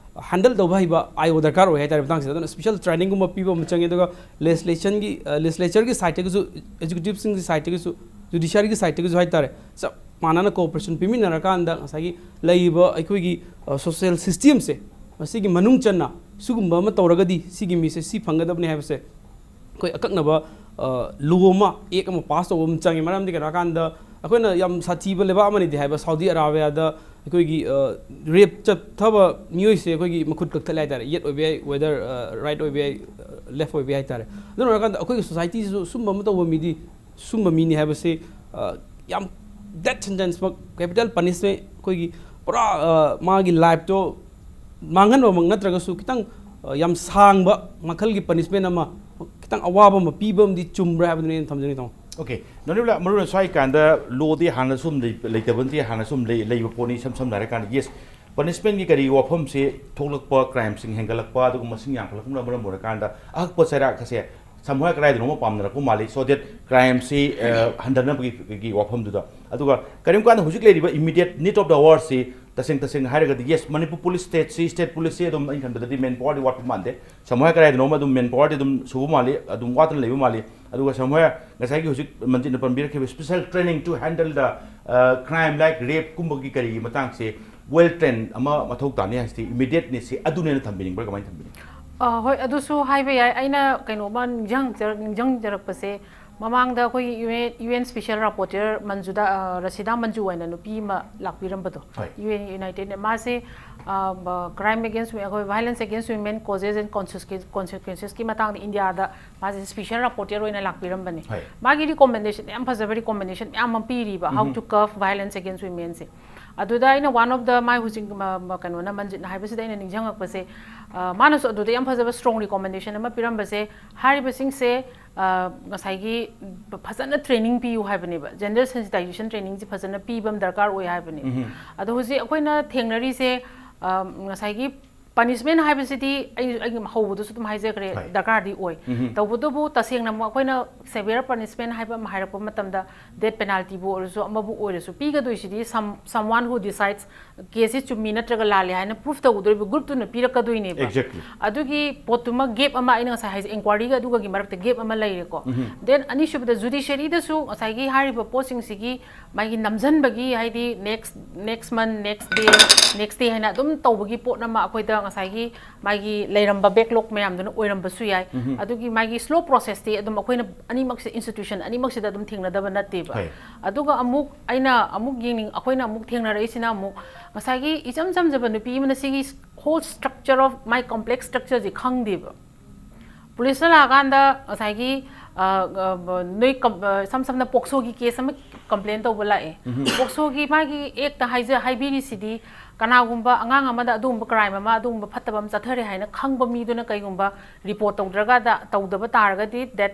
ꯍꯦꯟꯗꯜ ꯇꯧꯕ ꯍꯩꯕ ꯑꯥꯏ ꯑꯣ ꯗꯔꯀꯥꯔ ꯑꯣꯏ ꯍꯥꯏꯇꯥꯔꯦ ꯃꯇꯥꯡꯁꯤꯗ꯫ ꯑꯗꯨꯅ ꯁ꯭ꯄꯤꯁꯦꯜ ꯇ꯭ꯔꯦꯅꯤꯡꯒꯨꯝꯕ ꯄꯤꯕ ꯑꯃ ꯆꯪꯉꯤ꯫ ꯑꯗꯨꯒ ꯂꯦꯖꯤꯁꯂꯦꯁꯟꯒꯤ, ꯂꯦꯖꯤꯁꯂꯦꯆꯔꯒꯤ ꯁꯥꯏꯠꯇꯒꯤꯁꯨ, ꯑꯦꯛꯖꯤꯀ꯭ꯌꯨꯇꯤꯚꯁꯤꯡꯒꯤ ꯁꯥꯏꯠꯇꯒꯤꯁꯨ, ꯖꯨꯗꯤꯁꯤꯌꯥꯔꯤꯒꯤ ꯁꯥꯏꯠꯇꯒꯤꯁꯨ ꯍꯥꯏꯇꯥꯔꯦ, ꯆꯞ ꯃꯥꯟꯅꯅ ꯀꯣꯑꯣꯄꯔꯦꯁꯟ ꯄꯤꯃꯤꯟꯅꯔꯀꯥꯟꯗ ꯉꯁꯥꯏꯒꯤ ꯂꯩꯔꯤꯕ ꯑꯩꯈꯣꯏꯒꯤ ꯁꯣꯁꯤꯌꯦꯜ ꯁꯤꯁꯇꯦꯝꯁꯦ, ꯃꯁꯤꯒꯤ ꯃꯅꯨꯡ ꯆꯟꯅ ꯁꯤꯒꯨꯝꯕ ꯑꯃ ꯇꯧꯔꯒꯗꯤ ꯁꯤꯒꯤ ꯃꯤꯁꯦ ꯁꯤ ꯐꯪꯒꯗꯕꯅꯤ ꯍꯥꯏꯕꯁꯦ ꯑꯩꯈꯣꯏ ꯑꯀꯛꯅꯕ ꯂꯣ ꯑꯃ, ꯑꯦꯛ ꯑꯃ ꯄꯥꯁ ꯇꯧꯕ ꯑꯃ ꯆꯪꯉꯤ꯫ ꯃꯔꯝꯗꯤ ꯀꯩꯅꯣ ꯍꯥꯏꯀꯥꯟꯗ ꯑꯩꯈꯣꯏꯅ ꯌꯥꯝ ꯁꯥꯊꯤꯕ ꯂꯩꯕꯥꯛ ꯑꯃꯅꯤꯗꯤ ꯍꯥꯏꯕ ꯁꯥꯎꯗꯤ ꯑꯔꯥꯕꯤꯌꯥꯗ ꯑꯩꯈꯣꯏꯒꯤ ꯔꯦꯞ ꯆꯠꯊꯕ ꯃꯤꯑꯣꯏꯁꯦ ꯑꯩꯈꯣꯏꯒꯤ ꯃꯈꯨꯠ ꯀꯛꯊꯠꯂꯦ ꯍꯥꯏꯇꯥꯔꯦ꯫ ꯌꯦꯠ ꯑꯣꯏꯕ ꯌꯥꯏ, ꯋꯦꯗꯔ ꯔꯥꯏꯠ ꯑꯣꯏꯕ ꯌꯥꯏ, ꯂꯦꯐ ꯑꯣꯏꯕ ꯌꯥꯏ ꯍꯥꯏꯇꯥꯔꯦ꯫ ꯑꯗꯨꯅ ꯑꯣꯏꯔꯀꯥꯟꯗ ꯑꯩꯈꯣꯏꯒꯤ ꯁꯣꯁꯥꯏꯇꯤꯁꯤꯁꯨ ꯁꯨꯝꯕ ꯑꯃ ꯇꯧꯕ ꯃꯤꯗꯤ ꯁꯨꯝꯕ ꯃꯤꯅꯤ ꯍꯥꯏꯕꯁꯤ, ꯑ, ꯌꯥꯝ ꯗꯦꯠ ꯁꯦꯟꯇꯦꯟꯁꯃꯛ, ꯀꯦꯄꯤꯇꯦꯜ ꯄꯅꯤꯁꯃꯦꯟ, ꯑꯩꯈꯣꯏꯒꯤ ꯄꯨꯔꯥ, ꯑ, ꯃꯥꯒꯤ ꯂꯥꯏꯐꯇꯣ ꯃꯥꯡꯍꯟꯕꯃꯛ ꯅꯠꯇ꯭ꯔꯒꯁꯨ ꯈꯤꯇꯪ, ꯑ, ꯌꯥꯝ ꯁꯥꯡꯕ ꯃꯈꯜꯒꯤ ꯄꯅꯤꯁꯃꯦꯟ ꯑꯃ, ꯈꯤꯇꯪ ꯑꯋꯥꯕ ꯑꯃ ꯄꯤꯕ ꯑꯃꯗꯤ ꯆꯨꯝꯕ꯭ꯔꯥ ꯍꯥꯏꯕꯗꯨꯅꯤ ꯑꯩꯅ ꯊꯝꯖꯅꯤꯡꯉꯤ, ꯇꯥꯃꯣ꯫ ꯑꯣꯀꯦ, ꯅꯣꯅꯤꯕꯂꯥ, ꯃꯔꯨꯑꯣꯏꯅ ꯁ꯭ꯋꯥꯏ ꯀꯥꯟꯗ ꯂꯣꯗꯤ ꯍꯥꯟꯅ ꯁꯨꯝ ꯂꯩ-, ꯂꯩꯇꯕ ꯅꯠꯇꯦ, ꯍꯥꯟꯅ ꯁꯨꯝ ꯂꯩ-, ꯂꯩꯕ ꯄꯣꯠꯅꯤ꯫ ꯏꯁꯝ ꯁꯝꯅ ꯍꯥꯏꯔꯀꯥꯟꯗ, ꯌꯦꯁ, ꯄꯅꯤꯁꯃꯦꯟꯒꯤ ꯀꯔꯤ ꯋꯥꯐꯝꯁꯦ ꯊꯣꯛꯂꯛꯄ, ꯀ꯭ꯔꯥꯏꯝꯁꯤꯡ ꯍꯦꯟꯒꯠꯂꯛꯄ, ꯑꯗꯨꯒ ꯃꯁꯤꯡ ꯌꯥꯝꯈꯠꯂꯛꯄꯅ ꯃꯔꯝ ꯑꯣꯏꯔꯀꯥꯟꯗ ꯑꯍꯛꯄ ꯆꯩꯔꯥꯛ ꯑꯁꯦ ꯁꯃꯨꯍꯥ ꯀꯗꯥꯏꯗꯅꯣꯃ ꯄꯥꯝꯅꯔꯛꯄ ꯃꯥꯜꯂꯤ, so that ꯀ꯭ꯔꯥꯏꯝꯁꯤ, ꯑ, ꯍꯟꯊꯅꯕꯒꯤ, ꯒꯤ ꯋꯥꯐꯝꯗꯨꯗ꯫ ꯑꯗꯨꯒ ꯀꯔꯤꯒꯨꯝꯕ ꯀꯥꯟꯗ ꯍꯧꯖꯤꯛ ꯂꯩꯔꯤꯕ immediate need of the hour ꯁꯤ, ꯇꯁꯦꯡ ꯇꯁꯦꯡꯅ ꯍꯥꯏꯔꯒꯗꯤ, ꯌꯦꯁ, ꯃꯅꯤꯄꯨꯔ ꯄꯨꯂꯤꯁ ꯁ꯭ꯇꯦꯠꯁꯤ, ꯁ꯭ꯇꯦꯠ ꯄꯨꯂꯤꯁꯁꯤ ꯑꯗꯨꯝ ꯑꯩꯅ ꯈꯟꯕꯗꯗꯤ ꯃꯦꯟ ꯄꯥꯋꯔꯗꯤ ꯋꯥꯠꯄ ꯃꯥꯟꯗꯦ꯫ ꯁꯃꯨꯍꯥ ꯀꯗꯥꯏꯗꯅꯣꯃ ꯑꯗꯨꯝ ꯃꯦꯟ ꯄꯥꯋꯔꯗꯤ ꯑꯗꯨꯝ ꯁꯨꯕ ꯃꯥꯜꯂꯤ, ꯑꯗꯨꯝ ꯋꯥꯠꯇꯅ ꯂꯩꯕ ꯃꯥꯜꯂꯤ꯫ ꯑꯗꯨꯒ ꯁꯃꯨꯍꯥ ꯉꯁꯥꯏꯒꯤ ꯍꯧꯖꯤꯛ ꯃꯟꯖꯤꯠꯅ ꯄꯟꯕꯤꯔꯛꯈꯤꯕ special training to handle the, ꯑ, crime like rape ꯀꯨꯝꯕꯒꯤ ꯀꯔꯤꯒꯤ ꯃꯇꯥꯡꯁꯦ, Well trained ꯑꯃ ꯃꯊꯧ ꯇꯥꯅꯤ ꯍꯥꯏꯁꯤꯗꯤ immediateness ꯁꯤ ꯑꯗꯨꯅꯦꯅ ꯊꯝꯕꯤꯅꯤꯡꯕ꯭ꯔꯥ, ꯀꯃꯥꯏꯅ ꯊꯝꯕꯤꯅꯤꯡ? ꯑ, ꯍꯣꯏ, ꯑꯗꯨꯁꯨ ꯍꯥꯏꯕ ꯌꯥꯏ꯫ ꯑꯩꯅ ꯀꯩꯅꯣꯝꯃ ꯅꯤꯡꯁꯤꯡꯖꯔꯛ- ꯅꯤꯡꯁꯤꯡꯖꯔꯛꯄꯁꯦ, ꯃꯃꯥꯡꯗ ꯑꯩꯈꯣꯏꯒꯤ UN, UN special rapporteur ꯃꯟꯖꯨꯗꯥ, ꯑ, ꯔꯁꯤꯗꯥ ꯃꯟꯖꯨ ꯍꯥꯏꯅ ꯅꯨꯄꯤ ꯑꯃ ꯂꯥꯛꯄꯤꯔꯝꯕꯗꯣ, ꯍꯣꯏ. UN United ꯅ, ꯃꯥꯁꯦ, ꯑ, ꯕ- crime against women, ꯑꯩꯈꯣꯏ violence against women causes and consequences ꯀꯤ ꯃꯇꯥꯡꯗ ꯏꯟꯗꯤꯌꯥꯗ ꯃꯥꯁꯦ special rapporteur ꯑꯣꯏꯅ ꯂꯥꯛꯄꯤꯔꯝꯕꯅꯦ꯫ ꯍꯣꯏ. ꯃꯥꯒꯤ recommendation ꯌꯥꯝ ꯐꯖꯕ recommendation ꯃꯌꯥꯝ ꯑꯃ ꯄꯤꯔꯤꯕ, how to curb violence against women ꯁꯦ꯫ ꯑꯗꯨꯗ ꯑꯩꯅ one of the, ꯃꯥꯏ ꯍꯧꯖꯤꯛ ꯃ- ꯃ- ꯀꯩꯅꯣꯅ, ꯃꯟꯖꯤꯠꯅ ꯍꯥꯏꯕꯁꯤꯗ ꯑꯩꯅ ꯅꯤꯡꯁꯤꯡꯉꯛꯄꯁꯦ, ꯑ, ꯃꯥꯅꯁꯨ ꯑꯗꯨꯗ ꯌꯥꯝ ꯐꯖꯕ strong recommendation ꯑꯃ ꯄꯤꯔꯝꯕꯁꯦ, ꯍꯥꯏꯔꯤꯕꯁꯤꯡꯁꯦ, ꯑ, ꯉꯁꯥꯏꯒꯤ ꯐꯖꯅ training ꯄꯤꯌꯨ ꯍꯥꯏꯕꯅꯦꯕ, gender sensitization training ꯁꯤ ꯐꯖꯅ ꯄꯤꯕ ꯑꯃ ꯗꯔꯀꯥꯔ ꯑꯣꯏ ꯍꯥꯏꯕꯅꯦ꯫ ꯑꯗꯣ ꯍꯧꯖꯤꯛ ꯑꯩꯈꯣꯏꯅ ꯊꯦꯡꯅꯔꯤꯁꯦ, ꯑ, ꯉꯁꯥꯏꯒꯤ punishment ꯍꯥꯏꯕꯁꯤꯗꯤ ꯑꯩ ꯑꯩꯒꯤ ꯍꯧꯕꯗꯁꯨ ꯑꯗꯨꯝ ꯍꯥꯏꯖꯈ꯭ꯔꯦ, ꯍꯣꯏ. ꯗꯔꯀꯥꯔꯗꯤ ꯑꯣꯏ꯫ ꯇꯧꯕꯇꯕꯨ ꯇꯁꯦꯡꯅ ꯑꯃꯨꯛ ꯑꯩꯈꯣꯏꯅ severe punishment ꯍꯥꯏꯕ ꯑꯃ ꯍꯥꯏꯔꯛꯄ ꯃꯇꯝꯗ, death penalty ꯕꯨ ꯑꯣꯏꯔꯁꯨ ꯑꯃꯕꯨ ꯑꯣꯏꯔꯁꯨ, ꯄꯤꯒꯗꯣꯏꯁꯤꯗꯤ some- someone who decides, case ꯁꯤ ꯆꯨꯝꯃꯤ ꯅꯠꯇ꯭ꯔꯒ ꯂꯥꯜꯂꯤ ꯍꯥꯏꯅ proof ꯇꯧꯒꯗꯧꯔꯤꯕ group ꯇꯨꯅ ꯄꯤꯔꯛꯀꯗꯣꯏꯅꯦꯕ꯫ Exactly. ꯑꯗꯨꯒꯤ ꯄꯣꯠꯇꯨꯃ gap ꯑꯃ, ꯑꯩꯅ ꯉꯁꯥꯏ ꯍꯥꯏꯁꯦ, inquiry ꯒ ꯑꯗꯨꯒꯒꯤ ꯃꯔꯛꯇ gap ꯑꯃ ꯂꯩꯔꯦꯀꯣ꯫ Then ꯑꯅꯤꯁꯨꯕꯗ judiciary ꯗꯁꯨ ꯉꯁꯥꯏꯒꯤ ꯍꯥꯏꯔꯤꯕ ꯄꯣꯠꯁꯤꯡꯁꯤꯒꯤ ꯃꯥꯒꯤ ꯅꯝꯖꯟꯕꯒꯤ, ꯍꯥꯏꯗꯤ next next month, next day, next day ꯍꯥꯏꯅ ꯑꯗꯨꯝ ꯇꯧꯕꯒꯤ ꯄꯣꯠ ꯑꯃ ꯑꯩꯈꯣꯏꯗ ꯉꯁꯥꯏꯒꯤ ꯃꯥꯒꯤ ꯂꯩꯔꯝꯕ backlog ꯃꯌꯥꯝꯗꯨꯅ ꯑꯣꯏꯔꯝꯕꯁꯨ ꯌꯥꯏ꯫ ꯑꯗꯨꯒꯤ ꯃꯥꯒꯤ slow process ꯇꯤ ꯑꯗꯨꯝ ꯑꯩꯈꯣꯏꯅ ꯑꯅꯤꯃꯛꯁꯦ, institution ꯑꯅꯤꯃꯛꯁꯤꯗ ꯑꯗꯨꯝ ꯊꯦꯡꯅꯗꯕ ꯅꯠꯇꯦꯕ꯫ ꯍꯣꯏ. ꯑꯗꯨꯒ ꯑꯃꯨꯛ ꯑꯩꯅ ꯑꯃꯨꯛ ꯌꯦꯡꯅꯤꯡ ꯑꯩꯈꯣꯏꯅ ꯑꯃꯨꯛ ꯊꯦꯡꯅꯔꯛꯏꯁꯤꯅ ꯑꯃꯨꯛ ꯉꯁꯥꯏꯒꯤ ꯏꯆꯝ ꯆꯝꯖꯕ ꯅꯨꯄꯤ ꯑꯃꯅ ꯁꯤꯒꯤ whole structure of my complex structure ꯁꯤ ꯈꯪꯗꯦꯕ꯫ ꯄꯨꯂꯤꯁꯅ ꯂꯥꯛꯑꯀꯥꯟꯗ ꯉꯁꯥꯏꯒꯤ, ꯑ, ꯑ, ꯅꯣꯏ ꯀꯝ- ꯑ, ꯏꯁꯝ ꯁꯝꯅ ꯄꯣꯛꯁꯣꯒꯤ case ꯑꯃ complain ꯇꯧꯕ ꯂꯥꯛꯑꯦ꯫ ꯄꯣꯛꯁꯣꯒꯤ ꯃꯥꯒꯤ act ꯇ ꯍꯥꯏꯖ- ꯍꯥꯏꯕꯤꯔꯤꯁꯤꯗꯤ, ꯀꯅꯥꯒꯨꯝꯕ ꯑꯉꯥꯡ ꯑꯃꯗ ꯑꯗꯨꯒꯨꯝꯕ crime ꯑꯃ, ꯑꯗꯨꯒꯨꯝꯕ ꯐꯠꯇꯕ ꯑꯃ ꯆꯠꯊꯔꯦ ꯍꯥꯏꯅ ꯈꯪꯕ ꯃꯤꯗꯨꯅ ꯀꯩꯒꯨꯝꯕ report ꯇꯧꯗ꯭ꯔꯒ ꯇꯧꯗꯕ ꯇꯥꯔꯒꯗꯤ, that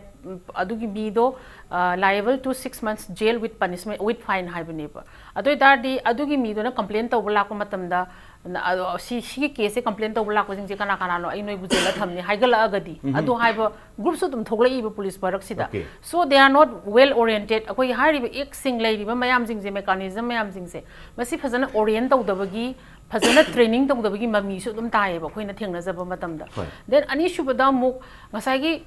ꯑꯗꯨꯒꯤ ꯃꯤꯗꯣ, ꯑ, liable to six months jail with punishment with fine ꯍꯥꯏꯕꯅꯦꯕ꯫ ꯑꯗꯨ ꯑꯣꯏꯇꯥꯔꯗꯤ ꯑꯗꯨꯒꯤ ꯃꯤꯗꯨꯅ complain ꯇꯧꯕ ꯂꯥꯛꯄ ꯃꯇꯝꯗ, ꯅ- ꯑꯗꯣ ꯁꯤ- ꯁꯤꯒꯤ case ꯁꯦ complain ꯇꯧꯕ ꯂꯥꯛꯄꯁꯤꯡꯁꯦ ꯀꯅꯥ ꯀꯅꯥꯅꯣ, ꯑꯩ ꯅꯣꯏꯕꯨ jail ꯗ ꯊꯝꯅꯤ ꯍꯥꯏꯒꯠꯂꯛꯑꯒꯗꯤ, ꯑꯗꯨ ꯍꯥꯏꯕ group ꯁꯨ ꯑꯗꯨꯝ ꯊꯣꯛꯂꯛꯏꯕ police ꯕꯔꯛꯁꯤꯗ꯫ Okay. So they are not well oriented. ꯑꯩꯈꯣꯏꯒꯤ ꯍꯥꯏꯔꯤꯕ act ꯁꯤꯡ, ꯂꯩꯔꯤꯕ ꯃꯌꯥꯝꯁꯤꯡꯁꯦ, mechanism ꯃꯌꯥꯝꯁꯤꯡꯁꯦ, ꯃꯁꯤ ꯐꯖꯅ orient ꯇꯧꯗꯕꯒꯤ, ꯐꯖꯅ training ꯇꯧꯗꯕꯒꯤ ꯃꯃꯤꯁꯨ ꯑꯗꯨꯝ ꯇꯥꯏꯌꯦꯕ ꯑꯩꯈꯣꯏꯅ ꯊꯦꯡꯅꯖꯕ ꯃꯇꯝꯗ꯫ ꯍꯣꯏ. Then ꯑꯅꯤꯁꯨꯕꯗ ꯑꯃꯨꯛ ꯉꯁꯥꯏꯒꯤ,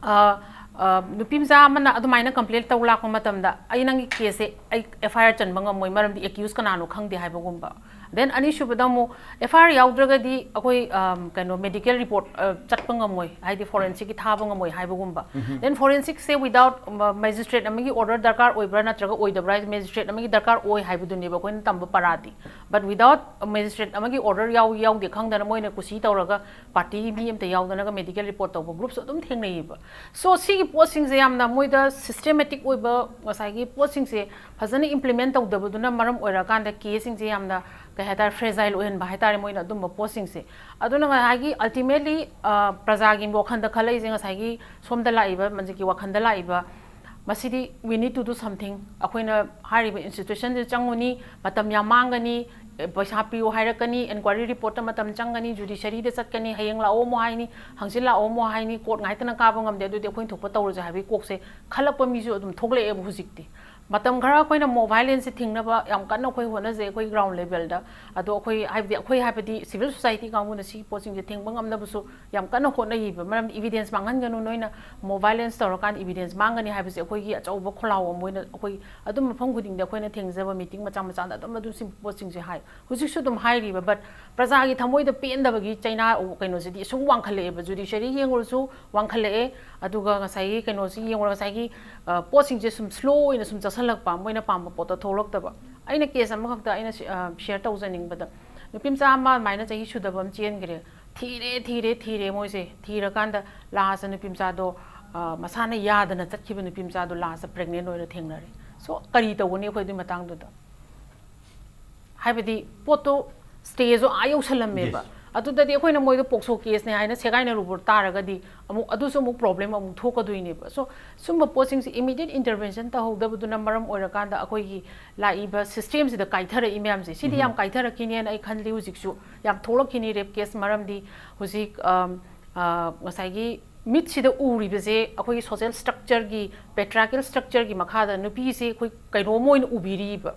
ꯑ, ꯑ, ꯅꯨꯄꯤ ꯃꯆꯥ ꯑꯃꯅ ꯑꯗꯨꯃꯥꯏꯅ complain ꯇꯧ ꯂꯥꯛꯄ ꯃꯇꯝꯗ, "ꯑꯩ ꯅꯪꯒꯤ case ꯁꯦ ꯑꯩ F I R ꯆꯟꯕ ꯉꯝꯃꯣꯏ, ꯃꯔꯝꯗꯤ accused ꯀꯅꯥꯅꯣ ꯈꯪꯗꯦ" ꯍꯥꯏꯕꯒꯨꯝꯕ꯫ Then ꯑꯅꯤꯁꯨꯕꯗ ꯑꯃꯨꯛ F I R ꯌꯥꯎꯗ꯭ꯔꯒꯗꯤ ꯑꯩꯈꯣꯏ, ꯑꯝ, ꯀꯩꯅꯣ, medical report, ꯑ, ꯆꯠꯄ ꯉꯝꯃꯣꯏ, ꯍꯥꯏꯗꯤ forensic ꯀꯤ ꯊꯥꯕ ꯉꯝꯃꯣꯏ ꯍꯥꯏꯕꯒꯨꯝꯕ꯫ Then forensic ꯁꯦ without, ꯃ-, magistrate ꯑꯃꯒꯤ order ꯗꯔꯀꯥꯔ ꯑꯣꯏꯕ꯭ꯔꯥ ꯅꯠꯇ꯭ꯔꯒ ꯑꯣꯏꯗꯕ꯭ꯔꯥ ꯍꯥꯏꯁꯦ magistrate ꯑꯃꯒꯤ ꯗꯔꯀꯥꯔ ꯑꯣꯏ ꯍꯥꯏꯕꯗꯨꯅꯦꯕ ꯑꯩꯈꯣꯏꯅ ꯇꯝꯕ ꯄꯔꯥꯗꯤ꯫ But without magistrate ꯑꯃꯒꯤ order ꯌꯥꯎ-, ꯌꯥꯎꯗꯦ ꯈꯪꯗꯅ ꯃꯣꯏꯅ ꯀꯨꯁꯤ ꯇꯧꯔꯒ party ꯃꯤ ꯑꯝꯇ ꯌꯥꯎꯗꯅꯒ medical report ꯇꯧꯕ groups ꯁꯨ ꯑꯗꯨꯝ ꯊꯦꯡꯅꯩꯌꯦꯕ꯫ So, ꯁꯤꯒꯤ ꯄꯣꯠꯁꯤꯡꯁꯦ ꯌꯥꯝꯅ ꯃꯣꯏꯗ systematic ꯑꯣꯏꯕ ꯉꯁꯥꯏꯒꯤ ꯄꯣꯠꯁꯤꯡꯁꯦ ꯐꯖꯅ implement ꯇꯧꯗꯕꯗꯨꯅ ꯃꯔꯝ ꯑꯣꯏꯔꯀꯥꯟꯗ case ꯁꯤꯡꯁꯦ ꯌꯥꯝꯅ, ꯀꯩ ꯍꯥꯏꯇꯥꯔꯦ, fragile ꯑꯣꯏꯍꯟꯕ ꯍꯥꯏꯇꯥꯔꯦ ꯃꯣꯏꯅ ꯑꯗꯨꯝꯕ ꯄꯣꯠꯁꯤꯡꯁꯦ꯫ ꯑꯗꯨꯅ ꯉꯁꯥꯏꯒꯤ ultimately, ꯑ, ꯄ꯭ꯔꯖꯥꯒꯤ ꯋꯥꯈꯜꯗ ꯈꯜꯂꯛꯏꯁꯦ, ꯉꯁꯥꯏꯒꯤ ꯁꯣꯝꯗ ꯂꯥꯛꯏꯕ, ꯃꯁꯤꯒꯤ ꯋꯥꯈꯜꯗ ꯂꯥꯛꯏꯕ, ꯃꯁꯤꯗꯤ we need to do something꯫ ꯑꯩꯈꯣꯏꯅ ꯍꯥꯏꯔꯤꯕ institution ꯁꯦ ꯆꯪꯉꯨꯅꯤ, ꯃꯇꯝ ꯌꯥꯝ ꯃꯥꯡꯒꯅꯤ, ꯑꯦ, ꯄꯩꯁꯥ ꯄꯤꯌꯨ ꯍꯥꯏꯔꯛꯀꯅꯤ, inquiry report ꯇ ꯃꯇꯝ ꯆꯪꯒꯅꯤ, judiciary ꯗ ꯆꯠꯀꯅꯤ, ꯍꯌꯦꯡ ꯂꯥꯛꯑꯣ ꯑꯃꯨꯛ ꯍꯥꯏꯅꯤ, ꯍꯪꯆꯤꯠ ꯂꯥꯛꯑꯣ ꯑꯃꯨꯛ ꯍꯥꯏꯅꯤ, court ꯉꯥꯏꯇꯅ ꯀꯥꯕ ꯉꯝꯗꯦ, ꯑꯗꯨꯗꯤ ꯑꯩꯈꯣꯏꯅ ꯊꯣꯛꯄ ꯇꯧꯔꯁꯦ ꯍꯥꯏꯕꯒꯤ ꯀꯣꯛꯁꯦ ꯈꯜꯂꯛꯄ ꯃꯤꯁꯨ ꯑꯗꯨꯝ ꯊꯣꯛꯂꯛꯑꯦꯕ ꯍꯧꯖꯤꯛꯇꯤ꯫ ꯃꯇꯝ ꯈꯔ ꯑꯩꯈꯣꯏꯅ mob violence ꯁꯦ ꯊꯤꯡꯅꯕ ꯌꯥꯝ ꯀꯟꯅ ꯑꯩꯈꯣꯏ ꯍꯣꯠꯅꯖꯩ ꯑꯩꯈꯣꯏ ground level ꯗ꯫ ꯑꯗꯣ ꯑꯩꯈꯣꯏ ꯍꯥꯏꯕꯗꯤ, ꯑꯩꯈꯣꯏ ꯍꯥꯏꯕꯗꯤ civil society ꯀꯥꯡꯕꯨꯅ ꯁꯤꯒꯤ ꯄꯣꯠꯁꯤꯡꯁꯦ ꯊꯤꯡꯕ ꯉꯝꯅꯕꯁꯨ ꯌꯥꯝ ꯀꯟꯅ ꯍꯣꯠꯅꯩꯌꯦꯕ꯫ ꯃꯔꯝꯗꯤ evidence ꯃꯥꯡꯍꯟꯒꯅꯨ, ꯅꯣꯏꯅ mob violence ꯇꯧꯔꯀꯥꯟꯗ evidence ꯃꯥꯡꯒꯅꯤ ꯍꯥꯏꯕꯁꯦ ꯑꯩꯈꯣꯏꯒꯤ ꯑꯆꯧꯕ ꯈꯣꯜꯂꯥꯎ ꯑꯃ ꯑꯣꯏꯅ ꯑꯩꯈꯣꯏ ꯑꯗꯨꯝ ꯃꯐꯝ ꯈꯨꯗꯤꯡꯗ ꯑꯩꯈꯣꯏꯅ ꯊꯦꯡꯅꯖꯕ meeting ꯃꯆꯥ ꯃꯆꯥꯗ ꯑꯗꯨꯝ ꯑꯗꯨ ꯁꯤ ꯄꯣꯠꯁꯤꯡꯁꯦ ꯍꯥꯏ꯫ ꯍꯧꯖꯤꯛꯁꯨ ꯑꯗꯨꯝ ꯍꯥꯏꯔꯤꯕ, but ꯄ꯭ꯔꯖꯥꯒꯤ ꯊꯃꯣꯏꯗ ꯄꯦꯟꯗꯕꯒꯤ ꯆꯩꯅꯥ ꯀꯩꯅꯣꯁꯤꯗꯤ ꯁꯨꯝ ꯋꯥꯡꯈꯠꯂꯛꯑꯦꯕ꯫ Judiciary ꯌꯦꯡꯉꯨꯔꯁꯨ ꯋꯥꯡꯈꯠꯂꯛꯑꯦ, ꯑꯗꯨꯒ ꯉꯁꯥꯏꯒꯤ ꯀꯩꯅꯣꯁꯤ ꯌꯦꯡꯉꯨꯔ ꯉꯁꯥꯏꯒꯤ, ꯑ, ꯄꯣꯠꯁꯤꯡꯁꯦ ꯁꯨꯝ slow ꯑꯣꯏꯅ ꯁꯨꯝ ꯆꯠꯁꯜꯂꯛꯄ, ꯃꯣꯏꯅ ꯄꯥꯝꯕ ꯄꯣꯠꯇꯣ ꯊꯣꯛꯂꯛꯇꯕ꯫ ꯑꯩꯅ case ꯑꯃꯈꯛꯇ ꯑꯩꯅ ꯁꯤ-, ꯑ, share ꯇꯧꯖꯅꯤꯡꯕꯗ, ꯅꯨꯄꯤ ꯃꯆꯥ ꯑꯃ ꯑꯗꯨꯃꯥꯏꯅ ꯆꯍꯤ ꯁꯨꯗꯕ ꯑꯃ ꯆꯦꯟꯈ꯭ꯔꯦ꯫ ꯊꯤꯔꯦ, ꯊꯤꯔꯦ, ꯊꯤꯔꯦ ꯃꯣꯏꯁꯦ꯫ ꯊꯤꯔꯀꯥꯟꯗ last ꯅꯨꯄꯤ ꯃꯆꯥꯗꯣ, ꯑ, ꯃꯁꯥꯅ ꯌꯥꯗꯅ ꯆꯠꯈꯤꯕ ꯅꯨꯄꯤ ꯃꯆꯥꯗꯣ last pregnant ꯑꯣꯏꯔ ꯊꯦꯡꯅꯔꯦ꯫ So, ꯀꯔꯤ ꯇꯧꯒꯅꯤ ꯑꯩꯈꯣꯏ ꯑꯗꯨꯒꯤ ꯃꯇꯥꯡꯗꯨꯗ? ꯍꯥꯏꯕꯗꯤ ꯄꯣꯠꯇꯣ stage ꯗꯣ ꯑꯥ ꯌꯧꯁꯜꯂꯝꯃꯦꯕ꯫ Yes. ꯑꯗꯨꯗꯗꯤ ꯑꯩꯈꯣꯏꯅ ꯃꯣꯏꯗꯣ POCSO case ꯅꯦ ꯍꯥꯏꯅ ꯁꯦꯒꯥꯏꯅꯔꯨꯕ ꯇꯥꯔꯒꯗꯤ ꯑꯃꯨꯛ ꯑꯗꯨꯁꯨ ꯑꯃꯨꯛ problem ꯑꯃꯨꯛ ꯊꯣꯛꯀꯗꯣꯏꯅꯦꯕ꯫ So, ꯁꯨꯝꯕ ꯄꯣꯠꯁꯤꯡꯁꯦ immediate intervention ꯇꯧꯍꯧꯗꯕꯗꯨꯅ ꯃꯔꯝ ꯑꯣꯏꯔꯀꯥꯟꯗ ꯑꯩꯈꯣꯏꯒꯤ ꯂꯥꯛꯏꯕ system ꯁꯤꯗ ꯀꯥꯏꯊꯔꯛꯏ ꯃꯌꯥꯝꯁꯦ꯫ ꯁꯤꯗꯤ ꯌꯥꯝ ꯀꯥꯏꯊꯔꯛꯈꯤꯅꯦꯅ ꯑꯩ ꯈꯜꯂꯤ꯫ ꯍꯧꯖꯤꯛꯁꯨ ꯌꯥꯝ ꯊꯣꯛꯂꯛꯈꯤꯅꯤ rape case, ꯃꯔꯝꯗꯤ ꯍꯧꯖꯤꯛ, ꯑꯝ, ꯑ, ꯉꯁꯥꯏꯒꯤ ꯃꯤꯠꯁꯤꯗ ꯎꯔꯤꯕꯁꯦ ꯑꯩꯈꯣꯏꯒꯤ social structure ꯒꯤ, patriarchal structure ꯒꯤ ꯃꯈꯥꯗ ꯅꯨꯄꯤꯁꯦ ꯑꯩꯈꯣꯏ ꯀꯩꯅꯣꯝ ꯑꯣꯏꯅ ꯎꯕꯤꯔꯤꯕ꯫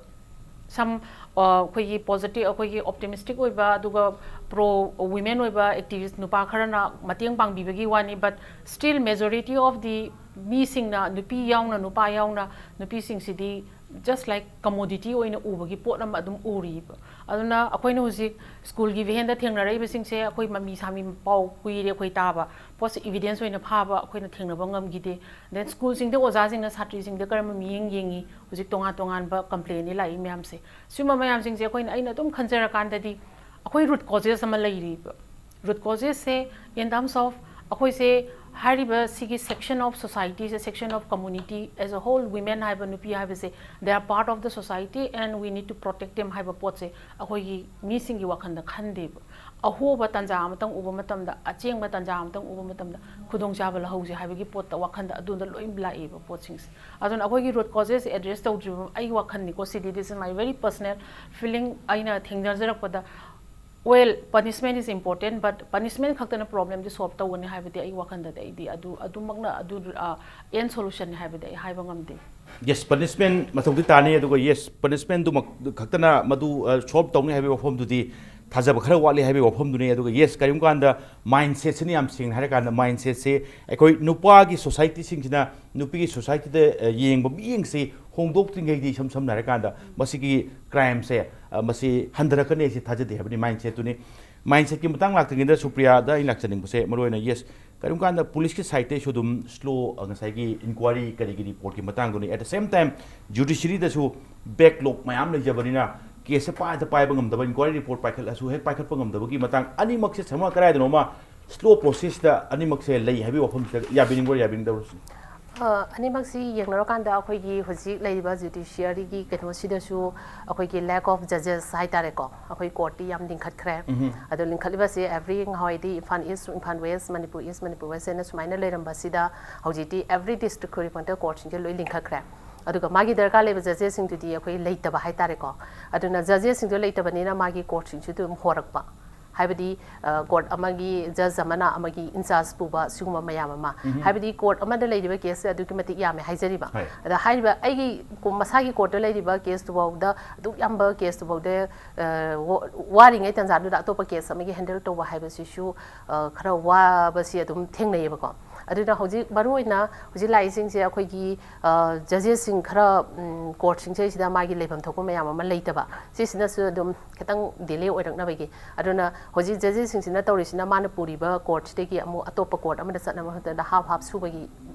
Some ꯑꯩꯈꯣꯏꯒꯤ positive, ꯑꯩꯈꯣꯏꯒꯤ optimistic ꯑꯣꯏꯕ ꯑꯗꯨꯒ pro women ꯑꯣꯏꯕ activist ꯅꯨꯄꯥ ꯈꯔꯅ ꯃꯇꯦꯡ ꯄꯥꯡꯕꯤꯕꯒꯤ ꯋꯥꯅꯤ, but still majority of the ꯃꯤꯁꯤꯡꯅ, ꯅꯨꯄꯤ ꯌꯥꯎꯅ ꯅꯨꯄꯥ ꯌꯥꯎꯅ, ꯅꯨꯄꯤꯁꯤꯡꯁꯤꯗꯤ just like commodity ꯑꯣꯏꯅ ꯎꯕꯒꯤ ꯄꯣꯠ ꯑꯃ ꯑꯗꯨꯝ ꯎꯔꯤꯕ꯫ ꯑꯗꯨꯅ ꯑꯩꯈꯣꯏꯅ ꯍꯧꯖꯤꯛ ꯁ꯭ꯀꯨꯜꯒꯤ ꯚꯦꯟꯗ ꯊꯦꯡꯅꯔꯛꯏꯕꯁꯤꯡꯁꯦ ꯑꯩꯈꯣꯏ ꯃꯃꯤ ꯁꯥꯃꯤ ꯄꯥꯎ ꯀꯨꯏꯔꯦ ꯑꯩꯈꯣꯏ ꯇꯥꯕ꯫ ꯄꯣꯠꯁꯦ evidence ꯑꯣꯏꯅ ꯐꯥꯕ ꯑꯩꯈꯣꯏꯅ ꯊꯦꯡꯅꯕ ꯉꯝꯈꯤꯗꯦ꯫ Then ꯁ꯭ꯀꯨꯜꯁꯤꯡꯗ ꯑꯣꯖꯥꯁꯤꯡꯅ ꯁꯥꯇ꯭ꯔꯤꯁꯤꯡꯗ ꯀꯔꯝꯕ ꯃꯤꯠꯌꯦꯡ ꯌꯦꯡꯉꯤ, ꯍꯧꯖꯤꯛ ꯇꯣꯉꯥꯟ ꯇꯣꯉꯥꯟꯕ complainꯗꯤ ꯂꯥꯛꯏ ꯃꯌꯥꯝꯁꯦ꯫ ꯁꯤꯒꯨꯝꯕ ꯃꯌꯥꯝꯁꯤꯡꯁꯦ ꯑꯩꯈꯣꯏꯅ, ꯑꯩꯅ ꯑꯗꯨꯝ ꯈꯟꯖꯔꯀꯥꯟꯗꯗꯤ ꯑꯩꯈꯣꯏ root causes ꯑꯃ ꯂꯩꯔꯤꯕ꯫ Root causesꯁꯦ in terms of ꯑꯩꯈꯣꯏꯁꯦ ꯍꯥꯏꯔꯤꯕ ꯁꯤꯒꯤ section of societyꯁꯦ, section of community as a whole, women ꯍꯥꯏꯕ, ꯅꯨꯄꯤ ꯍꯥꯏꯕꯁꯦ, they are part of the society and we need to protect them ꯍꯥꯏꯕ ꯄꯣꯠꯁꯦ ꯑꯩꯈꯣꯏꯒꯤ ꯃꯤꯁꯤꯡꯒꯤ ꯋꯥꯈꯜꯗ ꯈꯟꯗꯦꯕ꯫ ꯑꯍꯣꯕ ꯇꯥꯟꯖꯥ ꯑꯃꯇꯪ ꯎꯕ ꯃꯇꯝꯗ, ꯑꯆꯦꯡꯕ ꯇꯥꯟꯖꯥ ꯑꯃꯇꯪ ꯎꯕ ꯃꯇꯝꯗ ꯈꯨꯗꯣꯡꯆꯥꯕ ꯂꯧꯍꯧꯁꯦ ꯍꯥꯏꯕꯒꯤ ꯄꯣꯠꯇ, ꯋꯥꯈꯜꯗ ꯑꯗꯨꯗ ꯂꯣꯏ ꯂꯥꯛꯑꯦꯕ ꯄꯣꯠꯁꯤꯡꯁꯦ꯫ ꯑꯗꯨꯅ ꯑꯩꯈꯣꯏꯒꯤ root causesꯁꯦ address ꯇꯧꯗ꯭ꯔꯤꯕ, ꯑꯩꯒꯤ ꯋꯥꯈꯜꯅꯤꯀꯣ ꯁꯤꯗꯤ, this is my very personal feeling, ꯑꯩꯅ ꯊꯦꯡꯅꯖꯔꯛꯄꯗ, well, punishment is important, but punishment ꯈꯛꯇꯅ problemꯗꯤ solve ꯇꯧꯒꯅꯤ ꯍꯥꯏꯕꯗꯤ ꯑꯩ ꯋꯥꯈꯜꯗꯗꯤ ꯑꯩꯗꯤ ꯑꯗꯨ, ꯑꯗꯨꯃꯛꯅ ꯑꯗꯨ end solutionꯅꯤ ꯍꯥꯏꯕꯗꯤ ꯑꯩ ꯍꯥꯏꯕ ꯉꯝꯗꯦ꯫ Yes, punishment ꯃꯊꯧꯗꯤ ꯇꯥꯅꯤ, ꯑꯗꯨꯒ yes, punishmentꯗꯨꯃꯛ ꯈꯛꯇꯅ ꯃꯗꯨ solve ꯇꯧꯅꯤ ꯍꯥꯏꯕꯒꯤ ꯋꯥꯐꯝꯗꯨꯗꯤ ꯊꯥꯖꯕ ꯈꯔ ꯋꯥꯠꯂꯤ ꯍꯥꯏꯕꯒꯤ ꯋꯥꯐꯝꯗꯨꯅꯤ꯫ ꯑꯗꯨꯒ yes, ꯀꯔꯤꯒꯨꯝꯕ ꯀꯥꯟꯗ mindsetꯁꯤꯅ, ꯌꯥꯝ ꯁꯦꯡꯅ ꯍꯥꯏꯔꯀꯥꯟꯗ, mindsetꯁꯦ ꯑꯩꯈꯣꯏ ꯅꯨꯄꯥꯒꯤ societyꯁꯤꯡꯁꯤꯅ ꯅꯨꯄꯤꯒꯤ societyꯗ ꯌꯦꯡꯕ ꯃꯤꯠꯌꯦꯡꯁꯤ ꯍꯣꯡꯗꯣꯛꯇ꯭ꯔꯤꯉꯩꯗꯤ, ꯏꯁꯝ ꯁꯝꯅ ꯍꯥꯏꯔꯀꯥꯟꯗ, ꯃꯁꯤꯒꯤ crimeꯁꯦ ꯃꯁꯤ ꯍꯟꯊꯔꯛꯀꯅꯤ ꯍꯥꯏꯁꯤ ꯊꯥꯖꯗꯦ ꯍꯥꯏꯕꯅꯤ, mindsetꯇꯨꯅꯤ꯫ Mindsetꯀꯤ ꯃꯇꯥꯡ ꯂꯥꯛꯇ꯭ꯔꯤꯉꯩꯗ ꯁꯨꯄ꯭ꯔꯤꯌꯥꯗ ꯑꯩ ꯂꯥꯛꯆꯅꯤꯡꯕꯁꯦ, ꯃꯔꯨꯑꯣꯏꯅ yes, ꯀꯔꯤꯒꯨꯝꯕ ꯀꯥꯟꯗ policeꯀꯤ sideꯇꯩꯁꯨ ꯑꯗꯨꯝ slow, ꯉꯁꯥꯏꯒꯤ inquiry ꯀꯔꯤꯒꯤ reportꯀꯤ ꯃꯇꯥꯡꯗꯨꯅꯤ꯫ At the same time, judiciaryꯗꯁꯨ backlog ꯃꯌꯥꯝ ꯂꯩꯖꯕꯅꯤꯅ caseꯁꯦ ꯄꯥꯏꯗ ꯄꯥꯏꯕ ꯉꯝꯗꯕ, inquiry report ꯄꯥꯏꯈꯠꯂꯁꯨ ꯍꯦꯛ ꯄꯥꯏꯈꯠꯄ ꯉꯝꯗꯕꯒꯤ ꯃꯇꯥꯡ, ꯑꯅꯤꯃꯛꯁꯦ ꯁꯝꯅ ꯀꯗꯥꯏꯗꯅꯣꯃ slow processꯇ ꯑꯅꯤꯃꯛꯁꯦ ꯂꯩ ꯍꯥꯏꯕꯒꯤ ꯋꯥꯐꯝꯁꯤꯗ ꯌꯥꯕꯤꯅꯤꯡꯕ꯭ꯔꯥ, ꯌꯥꯕꯤꯅꯤꯡꯗꯕ꯭ꯔꯥ? ꯑꯅꯤꯃꯛꯁꯤ ꯌꯦꯡꯅꯔꯀꯥꯟꯗ ꯑꯩꯈꯣꯏꯒꯤ ꯍꯧꯖꯤꯛ ꯂꯩꯔꯤꯕ judiciaryꯒꯤ ꯀꯩꯅꯣꯁꯤꯗꯁꯨ ꯑꯩꯈꯣꯏꯒꯤ lack of judges ꯍꯥꯏꯇꯥꯔꯦꯀꯣ, ꯑꯩꯈꯣꯏ courtꯇꯤ ꯌꯥꯝ ꯂꯤꯡꯈꯠꯈ꯭ꯔꯦ꯫ ꯑꯗꯣ ꯂꯤꯡꯈꯠꯂꯤꯕꯁꯦ every, ꯉꯍꯥꯟꯋꯥꯏꯗꯤ Imphal East, Imphal West, Manipur East, Manipur West ꯍꯥꯏꯅ ꯁꯨꯃꯥꯏꯅ ꯂꯩꯔꯝꯕꯁꯤꯗ ꯍꯧꯖꯤꯛꯇꯤ every district ꯈꯨꯗꯤꯡꯃꯛꯇ courtꯁꯤꯡꯁꯦ ꯂꯣꯏ ꯂꯤꯡꯈꯠꯈ꯭ꯔꯦ꯫ ꯑꯗꯨꯒ ꯃꯥꯒꯤ ꯗꯔꯀꯥꯔ ꯂꯩꯕ judgesꯁꯤꯡꯗꯨꯗꯤ ꯑꯩꯈꯣꯏ ꯂꯩꯇꯕ ꯍꯥꯏꯇꯥꯔꯦꯀꯣ꯫ ꯑꯗꯨꯅ judgesꯁꯤꯡꯗꯣ ꯂꯩꯇꯕꯅꯤꯅ ꯃꯥꯒꯤ courtꯁꯤꯡꯁꯨ ꯑꯗꯨꯝ ꯍꯣꯔꯛꯄ꯫ ꯍꯥꯏꯕꯗꯤ ꯀꯣꯔꯠ ꯑꯃꯒꯤ ꯖꯖ ꯑꯃꯅ ꯑꯃꯒꯤ ꯏꯟꯆꯥꯔꯖ ꯄꯨꯕ, ꯁꯤꯒꯨꯝꯕ ꯃꯌꯥꯝ ꯑꯃ꯫ ꯍꯥꯏꯕꯗꯤ ꯀꯣꯔꯠ ꯑꯃꯗ ꯂꯩꯔꯤꯕ ꯀꯦꯁꯁꯦ ꯑꯗꯨꯛꯀꯤ ꯃꯇꯤꯛ ꯌꯥꯝꯃꯦ ꯍꯥꯏꯖꯔꯤꯕ꯫ ꯍꯣꯏ꯫ ꯑꯗ ꯍꯥꯏꯔꯤꯕ ꯑꯩꯒꯤ ꯀꯣ- ꯃꯁꯥꯒꯤ ꯀꯣꯔꯠꯇ ꯂꯩꯔꯤꯕ ꯀꯦꯁꯇꯨꯐꯥꯎꯗ, ꯑꯗꯨꯛ ꯌꯥꯝꯕ ꯀꯦꯁꯇꯨꯐꯥꯎꯗ ꯑ, ꯋꯥ- ꯋꯥꯔꯤꯉꯩ ꯇꯥꯟꯖꯥꯗꯨꯗ ꯑꯇꯣꯞꯄ ꯀꯦꯁ ꯑꯃꯒꯤ ꯍꯦꯟꯗꯜ ꯇꯧꯕ ꯍꯥꯏꯕꯁꯤꯁꯨ ꯑ, ꯈꯔ ꯋꯥꯕꯁꯤ ꯑꯗꯨꯝ ꯊꯦꯡꯅꯩꯌꯦꯕꯀꯣ꯫ ꯑꯗꯨꯅ ꯍꯧꯖꯤꯛ ꯃꯔꯨꯑꯣꯏꯅ ꯍꯧꯖꯤꯛ ꯂꯥꯛꯏꯁꯤꯡꯁꯦ ꯑꯩꯈꯣꯏꯒꯤ ꯖꯖꯦꯁꯁꯤꯡ ꯈꯔ, ꯎꯝ, ꯀꯣꯔꯠꯁꯤꯡꯁꯦ ꯁꯤꯗ ꯃꯥꯒꯤ ꯂꯩꯐꯝ ꯊꯣꯛꯄ ꯃꯌꯥꯝ ꯑꯃ ꯂꯩꯇꯕ, ꯁꯤꯁꯤꯅꯁꯨ ꯑꯗꯨꯝ ꯈꯤꯇꯪ ꯗꯤꯂꯦ ꯑꯣꯏꯔꯛꯅꯕꯒꯤ꯫ ꯑꯗꯨꯅ ꯍꯧꯖꯤꯛ ꯖꯖꯦꯁꯁꯤꯡꯁꯤꯅ ꯇꯧꯔꯤꯁꯤꯅ ꯃꯥꯅ ꯄꯨꯔꯤꯕ ꯀꯣꯔꯠꯁꯤꯗꯒꯤ ꯑꯃꯨꯛ ꯑꯇꯣꯞꯄ ꯀꯣꯔꯠ ꯑꯃꯗ ꯆꯠꯅꯕ ꯃꯇꯝꯗ ꯍꯥꯞ ꯍꯥꯞ ꯁꯨꯕꯒꯤ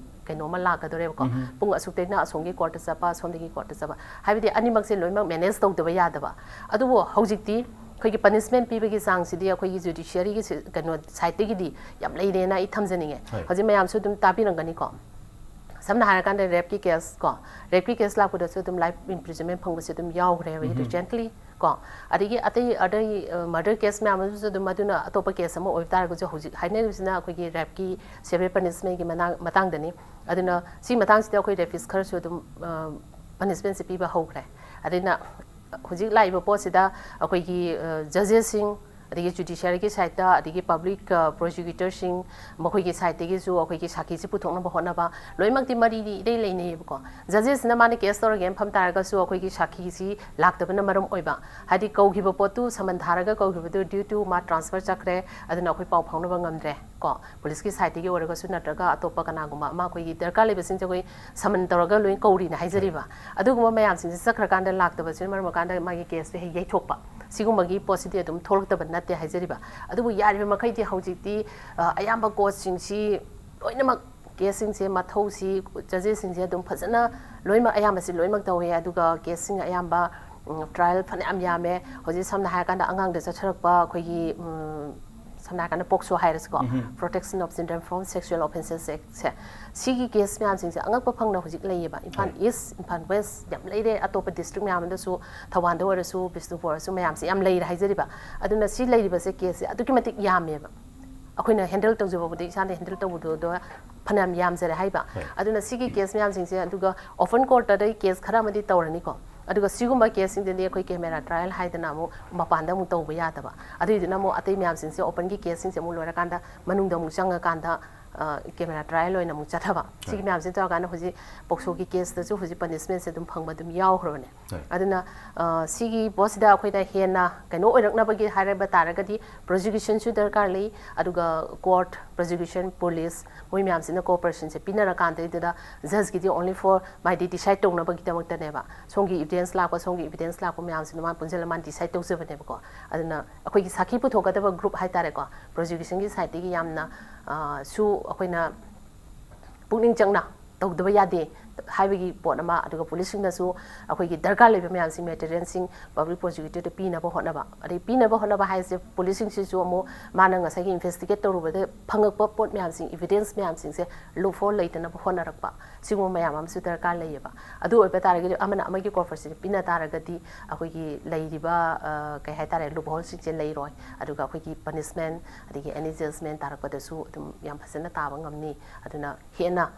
ꯀꯩꯅꯣꯝꯃ ꯂꯥꯛꯀꯗꯣꯔꯦꯕꯀꯣ꯫ ꯄꯨꯡ ꯑꯁꯨꯛꯇꯩꯅ ꯑꯁꯣꯝꯒꯤ ꯀꯣꯔꯠꯇ ꯆꯠꯄ, ꯑꯁꯣꯝꯗꯒꯤ ꯀꯣꯔꯠꯇ ꯆꯠꯄ, ꯍꯥꯏꯕꯗꯤ ꯑꯅꯤꯃꯛꯁꯦ ꯂꯣꯏꯅꯃꯛ ꯃꯦꯅꯦꯖ ꯇꯧꯗꯕ ꯌꯥꯗꯕ꯫ ꯑꯗꯨꯕꯨ ꯍꯧꯖꯤꯛꯇꯤ ꯑꯩꯈꯣꯏꯒꯤ ꯄꯅꯤꯁꯃꯦꯟ ꯄꯤꯕꯒꯤ ꯆꯥꯡꯁꯤꯗꯤ ꯑꯩꯈꯣꯏꯒꯤ ꯖꯨꯗꯤꯁꯤꯌꯔꯤꯒꯤ ꯁꯤ- ꯀꯩꯅꯣ ꯁꯥꯏꯠꯇꯒꯤꯗꯤ ꯌꯥꯝ ꯂꯩꯔꯦꯅ ꯑꯩ ꯊꯝꯖꯅꯤꯡꯉꯦ꯫ ꯍꯣꯏ꯫ ꯍꯧꯖꯤꯛ ꯃꯌꯥꯝꯁꯨ ꯑꯗꯨꯝ ꯇꯥꯕꯤꯔꯝꯒꯅꯤꯀꯣ꯫ ꯁꯝꯅ ꯍꯥꯏꯔꯀꯥꯟꯗ ꯔꯦꯞꯀꯤ ꯀꯦꯁ ꯀꯣ, ꯔꯦꯞꯀꯤ ꯀꯦꯁ ꯂꯥꯛꯄꯗꯁꯨ ꯑꯗꯨꯝ ꯂꯥꯏꯐ ꯏꯝꯄ꯭ꯔꯤꯖꯟꯃꯦꯟ ꯐꯪꯕꯁꯦ ꯑꯗꯨꯝ ꯌꯥꯎꯈ꯭ꯔꯦꯕ ꯔꯤꯁꯦꯟꯠꯂꯤ ꯀꯣ꯫ ꯑꯗꯒꯤ ꯑꯇꯩ ꯑꯇꯩ ꯃꯔꯗꯔ ꯀꯦꯁ ꯃꯌꯥꯝ ꯑꯃꯁꯨ ꯑꯗꯨꯝ, ꯃꯗꯨꯅ ꯑꯇꯣꯞꯄ ꯀꯦꯁ ꯑꯃ ꯑꯣꯏꯕ ꯇꯥꯔꯒꯁꯨ, ꯍꯧꯖꯤꯛ ꯍꯥꯏꯅꯔꯤꯕꯁꯤꯅ ꯑꯩꯈꯣꯏꯒꯤ ꯔꯦꯞꯀꯤ ꯁꯦꯚꯤꯌꯔ ꯄꯅꯤꯁꯃꯦꯟꯒꯤ ꯃꯅꯥꯛ- ꯃꯇꯥꯡꯗꯅꯤ꯫ ꯑꯗꯨꯅ ꯁꯤ ꯃꯇꯥꯡꯁꯤꯗ ꯑꯩꯈꯣꯏ ꯔꯦꯄꯤꯁ ꯈꯔꯁꯨ ꯑꯗꯨꯝ ꯄꯅꯤꯁꯃꯦꯟꯁꯦ ꯄꯤꯕ ꯍꯧꯈ꯭ꯔꯦ꯫ ꯑꯗꯨꯅ ꯍꯧꯖꯤꯛ ꯂꯥꯛꯏꯕ ꯄꯣꯠꯁꯤꯗ ꯑꯩꯈꯣꯏꯒꯤ ꯖꯖꯦꯁꯁꯤꯡ, ꯑꯗꯒꯤ ꯖꯨꯗꯤꯁꯤꯌꯔꯤꯒꯤ ꯁꯥꯏꯠꯇ, ꯑꯗꯒꯤ ꯄꯕ꯭ꯂꯤꯛ ꯄ꯭ꯔꯣꯁꯤꯀ꯭ꯌꯨꯇꯔꯁꯤꯡ, ꯃꯈꯣꯏꯒꯤ ꯁꯥꯏꯠꯇꯒꯤꯁꯨ ꯑꯩꯈꯣꯏꯒꯤ ꯁꯥꯈꯤꯁꯤ ꯄꯨꯊꯣꯛꯅꯕ ꯍꯣꯠꯅꯕ, ꯂꯣꯏꯅꯃꯛꯇꯤ ꯃꯔꯤꯗꯤ ꯏꯔꯩ ꯂꯩꯅꯩꯌꯦꯕꯀꯣ꯫ ꯖꯖꯦꯁꯁꯤꯅ ꯃꯥꯅ ꯀꯦꯁ ꯇꯧꯔꯒꯦꯅ ꯐꯝ ꯇꯥꯔꯒꯁꯨ ꯑꯩꯈꯣꯏꯒꯤ ꯁꯥꯈꯤꯁꯤ ꯂꯥꯛꯇꯕꯅ ꯃꯔꯝ ꯑꯣꯏꯕ, ꯍꯥꯏꯗꯤ ꯀꯧꯈꯤꯕ ꯄꯣꯠꯇꯨ, ꯁꯃꯟ ꯊꯥꯔꯒ ꯀꯧꯈꯤꯕꯗꯨ ꯗ꯭ꯌꯨ ꯇꯨ ꯃꯥ ꯇ꯭ꯔꯥꯟꯁꯐꯔ ꯆꯠꯈ꯭ꯔꯦ, ꯑꯗꯨꯅ ꯑꯩꯈꯣꯏ ꯄꯥꯎ ꯐꯥꯎꯅꯕ ꯉꯝꯗ꯭ꯔꯦ ꯀꯣ꯫ ꯄꯨꯂꯤꯁꯀꯤ ꯁꯥꯏꯠꯇꯒꯤ ꯑꯣꯏꯔꯒꯁꯨ ꯅꯠꯇ꯭ꯔꯒ ꯑꯇꯣꯞꯄ ꯀꯅꯥꯒꯨꯝꯕ ꯑꯃ ꯑꯩꯈꯣꯏꯒꯤ ꯗꯔꯀꯥꯔ ꯂꯩꯕꯁꯤꯡꯁꯦ ꯑꯩꯈꯣꯏ ꯁꯃꯟ ꯇꯧꯔꯒ ꯂꯣꯏ ꯀꯧꯔꯤꯅ ꯍꯥꯏꯖꯔꯤꯕ꯫ ꯑꯗꯨꯒꯨꯝꯕ ꯃꯌꯥꯝꯁꯤꯡꯁꯦ ꯆꯠꯈ꯭ꯔꯀꯥꯟꯗ ꯂꯥꯛꯇꯕꯁꯤꯅ ꯃꯔꯝ ꯑꯣꯏꯔꯀꯥꯟꯗ ꯃꯥꯒꯤ ꯀꯦꯁꯁꯦ ꯍꯦꯛ ꯌꯩꯊꯣꯛꯄ, ꯁꯤꯒꯨꯝꯕꯒꯤ ꯄꯣꯠꯁꯤꯗꯤ ꯑꯗꯨꯝ ꯊꯣꯛꯂꯛꯇꯕ ꯅꯠꯇꯦ ꯍꯥꯏꯖꯔꯤꯕ꯫ ꯑꯗꯨꯕꯨ ꯌꯥꯔꯤꯕ ꯃꯈꯩꯗꯤ ꯍꯧꯖꯤꯛꯇꯤ ꯑ, ꯑꯌꯥꯝꯕ ꯀꯣꯔꯠꯁꯤꯡꯁꯤ ꯂꯣꯏꯅꯃꯛ ꯀꯦꯁꯁꯤꯡꯁꯦ ꯃꯊꯧꯁꯤ ꯖꯖꯦꯁꯁꯤꯡꯁꯦ ꯑꯗꯨꯝ ꯐꯖꯅ ꯂꯣꯏꯅꯃꯛ, ꯑꯌꯥꯝꯕꯁꯤ ꯂꯣꯏꯅꯃꯛ ꯇꯧꯋꯦ꯫ ꯑꯗꯨꯒ ꯀꯦꯁꯁꯤꯡ ꯑꯌꯥꯝꯕ ꯇ꯭ꯔꯥꯏꯌꯦꯜ ꯐꯅꯌꯥꯝ ꯌꯥꯝꯃꯦ꯫ ꯍꯧꯖꯤꯛ ꯁꯝꯅ ꯍꯥꯏꯔꯀꯥꯟꯗ ꯑꯉꯥꯡꯗ ꯆꯠꯊꯔꯛꯄ ꯑꯩꯈꯣꯏꯒꯤ, ꯎꯝ, ꯁꯝꯅ ꯍꯥꯏꯔꯀꯥꯟꯗ ꯄꯣꯛꯁꯣ ꯍꯥꯏꯔꯁꯤꯀꯣ, Protection of Children from Sexual Offences Act ꯁꯦ, ꯁꯤꯒꯤ ꯀꯦꯁ ꯃꯌꯥꯝꯁꯤꯡꯁꯦ ꯑꯉꯛꯄ ꯐꯪꯅ ꯍꯧꯖꯤꯛ ꯂꯩꯌꯦꯕ꯫ ꯏꯝꯐꯥꯜ ꯏꯁ, ꯏꯝꯐꯥꯜ ꯋꯦꯁ, ꯌꯥꯝ ꯂꯩꯔꯦ, ꯑꯇꯣꯞꯄ ꯗꯤꯁꯇ꯭ꯔꯤꯛ ꯃꯌꯥꯝ ꯑꯃꯗꯁꯨ, ꯊꯧꯕꯥꯜꯗ ꯑꯣꯏꯔꯁꯨ, ꯕꯤꯁꯅꯨꯄꯨꯔ ꯑꯣꯏꯔꯁꯨ, ꯃꯌꯥꯝꯁꯦ ꯌꯥꯝ ꯂꯩꯔꯦ ꯍꯥꯏꯖꯔꯤꯕ꯫ ꯑꯗꯨꯅ ꯁꯤ ꯂꯩꯔꯤꯕꯁꯦ, ꯀꯦꯁꯁꯦ ꯑꯗꯨꯛꯀꯤ ꯃꯇꯤꯛ ꯌꯥꯝꯃꯦꯕ꯫ ꯑꯩꯈꯣꯏꯅ ꯍꯦꯟꯗꯜ ꯇꯧꯖꯕꯕꯨꯗꯤ, ꯏꯁꯥꯅ ꯍꯦꯟꯗꯜ ꯇꯧꯕꯗꯣ ꯐꯅꯌꯥꯝ ꯌꯥꯝꯖꯔꯦ ꯍꯥꯏꯕ꯫ ꯑꯗꯨꯅ ꯁꯤꯒꯤ ꯀꯦꯁ ꯃꯌꯥꯝꯁꯤꯡꯁꯦ, ꯑꯗꯨꯒ ꯑꯣꯐꯟ ꯀꯣꯔꯠꯇꯗꯤ ꯀꯦꯁ ꯈꯔ ꯑꯃꯗꯤ ꯇꯧꯔꯅꯤꯀꯣ, ꯑꯗꯨꯒ ꯁꯤꯒꯨꯝꯕ ꯀꯦꯁꯁꯤꯡꯗꯗꯤ ꯑꯩꯈꯣꯏ ꯀꯦꯃꯦꯔꯥ ꯇ꯭ꯔꯥꯏꯌꯦꯜ ꯍꯥꯏꯗꯅ ꯑꯃꯨꯛ ꯃꯄꯥꯟꯗ ꯑꯃꯨꯛ ꯇꯧꯕ ꯌꯥꯗꯕ, ꯑꯗꯨꯏꯗꯨꯅ ꯑꯃꯨꯛ ꯑꯇꯩ ꯃꯌꯥꯝꯁꯤꯡꯁꯦ ꯑꯣꯄꯟꯒꯤ ꯀꯦꯁꯁꯤꯡꯁꯦ ꯑꯃꯨꯛ ꯂꯣꯏꯔꯀꯥꯟꯗ ꯃꯅꯨꯡꯗ ꯑꯃꯨꯛ ꯆꯪꯉꯀꯥꯟꯗ ꯀꯦꯃꯦꯔꯥ ꯇ꯭ꯔꯥꯏꯌꯦꯜ ꯑꯣꯏꯅ ꯑꯃꯨꯛ ꯆꯠꯊꯕ꯫ ꯁꯤꯒꯤ ꯃꯌꯥꯝꯁꯦ ꯇꯧꯔꯀꯥꯟꯗ ꯍꯧꯖꯤꯛ ꯄꯣꯛꯁꯣꯒꯤ ꯀꯦꯁꯇꯁꯨ ꯍꯧꯖꯤꯛ ꯄꯅꯤꯁꯃꯦꯟꯁꯦ ꯑꯗꯨꯝ ꯐꯪꯕ ꯑꯗꯨꯝ ꯌꯥꯎꯈ꯭ꯔꯕꯅꯦ꯫ ꯑꯗꯨꯅ ꯁꯤꯒꯤ ꯄꯣꯠꯁꯤꯗ ꯑꯩꯈꯣꯏꯅ ꯍꯦꯟꯅ ꯀꯩꯅꯣ ꯑꯣꯏꯔꯛꯅꯕꯒꯤ ꯍꯥꯏꯔꯕ ꯇꯥꯔꯒꯗꯤ ꯄ꯭ꯔꯣꯁꯤꯀ꯭ꯌꯨꯁꯟꯁꯨ ꯗꯔꯀꯥꯔ ꯂꯩ, ꯑꯗꯨꯒ ꯀꯣꯔꯠ, ꯄ꯭ꯔꯣꯁꯤꯀ꯭ꯌꯨꯁꯟ, ꯄꯨꯂꯤꯁ, ꯃꯣꯏ ꯃꯌꯥꯝꯁꯤꯅ ꯀꯣꯑꯣꯄꯔꯦꯁꯟꯁꯦ ꯄꯤꯅꯔꯀꯥꯟꯗꯩꯗꯨꯗ ꯖꯁꯀꯤꯗꯤ ꯑꯣꯟꯂꯤ ꯐꯣꯔ ꯃꯥꯏꯗꯤ ꯗꯤꯁꯥꯏꯠ ꯇꯧꯅꯕꯒꯤꯗꯃꯛꯇꯅꯦꯕ꯫ ꯁꯣꯝꯒꯤ ꯏꯕꯤꯗꯦꯟꯁ ꯂꯥꯛꯄ, ꯁꯣꯝꯒꯤ ꯏꯕꯤꯗꯦꯟꯁ ꯂꯥꯛꯄ ꯃꯌꯥꯝꯁꯤꯅ ꯃꯥꯅ ꯄꯨꯟꯁꯤꯜꯂ ꯃꯥꯅ ꯗꯤꯁꯥꯏꯠ ꯇꯧꯖꯕꯅꯦꯕꯀꯣ꯫ ꯑꯗꯨꯅ ꯑꯩꯈꯣꯏꯒꯤ ꯁꯥꯈꯤ ꯄꯨꯊꯣꯛꯀꯗꯕ ꯒ꯭ꯔꯨꯞ ꯍꯥꯏꯇꯥꯔꯦꯀꯣ, ꯄ꯭ꯔꯣꯁꯤꯀ꯭ꯌꯨꯁꯟꯒꯤ ꯁꯥꯏꯠꯇꯒꯤ ꯌꯥꯝꯅ ꯁꯨ ꯑꯩꯈꯣꯏꯅ ꯄꯨꯛꯅꯤꯡ ꯆꯪꯅ ꯇꯧꯗꯕ ꯌꯥꯗꯦ ꯍꯥꯏꯕꯒꯤ ꯄꯣꯠ ꯑꯃ, ꯑꯗꯨꯒ ꯄꯨꯂꯤꯁꯁꯤꯡꯅꯁꯨ ꯑꯩꯈꯣꯏꯒꯤ ꯗꯔꯀꯥꯔ ꯂꯩꯕ ꯃꯌꯥꯝꯁꯤ ꯃꯦꯇꯔꯤꯌꯦꯜꯁꯤꯡ ꯄꯕ꯭ꯂꯤꯛ ꯄ꯭ꯔꯣꯁꯤꯀ꯭ꯌꯨꯇꯔꯗ ꯄꯤꯅꯕ ꯍꯣꯠꯅꯕ꯫ ꯑꯗꯩ ꯄꯤꯅꯕ ꯍꯣꯠꯅꯕ ꯍꯥꯏꯁꯦ ꯄꯨꯂꯤꯁꯁꯤꯡꯁꯤꯁꯨ ꯑꯃꯨꯛ ꯃꯥꯅ ꯉꯁꯥꯏꯒꯤ ꯏꯟꯚꯦꯁꯇꯤꯒꯦꯠ ꯇꯧꯔꯨꯕꯗ ꯐꯪꯉꯛꯄ ꯄꯣꯠ ꯃꯌꯥꯝꯁꯤꯡ, ꯏꯕꯤꯗꯦꯟꯁ ꯃꯌꯥꯝꯁꯤꯡꯁꯦ ꯂꯨꯞꯍꯣꯜ ꯂꯩꯇꯅꯕ ꯍꯣꯠꯅꯔꯛꯄ, ꯁꯤꯒꯨꯝꯕ ꯃꯌꯥꯝ ꯑꯃꯁꯨ ꯗꯔꯀꯥꯔ ꯂꯩꯌꯦꯕ꯫ ꯑꯗꯨ ꯑꯣꯏꯕ ꯇꯥꯔꯒꯗꯤ ꯑꯃꯅ ꯑꯃꯒꯤ ꯀꯣꯑꯣꯄꯔꯦꯁꯟ ꯄꯤꯅ ꯇꯥꯔꯒꯗꯤ ꯑꯩꯈꯣꯏꯒꯤ ꯂꯩꯔꯤꯕ ꯀꯩ ꯍꯥꯏꯇꯥꯔꯦ, ꯂꯨꯞꯍꯣꯜꯁꯤꯡꯁꯦ ꯂꯩꯔꯣꯏ, ꯑꯗꯨꯒ ꯑꯩꯈꯣꯏꯒꯤ ꯄꯅꯤꯁꯃꯦꯟ ꯑꯗꯒꯤ ꯑꯦꯅꯤ ꯖꯖꯃꯦꯟ ꯇꯥꯔꯛꯄꯗꯁꯨ ꯑꯗꯨꯝ ꯌꯥꯝ ꯐꯖꯅ ꯇꯥꯕ ꯉꯝꯅꯤ꯫ ꯑꯗꯨꯅ ꯍꯦꯟꯅ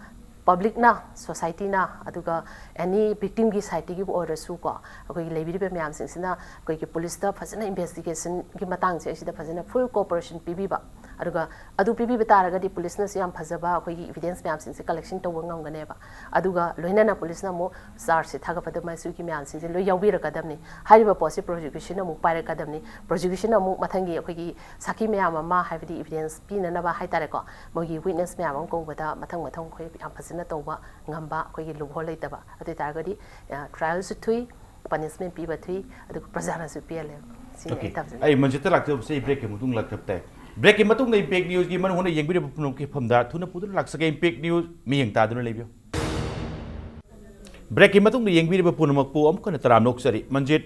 ꯄꯕ꯭ꯂꯤꯛꯅ, ꯁꯣꯁꯥꯏꯇꯤꯅ, ꯑꯗꯨꯒ ꯑꯦꯅꯤ ꯚꯤꯛꯇꯤꯝꯒꯤ ꯁꯥꯏꯠꯇꯒꯤꯕꯨ ꯑꯣꯏꯔꯁꯨꯀꯣ, ꯑꯩꯈꯣꯏꯒꯤ ꯂꯩꯕꯤꯔꯤꯕ ꯃꯌꯥꯝꯁꯤꯡꯁꯤꯅ ꯑꯩꯈꯣꯏꯒꯤ ꯄꯨꯂꯤꯁꯇ ꯐꯖꯅ ꯏꯟꯚꯦꯁꯇꯤꯒꯦꯁꯟꯒꯤ ꯃꯇꯥꯡꯁꯦ ꯑꯁꯤꯗ ꯐꯖꯅ ꯐꯨꯜ ꯀꯣꯑꯣꯄꯔꯦꯁꯟ ꯄꯤꯕꯤꯕ, ꯑꯗꯨꯒ ꯑꯗꯨ ꯄꯤꯕꯤꯕ ꯇꯥꯔꯒꯗꯤ ꯄꯨꯂꯤꯁꯅꯁꯨ ꯌꯥꯝ ꯐꯖꯕ ꯑꯩꯈꯣꯏꯒꯤ ꯏꯕꯤꯗꯦꯟꯁ ꯃꯌꯥꯝꯁꯤꯡꯁꯦ ꯀꯂꯦꯛꯁꯟ ꯇꯧꯕ ꯉꯝꯒꯅꯦꯕ꯫ ꯑꯗꯨꯒ ꯂꯣꯏꯅꯅ ꯄꯨꯂꯤꯁꯅ ꯑꯃꯨꯛ ꯆꯥꯔꯖꯁꯦ ꯊꯥꯒꯠꯄꯗ ꯃꯁꯤꯒꯤ ꯃꯌꯥꯝꯁꯤꯡꯁꯦ ꯂꯣꯏ ꯌꯥꯎꯕꯤꯔꯛꯀꯗꯕꯅꯤ꯫ ꯍꯥꯏꯔꯤꯕ ꯄꯣꯠꯁꯤ ꯄ꯭ꯔꯣꯁꯤꯀ꯭ꯌꯨꯁꯟ ꯑꯃꯨꯛ ꯄꯥꯏꯔꯛꯀꯗꯕꯅꯤ꯫ ꯄ꯭ꯔꯣꯁꯤꯀ꯭ꯌꯨꯁꯟ ꯑꯃꯨꯛ ꯃꯊꯪꯒꯤ ꯑꯩꯈꯣꯏꯒꯤ ꯁꯥꯈꯤ ꯃꯌꯥꯝ ꯑꯃ, ꯍꯥꯏꯕꯗꯤ ꯏꯕꯤꯗꯦꯟꯁ ꯄꯤꯅꯅꯕ ꯍꯥꯏꯇꯥꯔꯦꯀꯣ, ꯃꯣꯏꯒꯤ ꯋꯤꯠꯅꯦꯁ ꯃꯌꯥꯝ ꯑꯃ ꯀꯧꯕꯗ ꯃꯊꯪ ꯃꯊꯪ ꯑꯩꯈꯣꯏ ꯌꯥꯝ ꯐꯖꯅ ꯇꯧꯕ ꯉꯝꯕ ꯑꯩꯈꯣꯏꯒꯤ ꯂꯨꯞꯍꯣꯜ ꯂꯩꯇꯕ꯫ ꯑꯗꯨ ꯑꯣꯏ ꯇꯥꯔꯒꯗꯤ ꯇ꯭ꯔꯥꯏꯌꯦꯜꯁꯨ ꯊꯨꯏ, ꯄꯅꯤꯁꯃꯦꯟ ꯄꯤꯕ ꯊꯨꯏ, ꯑꯗꯨꯒ ꯄ꯭ꯔꯖꯥꯅꯁꯨ ꯄꯦꯜꯂꯦꯕ꯫ ꯁꯤꯅꯤ ꯑꯩ ꯇꯝꯖꯅꯤꯡꯕ꯫ ꯑꯩ ꯃꯟꯖꯤꯠꯇ ꯂꯥꯛꯆꯕꯁꯦ ꯑꯩ ꯕ꯭ꯔꯦꯛꯀꯤ ꯃꯇꯨꯡ ꯂꯥꯛꯆꯕ ꯇꯥꯏ꯫ ꯕ꯭ꯔꯦꯛꯀꯤ ꯃꯇꯨꯡꯗ ꯏꯝꯄꯦꯛ ꯅ꯭ꯌꯨꯁꯀꯤ ꯃꯔꯨ ꯑꯣꯏꯅ ꯌꯦꯡꯕꯤꯔꯤꯕ ꯄꯨꯝꯅꯃꯛꯀꯤ ꯃꯐꯝꯗ ꯊꯨꯅ ꯄꯨꯗꯨꯅ ꯂꯥꯛꯆꯒꯦ꯫ ꯏꯝꯄꯦꯛ ꯅ꯭ꯌꯨꯁ ꯃꯤꯠꯌꯦꯡ ꯇꯥꯗꯨꯅ ꯂꯩꯕꯤꯌꯨ꯫ ꯕ꯭ꯔꯦꯛꯀꯤ ꯃꯇꯨꯡꯗ ꯌꯦꯡꯕꯤꯔꯤꯕ ꯄꯨꯝꯅꯃꯛꯄꯨ ꯑꯃꯨꯛ ꯍꯟꯅ ꯇꯔꯥꯝꯅ ꯑꯣꯛꯆꯔꯤ꯫ ꯃꯟꯖꯤꯠ,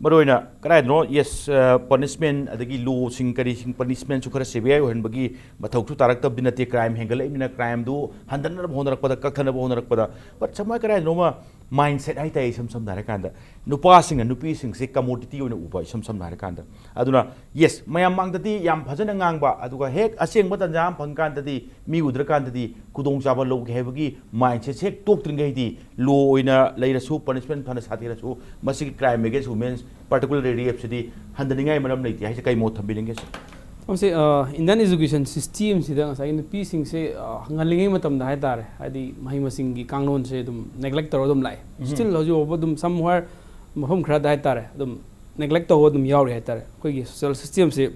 ꯃꯔꯨꯑꯣꯏꯅ ꯀꯗꯥꯏꯗꯅꯣ, ꯌꯦꯁ, ꯄꯅꯤꯁꯃꯦꯟ ꯑꯗꯒꯤ ꯂꯣꯁꯤꯡ ꯀꯔꯤꯁꯤꯡ, ꯄꯅꯤꯁꯃꯦꯟꯁꯨ ꯈꯔ ꯁꯦꯚꯤꯌꯔ ꯑꯣꯏꯍꯟꯕꯒꯤ ꯃꯊꯧꯁꯨ ꯇꯥꯔꯛꯇꯕꯗꯤ ꯅꯠꯇꯦ꯫ ꯀ꯭ꯔꯥꯏꯝ ꯍꯦꯟꯒꯠꯂꯛꯏꯕꯅꯤꯅ ꯀ꯭ꯔꯥꯏꯝꯗꯨ ꯍꯟꯊꯅꯕ ꯍꯣꯠꯅꯔꯛꯄꯗ, ꯀꯛꯊꯅꯕ ꯍꯣꯠꯅꯔꯛꯄꯗ, ꯕꯠ ꯁꯃꯥꯏ ꯀꯗꯥꯏꯗꯅꯣꯃ ꯃꯥꯏꯟꯁꯦꯠ ꯍꯥꯏꯇꯥꯔꯦ, ꯏꯁꯝ ꯁꯝꯅ ꯍꯥꯏꯔꯀꯥꯟꯗ ꯅꯨꯄꯥꯁꯤꯡꯅ ꯅꯨꯄꯤꯁꯤꯡꯁꯦ ꯀꯃꯣꯗꯤꯇꯤ ꯑꯣꯏꯅ ꯎꯕ, ꯏꯁꯝ ꯁꯝꯅ ꯍꯥꯏꯔꯀꯥꯟꯗ꯫ ꯑꯗꯨꯅ ꯌꯦꯁ, ꯃꯌꯥꯝ ꯃꯥꯡꯗꯗꯤ ꯌꯥꯝ ꯐꯖꯅ ꯉꯥꯡꯕ, ꯑꯗꯨꯒ ꯍꯦꯛ ꯑꯁꯦꯡꯕ ꯇꯥꯟꯖꯥ ꯑꯃ ꯐꯪꯀꯥꯟꯗꯗꯤ, ꯃꯤ ꯎꯗ꯭ꯔꯀꯥꯟꯗꯗꯤ ꯈꯨꯗꯣꯡꯆꯥꯕ ꯂꯧꯒꯦ ꯍꯥꯏꯕꯒꯤ ꯃꯥꯏꯟꯁꯦꯠꯁꯦ ꯍꯦꯛ ꯇꯣꯛꯇ꯭ꯔꯤꯉꯩꯗꯤ, ꯂꯣ ꯑꯣꯏꯅ ꯂꯩꯔꯁꯨ, ꯄꯅꯤꯁꯃꯦꯟ ꯐꯅ ꯁꯥꯊꯤꯔꯁꯨ, ꯃꯁꯤꯒꯤ crime against women, particular ꯔꯦꯞꯁꯤꯗꯤ ꯍꯟꯊꯅꯤꯡꯉꯥꯏ ꯃꯔꯝ ꯂꯩꯇꯦ ꯍꯥꯏꯁꯦ ꯀꯩ ꯃꯣꯠ ꯊꯝꯕꯤꯅꯤꯡꯒꯦ, ꯁꯤꯁꯦ? ꯃꯁꯤ ꯏꯟꯗꯤꯌꯥꯟ ꯑꯦꯖꯨꯀꯦꯁꯟ ꯁꯤꯁꯇꯦꯝꯁꯤꯗ ꯉꯁꯥꯏꯒꯤ ꯅꯨꯄꯤꯁꯤꯡꯁꯦ ꯑ, ꯉꯜꯂꯤꯉꯩ ꯃꯇꯝꯗ ꯍꯥꯏꯇꯥꯔꯦ, ꯍꯥꯏꯗꯤ ꯃꯍꯩ ꯃꯁꯤꯡꯒꯤ ꯀꯥꯡꯂꯣꯟꯁꯦ ꯑꯗꯨꯝ ꯅꯦꯒ꯭ꯂꯦꯛ ꯇꯧꯔꯒ ꯑꯗꯨꯝ ꯂꯥꯛꯑꯦ꯫ ꯁ꯭ꯇꯤꯜ ꯍꯧꯖꯤꯛ ꯐꯥꯎꯕ ꯑꯗꯨꯝ ꯁꯝꯋꯦꯌꯔ ꯃꯐꯝ ꯈꯔꯗ ꯍꯥꯏꯇꯥꯔꯦ, ꯑꯗꯨꯝ ꯅꯦꯒ꯭ꯂꯦꯛ ꯇꯧꯕ ꯑꯗꯨꯝ ꯌꯥꯎꯔꯤ ꯍꯥꯏꯇꯥꯔꯦ꯫ ꯑꯩꯈꯣꯏꯒꯤ ꯁꯣꯁꯤꯌꯦꯜ ꯁꯤꯁꯇꯦꯝꯁꯦ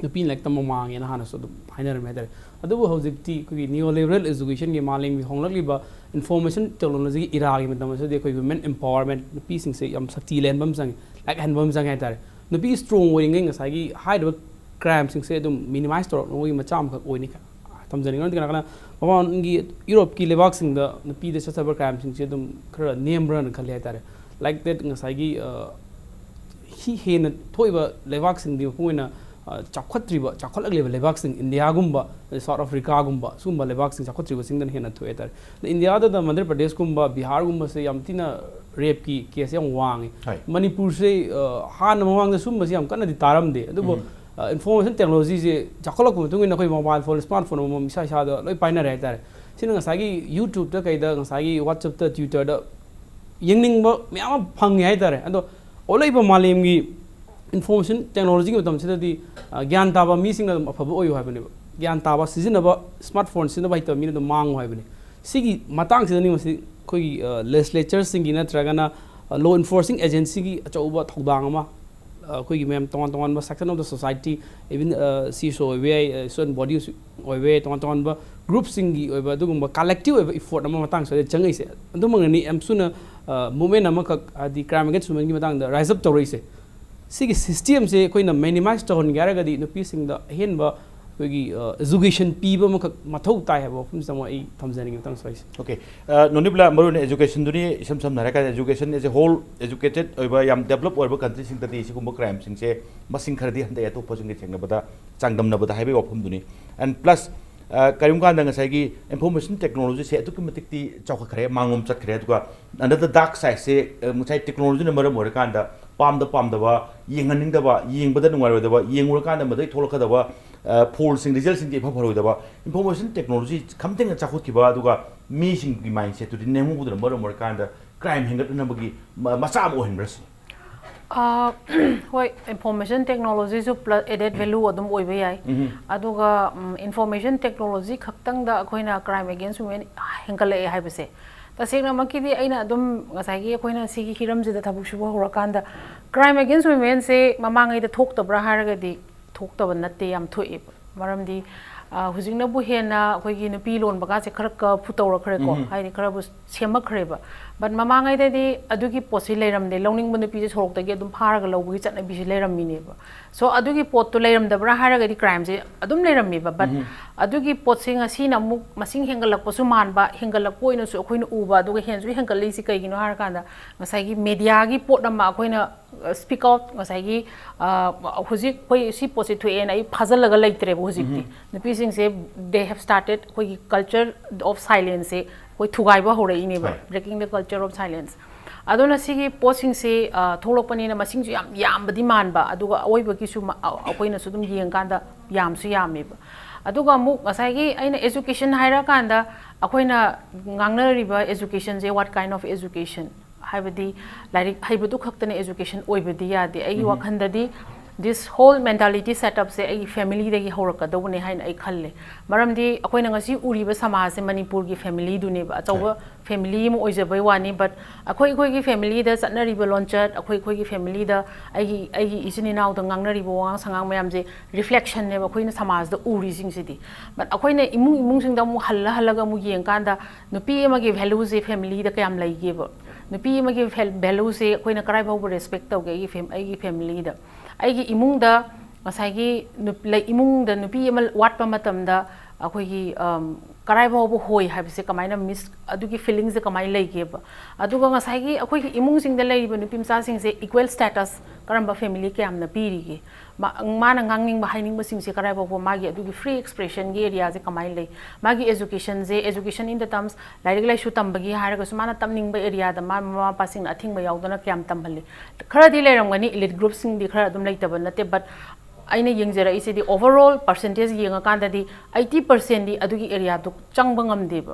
ꯅꯨꯄꯤꯅ ꯂꯥꯏꯔꯤꯛ ꯇꯝꯕ ꯃꯥꯡꯉꯦꯅ ꯍꯥꯟꯅꯁꯨ ꯑꯗꯨꯝ ꯍꯥꯏꯅꯔꯝꯃꯦ ꯍꯥꯏꯇꯥꯔꯦ꯫ ꯑꯗꯨꯕꯨ ꯍꯧꯖꯤꯛꯇꯤ ꯑꯩꯈꯣꯏꯒꯤ ꯅꯤꯌꯣ ꯂꯤꯕꯔꯦꯜ ꯑꯦꯖꯨꯀꯦꯁꯟꯒꯤ ꯃꯥꯂꯦꯝꯒꯤ ꯍꯣꯡꯂꯛꯂꯤꯕ ꯏꯟꯐꯣꯔꯃꯦꯁꯟ ꯇꯦꯛꯅꯣꯂꯣꯖꯤꯒꯤ ꯏꯔꯥꯒꯤ ꯃꯇꯝ ꯑꯁꯤꯗꯤ ꯑꯩꯈꯣꯏ ꯋꯤꯃꯦꯟ ꯑꯦꯝꯄꯥꯋꯔꯃꯦꯟ, ꯅꯨꯄꯤꯁꯤꯡꯁꯦ ꯌꯥꯝ ꯁꯛꯇꯤ ꯂꯩꯍꯟꯕ ꯑꯃ ꯆꯪꯉꯤ, ꯂꯥꯏꯔꯤꯛ ꯍꯩꯍꯟꯕ ꯑꯃ ꯆꯪꯉꯦ ꯍꯥꯏꯇꯥꯔꯦ꯫ ꯅꯨꯄꯤ ꯁ꯭ꯇ꯭ꯔꯣꯡ ꯑꯣꯏꯔꯤꯉꯩ ꯉꯁꯥꯏꯒꯤ ꯍꯥꯏꯔꯤꯕ ꯀ꯭ꯔꯥꯏꯝꯁꯤꯡꯁꯦ ꯑꯗꯨꯝ ꯃꯤꯅꯤꯃꯥꯏꯁ ꯇꯧꯔꯛꯅꯕꯒꯤ ꯃꯆꯥꯛ ꯑꯃꯈꯛ ꯑꯣꯏꯅꯤ ꯊꯝꯖꯅꯤꯡꯉꯤ꯫ ꯀꯅꯥ ꯀꯅꯥ ꯃꯃꯥꯡꯒꯤ ꯌꯨꯔꯣꯞꯀꯤ ꯂꯩꯕꯥꯛꯁꯤꯡꯗ ꯅꯨꯄꯤꯗ ꯆꯠꯊꯕ ꯀ꯭ꯔꯥꯏꯝꯁꯤꯡꯁꯦ ꯑꯗꯨꯝ ꯈꯔ ꯅꯦꯝꯕ꯭ꯔꯥꯅ ꯈꯜꯂꯤ ꯍꯥꯏꯇꯥꯔꯦ꯫ ꯂꯥꯏꯛ ꯗꯦꯠ ꯉꯁꯥꯏꯒꯤ ꯍꯤ ꯍꯦꯟꯅ ꯊꯣꯛꯏꯕ ꯂꯩꯕꯥꯛꯁꯤꯡꯗꯤ ꯃꯄꯨꯡ ꯑꯣꯏꯅ ꯆꯥꯎꯈꯠꯇ꯭ꯔꯤꯕ, ꯆꯥꯎꯈꯠꯂꯛꯂꯤꯕ ꯂꯩꯕꯥꯛꯁꯤꯡ, ꯏꯟꯗꯤꯌꯥꯒꯨꯝꯕ, ꯑꯗꯩ ꯁꯥꯎꯠ ꯑꯐ꯭ꯔꯤꯀꯥꯒꯨꯝꯕ, ꯁꯤꯒꯨꯝꯕ ꯂꯩꯕꯥꯛꯁꯤꯡ ꯆꯥꯎꯈꯠꯇ꯭ꯔꯤꯕꯁꯤꯡꯗꯅ ꯍꯦꯟꯅ ꯊꯣꯛꯑꯦ ꯍꯥꯏꯇꯥꯔꯦ꯫ ꯑꯗ ꯏꯟꯗꯤꯌꯥꯗ ꯃꯙ꯭ꯌ ꯄ꯭ꯔꯗꯦꯁꯀꯨꯝꯕ, ꯕꯤꯍꯥꯔꯒꯨꯝꯕꯁꯦ ꯌꯥꯝ ꯊꯤꯅ ꯔꯦꯞꯀꯤ ꯀꯦꯁ ꯌꯥꯝ ꯋꯥꯡꯉꯤ꯫ ꯍꯣꯏ꯫ ꯃꯅꯤꯄꯨꯔꯁꯦ, ꯑ, ꯍꯥꯟꯅ ꯃꯃꯥꯡꯗ ꯁꯨꯝꯕꯁꯤ ꯌꯥꯝ ꯀꯟꯅꯗꯤ ꯇꯥꯔꯝꯗꯦ, ꯑꯗꯨꯕꯨ ꯏꯟꯐꯣꯔꯃꯦꯁꯟ ꯇꯦꯛꯅꯣꯂꯣꯖꯤꯁꯦ ꯆꯥꯎꯈꯠꯂꯛꯄ ꯃꯇꯨꯡ ꯏꯟꯅ ꯑꯩꯈꯣꯏ ꯃꯣꯕꯥꯏꯜ ꯐꯣꯟ, ꯁ꯭ꯃꯥꯔꯠ ꯐꯣꯟ ꯑꯃꯃꯝ ꯏꯁꯥ ꯏꯁꯥꯗ ꯂꯣꯏ ꯄꯥꯏꯅꯔꯦ ꯍꯥꯏꯇꯥꯔꯦ꯫ ꯁꯤꯅ ꯉꯁꯥꯏꯒꯤ ꯌꯨꯇ꯭ꯌꯨꯕꯇ, ꯀꯩꯗ, ꯉꯁꯥꯏꯒꯤ ꯋꯥꯆꯞꯇ, ꯇ꯭ꯋꯤꯇꯔꯗ ꯌꯦꯡꯅꯤꯡꯕ ꯃꯌꯥꯝ ꯑꯃ ꯐꯪꯉꯦ ꯍꯥꯏꯇꯥꯔꯦ꯫ ꯑꯗꯣ ꯑꯣꯜꯂꯛꯏꯕ ꯃꯥꯂꯦꯝꯒꯤ ꯏꯟꯐꯣꯔꯃꯦꯁꯟ ꯇꯦꯛꯅꯣꯂꯣꯖꯤꯒꯤ ꯃꯇꯝꯁꯤꯗꯗꯤ, ꯑ, ꯒ꯭ꯌꯥꯟ ꯇꯥꯕ ꯃꯤꯁꯤꯡꯅ ꯑꯗꯨꯝ ꯑꯐꯕ ꯑꯣꯏꯌꯨ ꯍꯥꯏꯕꯅꯦꯕ꯫ ꯒ꯭ꯌꯥꯟ ꯇꯥꯕ, ꯁꯤꯖꯤꯟꯅꯕ, ꯁ꯭ꯃꯥꯔꯠ ꯐꯣꯟ ꯁꯤꯖꯤꯟꯅꯕ ꯍꯩꯇꯕ ꯃꯤꯅ ꯑꯗꯨꯝ ꯃꯥꯡꯉꯨ ꯍꯥꯏꯕꯅꯤ꯫ ꯁꯤꯒꯤ ꯃꯇꯥꯡꯁꯤꯗꯅꯤ ꯃꯁꯤ ꯑꯩꯈꯣꯏꯒꯤ, ꯑ, ꯂꯦꯖꯤꯁꯂꯦꯆꯔꯁꯤꯡꯒꯤ ꯅꯠꯇ꯭ꯔꯒꯅ, ꯑ, ꯂꯣ ꯏꯟꯐꯣꯔꯁꯤꯡ ꯑꯦꯖꯦꯟꯁꯤꯒꯤ ꯑꯆꯧꯕ ꯊꯧꯗꯥꯡ ꯑꯃ, ꯑ, ꯑꯩꯈꯣꯏꯒꯤ ꯃꯌꯥꯝ ꯇꯣꯉꯥꯟ ꯇꯣꯉꯥꯟꯕ section of the society, even, ꯑ, ꯁꯤ ꯏꯁ ꯑꯣ ꯑꯣꯏꯕ ꯌꯥꯏ, ꯑ, student body ꯑꯣꯏꯕ ꯌꯥꯏ, ꯇꯣꯉꯥꯟ ꯇꯣꯉꯥꯟꯕ ꯒ꯭ꯔꯨꯞꯁꯤꯡꯒꯤ ꯑꯣꯏꯕ ꯑꯗꯨꯒꯨꯝꯕ ꯀꯂꯦꯛꯇꯤꯚ ꯑꯣꯏꯕ ꯏꯐꯣꯔꯠ ꯑꯃ ꯃꯇꯥꯡ ꯁ꯭ꯋꯥꯏꯗ ꯆꯪꯉꯛꯏꯁꯦ꯫ ꯑꯗꯨꯃꯛꯅꯅꯤ ꯌꯥꯝ ꯊꯨꯅ, ꯑ, ꯃꯨꯞꯃꯦꯟ ꯑꯃꯈꯛ, ꯍꯥꯏꯗꯤ ꯀ꯭ꯔꯥꯏꯝ ꯑꯦꯒꯦꯟꯁ ꯋꯨꯃꯦꯟꯒꯤ ꯃꯇꯥꯡꯗ ꯔꯥꯏꯖ ꯑꯞ ꯇꯧꯔꯛꯏꯁꯦ꯫ ꯁꯤꯒꯤ ꯁꯤꯁꯇꯦꯝꯁꯦ ꯑꯩꯈꯣꯏꯅ ꯃꯤꯅꯤꯃꯥꯏꯁ ꯇꯧꯍꯟꯒꯦ ꯍꯥꯏꯔꯒꯗꯤ ꯅꯨꯄꯤꯁꯤꯡꯗ ꯑꯍꯦꯟꯕ ꯑꯩꯈꯣꯏꯒꯤ, ꯑ, ꯑꯦꯖꯨꯀꯦꯁꯟ ꯄꯤꯕ ꯑꯃꯈꯛ ꯃꯊꯧ ꯇꯥꯏ ꯍꯥꯏꯕ ꯋꯥꯐꯝꯁꯤꯗ ꯑꯃꯨꯛ ꯑꯩ ꯊꯝꯖꯅꯤꯡꯉꯤ ꯃꯇꯥꯡ ꯁ꯭ꯋꯥꯏꯁꯦ꯫ ꯑꯣꯀꯦ꯫ ꯑ, ꯅꯣꯅꯤꯕꯂꯥ, ꯃꯔꯨꯑꯣꯏꯅ ꯑꯦꯖꯨꯀꯦꯁꯟꯗꯨꯅꯤ, ꯏꯁꯝ ꯁꯝꯅ ꯍꯥꯏꯔꯀꯥꯟꯗ ꯑꯦꯖꯨꯀꯦꯁꯟ ꯑꯦꯖ ꯑꯦ ꯍꯣꯜ, ꯑꯦꯖꯨꯀꯦꯇꯦꯠ ꯑꯣꯏꯕ ꯌꯥꯝ ꯗꯦꯕꯂꯞ ꯑꯣꯏꯔꯕ ꯀꯟꯇ꯭ꯔꯤꯁꯤꯡꯗꯗꯤ ꯁꯤꯒꯨꯝꯕ ꯀ꯭ꯔꯥꯏꯝꯁꯤꯡꯁꯦ ꯃꯁꯤꯡ ꯈꯔꯗꯤ ꯍꯟꯊꯩ, ꯑꯇꯣꯞꯄꯁꯤꯡꯒ ꯊꯦꯡꯅꯕꯗ, ꯆꯥꯡꯗꯝꯅꯕꯗ ꯍꯥꯏꯕꯒꯤ ꯋꯥꯐꯝꯗꯨꯅꯤ꯫ ꯑꯦꯟ ꯄ꯭ꯂꯁ, ꯑ, ꯀꯔꯤꯒꯨꯝꯕ ꯀꯥꯟꯗ ꯉꯁꯥꯏꯒꯤ information technology ꯁꯦ ꯑꯗꯨꯛꯀꯤ ꯃꯇꯤꯛꯇꯤ ꯆꯥꯎꯈꯠꯈ꯭ꯔꯦ, ꯃꯥꯡꯂꯣꯝ ꯆꯠꯈ꯭ꯔꯦ꯫ ꯑꯗꯨꯒ another dark side ꯁꯦ, ꯑ, ꯉꯁꯥꯏ technology ꯅ ꯃꯔꯝ ꯑꯣꯏꯔꯀꯥꯟꯗ ꯄꯥꯝꯗ ꯄꯥꯝꯗꯕ, ꯌꯦꯡꯍꯟꯅꯤꯡꯗꯕ, ꯌꯦꯡꯕꯗ ꯅꯨꯡꯉꯥꯏꯔꯣꯏꯗꯕ, ꯌꯦꯡꯉꯨꯔꯀꯥꯟꯗ ꯃꯗꯩ ꯊꯣꯛꯂꯛꯀꯗꯕ, ꯑ, ꯐꯣꯜꯁꯤꯡ, ꯔꯤꯖꯜꯁꯤꯡꯗꯤ ꯏꯐ ꯐꯔꯣꯏꯗꯕ꯫ Information technology ꯈꯝꯇꯪꯒ ꯆꯥꯎꯈꯠꯈꯤꯕ, ꯑꯗꯨꯒ ꯃꯤꯁꯤꯡꯒꯤ ꯃꯥꯏꯟꯁꯦꯠꯇꯨꯗꯤ ꯅꯦꯝꯍꯧꯕꯗꯨꯅ ꯃꯔꯝ ꯑꯣꯏꯔꯀꯥꯟꯗ ꯀ꯭ꯔꯥꯏꯝ ꯍꯦꯟꯒꯠꯅꯅꯕꯒꯤ ꯃ-, ꯃꯆꯥꯛ ꯑꯃ ꯑꯣꯏꯍꯟꯕ꯭ꯔꯥ ꯁꯤꯅꯤ꯫ ꯑꯥ, ꯍꯣꯏ, information technology ꯁꯨ plus added value ꯑꯗꯨꯝ ꯑꯣꯏꯕ ꯌꯥꯏ꯫ ꯎꯝ꯫ ꯑꯗꯨꯒ ꯎꯝ, information technology ꯈꯛꯇꯪꯗ ꯑꯩꯈꯣꯏꯅ crime against women ꯍꯦꯟꯒꯠꯂꯛꯑꯦ ꯍꯥꯏꯕꯁꯦ, ꯇꯁꯦꯡꯅꯃꯛꯀꯤꯗꯤ ꯑꯩꯅ ꯑꯗꯨꯝ ꯉꯁꯥꯏꯒꯤ ꯑꯩꯈꯣꯏꯅ ꯁꯤꯒꯤ ꯍꯤꯔꯝꯁꯤꯗ ꯊꯕꯛ ꯁꯨꯕ ꯍꯧꯔꯀꯥꯟꯗ, crime against women ꯁꯦ ꯃꯃꯥꯡꯉꯩꯗ ꯊꯣꯛꯇꯕ꯭ꯔꯥ ꯍꯥꯏꯔꯒꯗꯤ ꯊꯣꯛꯇꯕ ꯅꯠꯇꯦ, ꯌꯥꯝ ꯊꯣꯛꯑꯦꯕ꯫ ꯃꯔꯝꯗꯤ ꯑ, ꯍꯧꯖꯤꯛꯅꯕꯨ ꯍꯦꯟꯅ ꯑꯩꯈꯣꯏꯒꯤ ꯅꯨꯄꯤ ꯂꯣꯟꯕꯒꯁꯦ ꯈꯔ ꯀꯐꯨ ꯇꯧꯔꯛꯈ꯭ꯔꯦꯀꯣ꯫ ꯎꯝ꯫ ꯍꯥꯏꯗꯤ ꯈꯔꯕꯨ ꯁꯦꯝꯃꯛꯈ꯭ꯔꯦꯕ꯫ But ꯃꯃꯥꯡꯉꯩꯗꯗꯤ ꯑꯗꯨꯒꯤ ꯄꯣꯠꯁꯤ ꯂꯩꯔꯝꯗꯦ, ꯂꯧꯅꯤꯡꯕ ꯅꯨꯄꯤꯁꯦ ꯁꯣꯔꯣꯛꯇꯒꯤ ꯑꯗꯨꯝ ꯐꯥꯔꯒ ꯂꯧꯕꯒꯤ ꯆꯠꯅꯕꯤꯁꯤ ꯂꯩꯔꯝꯃꯤꯅꯦꯕ꯫ So ꯑꯗꯨꯒꯤ ꯄꯣꯠꯇꯣ ꯂꯩꯔꯝꯗꯕ꯭ꯔꯥ ꯍꯥꯏꯔꯒꯗꯤ crime ꯁꯦ ꯑꯗꯨꯝ ꯂꯩꯔꯝꯃꯦꯕ, but ꯎꯝ꯫ ꯑꯗꯨꯒꯤ ꯄꯣꯠꯁꯦ ꯉꯁꯤꯅ ꯑꯃꯨꯛ ꯃꯁꯤꯡ ꯍꯦꯟꯒꯠꯂꯛꯄꯁꯨ ꯃꯥꯟꯕ, ꯍꯦꯟꯒꯠꯂꯛꯄ ꯑꯣꯏꯅꯁꯨ ꯑꯩꯈꯣꯏꯅ ꯎꯕ, ꯑꯗꯨꯒ ꯍꯦꯟꯁꯨ ꯍꯦꯟꯒꯠꯂꯛꯏꯁꯤ ꯀꯩꯒꯤꯅꯣ ꯍꯥꯏꯔꯀꯥꯟꯗ ꯉꯁꯥꯏꯒꯤ media ꯒꯤ ꯄꯣꯠ ꯑꯃ ꯑꯩꯈꯣꯏꯅ speak out, ꯉꯁꯥꯏꯒꯤ ꯑ, ꯍꯧꯖꯤꯛ ꯑꯩꯈꯣꯏ ꯁꯤ ꯄꯣꯠꯁꯦ ꯊꯣꯛꯑꯦꯅ ꯑꯩ ꯐꯥꯖꯤꯜꯂꯒ ꯂꯩꯇ꯭ꯔꯦꯕ ꯍꯧꯖꯤꯛꯇꯤ꯫ ꯅꯨꯄꯤꯁꯤꯡꯁꯦ they have started ꯑꯩꯈꯣꯏꯒꯤ culture of silence ꯁꯦ ꯑꯩꯈꯣꯏ ꯊꯨꯒꯥꯏꯕ ꯍꯧꯔꯛꯏꯅꯦꯕ, ꯍꯣꯏ꯫ breaking the culture of silence꯫ ꯑꯗꯨꯅ ꯁꯤꯒꯤ ꯄꯣꯠꯁꯤꯡꯁꯦ ꯑ, ꯊꯣꯛꯂꯛꯄꯅꯤꯅ ꯃꯁꯤꯡꯁꯨ ꯌꯥꯝ ꯌꯥꯝꯕꯗꯤ ꯃꯥꯟꯕ, ꯑꯗꯨꯒ ꯑꯑꯣꯏꯕꯒꯤꯁꯨ ꯃ-, ꯑ, ꯑꯩꯈꯣꯏꯅꯁꯨ ꯑꯗꯨꯝ ꯌꯦꯡꯀꯥꯟꯗ ꯌꯥꯝꯁꯨ ꯌꯥꯝꯃꯦꯕ꯫ ꯑꯗꯨꯒ ꯑꯃꯨꯛ ꯉꯁꯥꯏꯒꯤ ꯑꯩꯅ education ꯍꯥꯏꯔꯀꯥꯟꯗ ꯑꯩꯈꯣꯏꯅ ꯉꯥꯡꯅꯔꯤꯕ education say what kind of education? ꯍꯥꯏꯕꯗꯤ ꯂꯥꯏꯔꯤꯛ ꯍꯩꯕꯗꯨ ꯈꯛꯇꯅ education ꯑꯣꯏꯕꯗꯤ ꯌꯥꯗꯦ꯫ ꯑꯩꯒꯤ ꯋꯥꯈꯜꯗꯗꯤ this whole mentality setup ꯁꯦ ꯑꯩꯒꯤ family ꯗꯒꯤ ꯍꯧꯔꯛꯀꯗꯧꯕꯅꯦ ꯍꯥꯏꯅ ꯑꯩ ꯈꯜꯂꯦ꯫ ꯃꯔꯝꯗꯤ ꯑꯩꯈꯣꯏꯅ ꯉꯁꯤ ꯎꯔꯤꯕ ꯁꯃꯥꯖꯁꯦ ꯃꯅꯤꯄꯨꯔꯒꯤ family ꯗꯨꯅꯦꯕ, ꯑꯆꯧꯕ family ꯑꯃ ꯑꯣꯏꯖꯕꯩ ꯋꯥꯅꯤ, but ꯑꯩꯈꯣꯏ ꯑꯩꯈꯣꯏꯒꯤ family ꯗ ꯆꯠꯅꯔꯤꯕ ꯂꯣꯟꯆꯠ, ꯑꯩꯈꯣꯏ ꯑꯩꯈꯣꯏꯒꯤ family ꯗ ꯑꯩꯒꯤ, ꯑꯩꯒꯤ ꯏꯆꯤꯟ ꯏꯅꯥꯎꯗ ꯉꯥꯡꯅꯔꯤꯕ ꯋꯥꯉꯥꯡ ꯁꯉꯥꯡ ꯃꯌꯥꯝꯁꯦ reflection ꯅꯦꯕ ꯑꯩꯈꯣꯏꯅ ꯁꯃꯥꯖꯗ ꯎꯔꯤꯁꯤꯡꯁꯤꯗꯤ꯫ But ꯑꯩꯈꯣꯏꯅ ꯏꯃꯨꯡ ꯏꯃꯨꯡꯁꯤꯡꯗ ꯑꯃꯨꯛ ꯍꯜꯂ ꯍꯜꯂꯒ ꯑꯃꯨꯛ ꯌꯦꯡꯀꯥꯟꯗ ꯅꯨꯄꯤ ꯑꯃꯒꯤ value ꯁꯦ family ꯗ ꯀꯌꯥꯝ ꯂꯩꯒꯦꯕ? ꯅꯨꯄꯤ ꯑꯃꯒꯤ ꯐꯦꯜ-, value ꯁꯦ ꯑꯩꯈꯣꯏꯅ ꯀꯔꯥꯏ ꯐꯥꯎꯕ respect ꯇꯧꯒꯦ ꯑꯩꯒꯤ ꯐꯦꯝ-, ꯑꯩꯒꯤ family ꯗ? ꯑꯩꯒꯤ ꯏꯃꯨꯡꯗ ꯉꯁꯥꯏꯒꯤ ꯅꯨꯞ-, ꯂꯩ-, ꯏꯃꯨꯡꯗ ꯅꯨꯄꯤ ꯑꯃ ꯋꯥꯠꯄ ꯃꯇꯝꯗ, ꯑꯩꯈꯣꯏꯒꯤ ꯀꯔꯥꯏ ꯐꯥꯎꯕ ꯍꯣꯏ ꯍꯥꯏꯕꯁꯦ ꯀꯃꯥꯏꯅ ꯃꯤꯁ ꯑꯗꯨꯒꯤ ꯐꯤꯂꯤꯡꯁꯦ ꯀꯃꯥꯏꯅ ꯂꯩꯒꯦꯕ? ꯑꯗꯨꯒ ꯉꯁꯥꯏꯒꯤ ꯑꯩꯈꯣꯏꯒꯤ ꯏꯃꯨꯡꯁꯤꯡꯗ ꯂꯩꯔꯤꯕ ꯅꯨꯄꯤ ꯃꯆꯥꯁꯤꯡꯁꯦ ꯏꯀ꯭ꯋꯦꯜ ꯁ꯭ꯇꯦꯇꯁ ꯀꯔꯝꯕ ꯐꯦꯃꯤꯂꯤ ꯀꯌꯥꯝꯅ ꯄꯤꯔꯤꯒꯦ? ꯃꯥꯅ ꯉꯥꯡꯅꯤꯡꯕ ꯍꯥꯏꯅꯤꯡꯕꯁꯤꯡꯁꯦ ꯀꯔꯥꯏ ꯐꯥꯎꯕ ꯃꯥꯒꯤ ꯑꯗꯨꯒꯤ ꯐ꯭ꯔꯤ ꯑꯦꯛꯁꯄ꯭ꯔꯦꯁꯟꯒꯤ ꯑꯦꯔꯤꯌꯥꯁꯦ ꯀꯃꯥꯏꯅ ꯂꯩ? ꯃꯥꯒꯤ ꯑꯦꯖꯨꯀꯦꯁꯟꯁꯦ, ꯑꯦꯖꯨꯀꯦꯁꯟ ꯏꯟ ꯗ ꯇꯔꯝꯁ, ꯂꯥꯏꯔꯤꯛ ꯂꯥꯏꯁꯨ ꯇꯝꯕꯒꯤ ꯍꯥꯏꯔꯒꯁꯨ ꯃꯥꯅ ꯇꯝꯅꯤꯡꯕ ꯑꯦꯔꯤꯌꯥꯗ ꯃꯥ ꯃꯃꯥ ꯃꯄꯥꯁꯤꯡꯅ ꯑꯊꯤꯡꯕ ꯌꯥꯎꯗꯅ ꯀꯌꯥꯝ ꯇꯝꯍꯜꯂꯤ? ꯈꯔꯗꯤ ꯂꯩꯔꯝꯒꯅꯤ, ꯏꯂꯤꯠ ꯒ꯭ꯔꯨꯞꯁꯤꯡꯗꯤ ꯈꯔ ꯑꯗꯨꯝ ꯂꯩꯇꯕ ꯅꯠꯇꯦ, ꯕꯠ ꯑꯩꯅ ꯌꯦꯡꯖꯔꯛꯏꯁꯤꯗꯤ ꯑꯣꯚꯔ ꯑꯣꯜ ꯄꯥꯔꯁꯦꯟꯇꯦꯖ ꯌꯦꯡꯉꯀꯥꯟꯗꯗꯤ ꯑꯩꯠꯇꯤ ꯄꯥꯔꯁꯦꯟꯗꯤ ꯑꯗꯨꯒꯤ ꯑꯦꯔꯤꯌꯥꯗꯨ ꯆꯪꯕ ꯉꯝꯗꯦꯕ꯫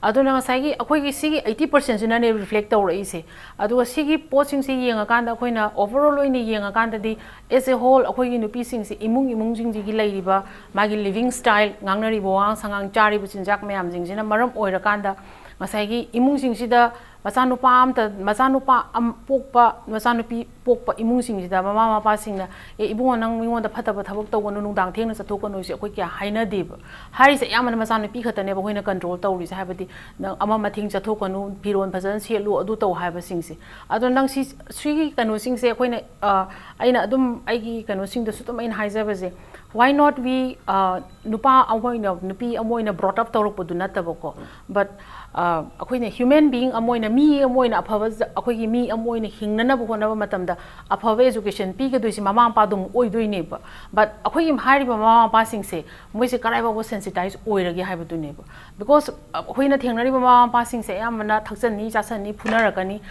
ꯑꯗꯨꯅ ꯉꯁꯥꯏꯒꯤ ꯑꯩꯈꯣꯏꯒꯤ ꯁꯤꯒꯤ ꯑꯩꯠꯇꯤ ꯄꯥꯔꯁꯦꯟꯁꯤꯅꯅꯦ ꯔꯤꯐ꯭ꯂꯦꯛ ꯇꯧꯔꯛꯏꯁꯦ꯫ ꯑꯗꯨꯒ ꯁꯤꯒꯤ ꯄꯣꯠꯁꯤꯡꯁꯤ ꯌꯦꯡꯉꯀꯥꯟꯗ ꯑꯩꯈꯣꯏꯅ ꯑꯣꯚꯔ ꯑꯣꯜ ꯑꯣꯏꯅ ꯌꯦꯡꯉꯀꯥꯟꯗꯗꯤ ꯑꯦꯁ ꯑꯦ ꯍꯣꯜ ꯑꯩꯈꯣꯏꯒꯤ ꯅꯨꯄꯤꯁꯤꯡꯁꯤ ꯏꯃꯨꯡ ꯏꯃꯨꯡꯁꯤꯡꯁꯤꯒꯤ ꯂꯩꯔꯤꯕ ꯃꯥꯒꯤ ꯂꯤꯕꯤꯡ ꯁ꯭ꯇꯥꯏꯜ, ꯉꯥꯡꯅꯔꯤꯕ ꯋꯥꯉꯥꯡ ꯁꯉꯥꯡ, ꯆꯥꯔꯤꯕ ꯆꯤꯟꯖꯥꯛ ꯃꯌꯥꯝꯁꯤꯡꯁꯤꯅ ꯃꯔꯝ ꯑꯣꯏꯔꯀꯥꯟꯗ ꯉꯁꯥꯏꯒꯤ ꯏꯃꯨꯡꯁꯤꯡꯁꯤꯗ ꯃꯆꯥꯅꯨꯄꯥ ꯑꯝꯇ, ꯃꯆꯥꯅꯨꯄꯥ ꯑꯝ-, ꯄꯣꯛꯄ, ꯃꯆꯥꯅꯨꯄꯤ ꯄꯣꯛꯄ ꯏꯃꯨꯡꯁꯤꯡꯁꯤꯗ ꯃꯃꯥ ꯃꯄꯥꯁꯤꯡꯅ, "ꯑꯦ ꯏꯕꯨꯡꯉꯣ, ꯅꯪ ꯃꯤꯉꯣꯟꯗ ꯐꯠꯇꯕ ꯊꯕꯛ ꯇꯧꯒꯅꯨ, ꯅꯨꯡꯗꯥꯡ ꯊꯦꯡꯅ ꯆꯠꯊꯣꯛꯀꯅꯨ" ꯍꯥꯏꯁꯦ ꯑꯩꯈꯣꯏ ꯀꯌꯥ ꯍꯥꯏꯅꯗꯦꯕ꯫ ꯍꯥꯏꯔꯤꯁꯦ ꯑꯌꯥꯝꯕꯅ ꯃꯆꯥꯅꯨꯄꯤ ꯈꯛꯇꯅꯦꯕ ꯑꯩꯈꯣꯏꯅ ꯀꯟꯇ꯭ꯔꯣꯜ ꯇꯧꯔꯤꯁꯦ, ꯍꯥꯏꯕꯗꯤ ꯅꯪ ꯑꯃ ꯃꯊꯦꯡ ꯆꯠꯊꯣꯛꯀꯅꯨ, ꯐꯤꯔꯣꯜ ꯐꯖꯅ ꯁꯦꯠꯂꯨ, ꯑꯗꯨ ꯇꯧ ꯍꯥꯏꯕꯁꯤꯡꯁꯦ꯫ ꯑꯗꯣ ꯅꯪ ꯁꯤ, ꯁꯤꯒꯤ ꯀꯩꯅꯣꯁꯤꯡꯁꯦ ꯑꯩꯈꯣꯏꯅ, ꯑ, ꯑꯩꯅ ꯑꯗꯨꯝ ꯑꯩꯒꯤ ꯀꯩꯅꯣꯁꯤꯡꯗꯁꯨ ꯑꯗꯨꯝ ꯑꯩꯅ ꯍꯥꯏꯖꯕꯁꯦ, why not we, ꯑ, ꯅꯨꯄꯥ ꯑꯃ ꯑꯣꯏꯅ, ꯅꯨꯄꯤ ꯑꯃ ꯑꯣꯏꯅ brought up ꯇꯧꯔꯛꯄꯗꯨ ꯅꯠꯇꯕꯀꯣ, but, ꯑ, ꯑꯩꯈꯣꯏꯅ human being ꯑꯃ ꯑꯣꯏꯅ, ꯃꯤ ꯑꯃ ꯑꯣꯏꯅ ꯑꯐꯕ ꯖ-, ꯑꯩꯈꯣꯏꯒꯤ ꯃꯤ ꯑꯃ ꯑꯣꯏꯅ ꯍꯤꯡꯅꯅꯕ ꯍꯣꯠꯅꯕ ꯃꯇꯝꯗ ꯑꯐꯕ ꯑꯦꯖꯨꯀꯦꯁꯟ ꯄꯤꯒꯗꯣꯏꯁꯦ ꯃꯃꯥ ꯃꯄꯥꯗꯨꯃ ꯑꯣꯏꯗꯣꯏꯅꯦꯕ꯫ But ꯑꯩꯈꯣꯏꯒꯤ ꯍꯥꯏꯔꯤꯕ ꯃꯃꯥ ꯃꯄꯥꯁꯤꯡꯁꯦ ꯃꯣꯏꯁꯦ ꯀꯗꯥꯏ ꯐꯥꯎꯕ ꯁꯦꯟꯁꯤꯇꯥꯏꯁ ꯑꯣꯏꯔꯒꯦ ꯍꯥꯏꯕꯗꯨꯅꯦꯕ꯫ Because ꯑꯩꯈꯣꯏꯅ ꯊꯦꯡꯅꯔꯤꯕ ꯃꯃꯥ ꯃꯄꯥꯁꯤꯡꯁꯦ ꯑꯌꯥꯝꯕꯅ ꯊꯛꯆꯟꯅꯤ, ꯆꯥꯁꯟꯅꯤ, ꯐꯨꯅꯔꯛꯀꯅꯤ,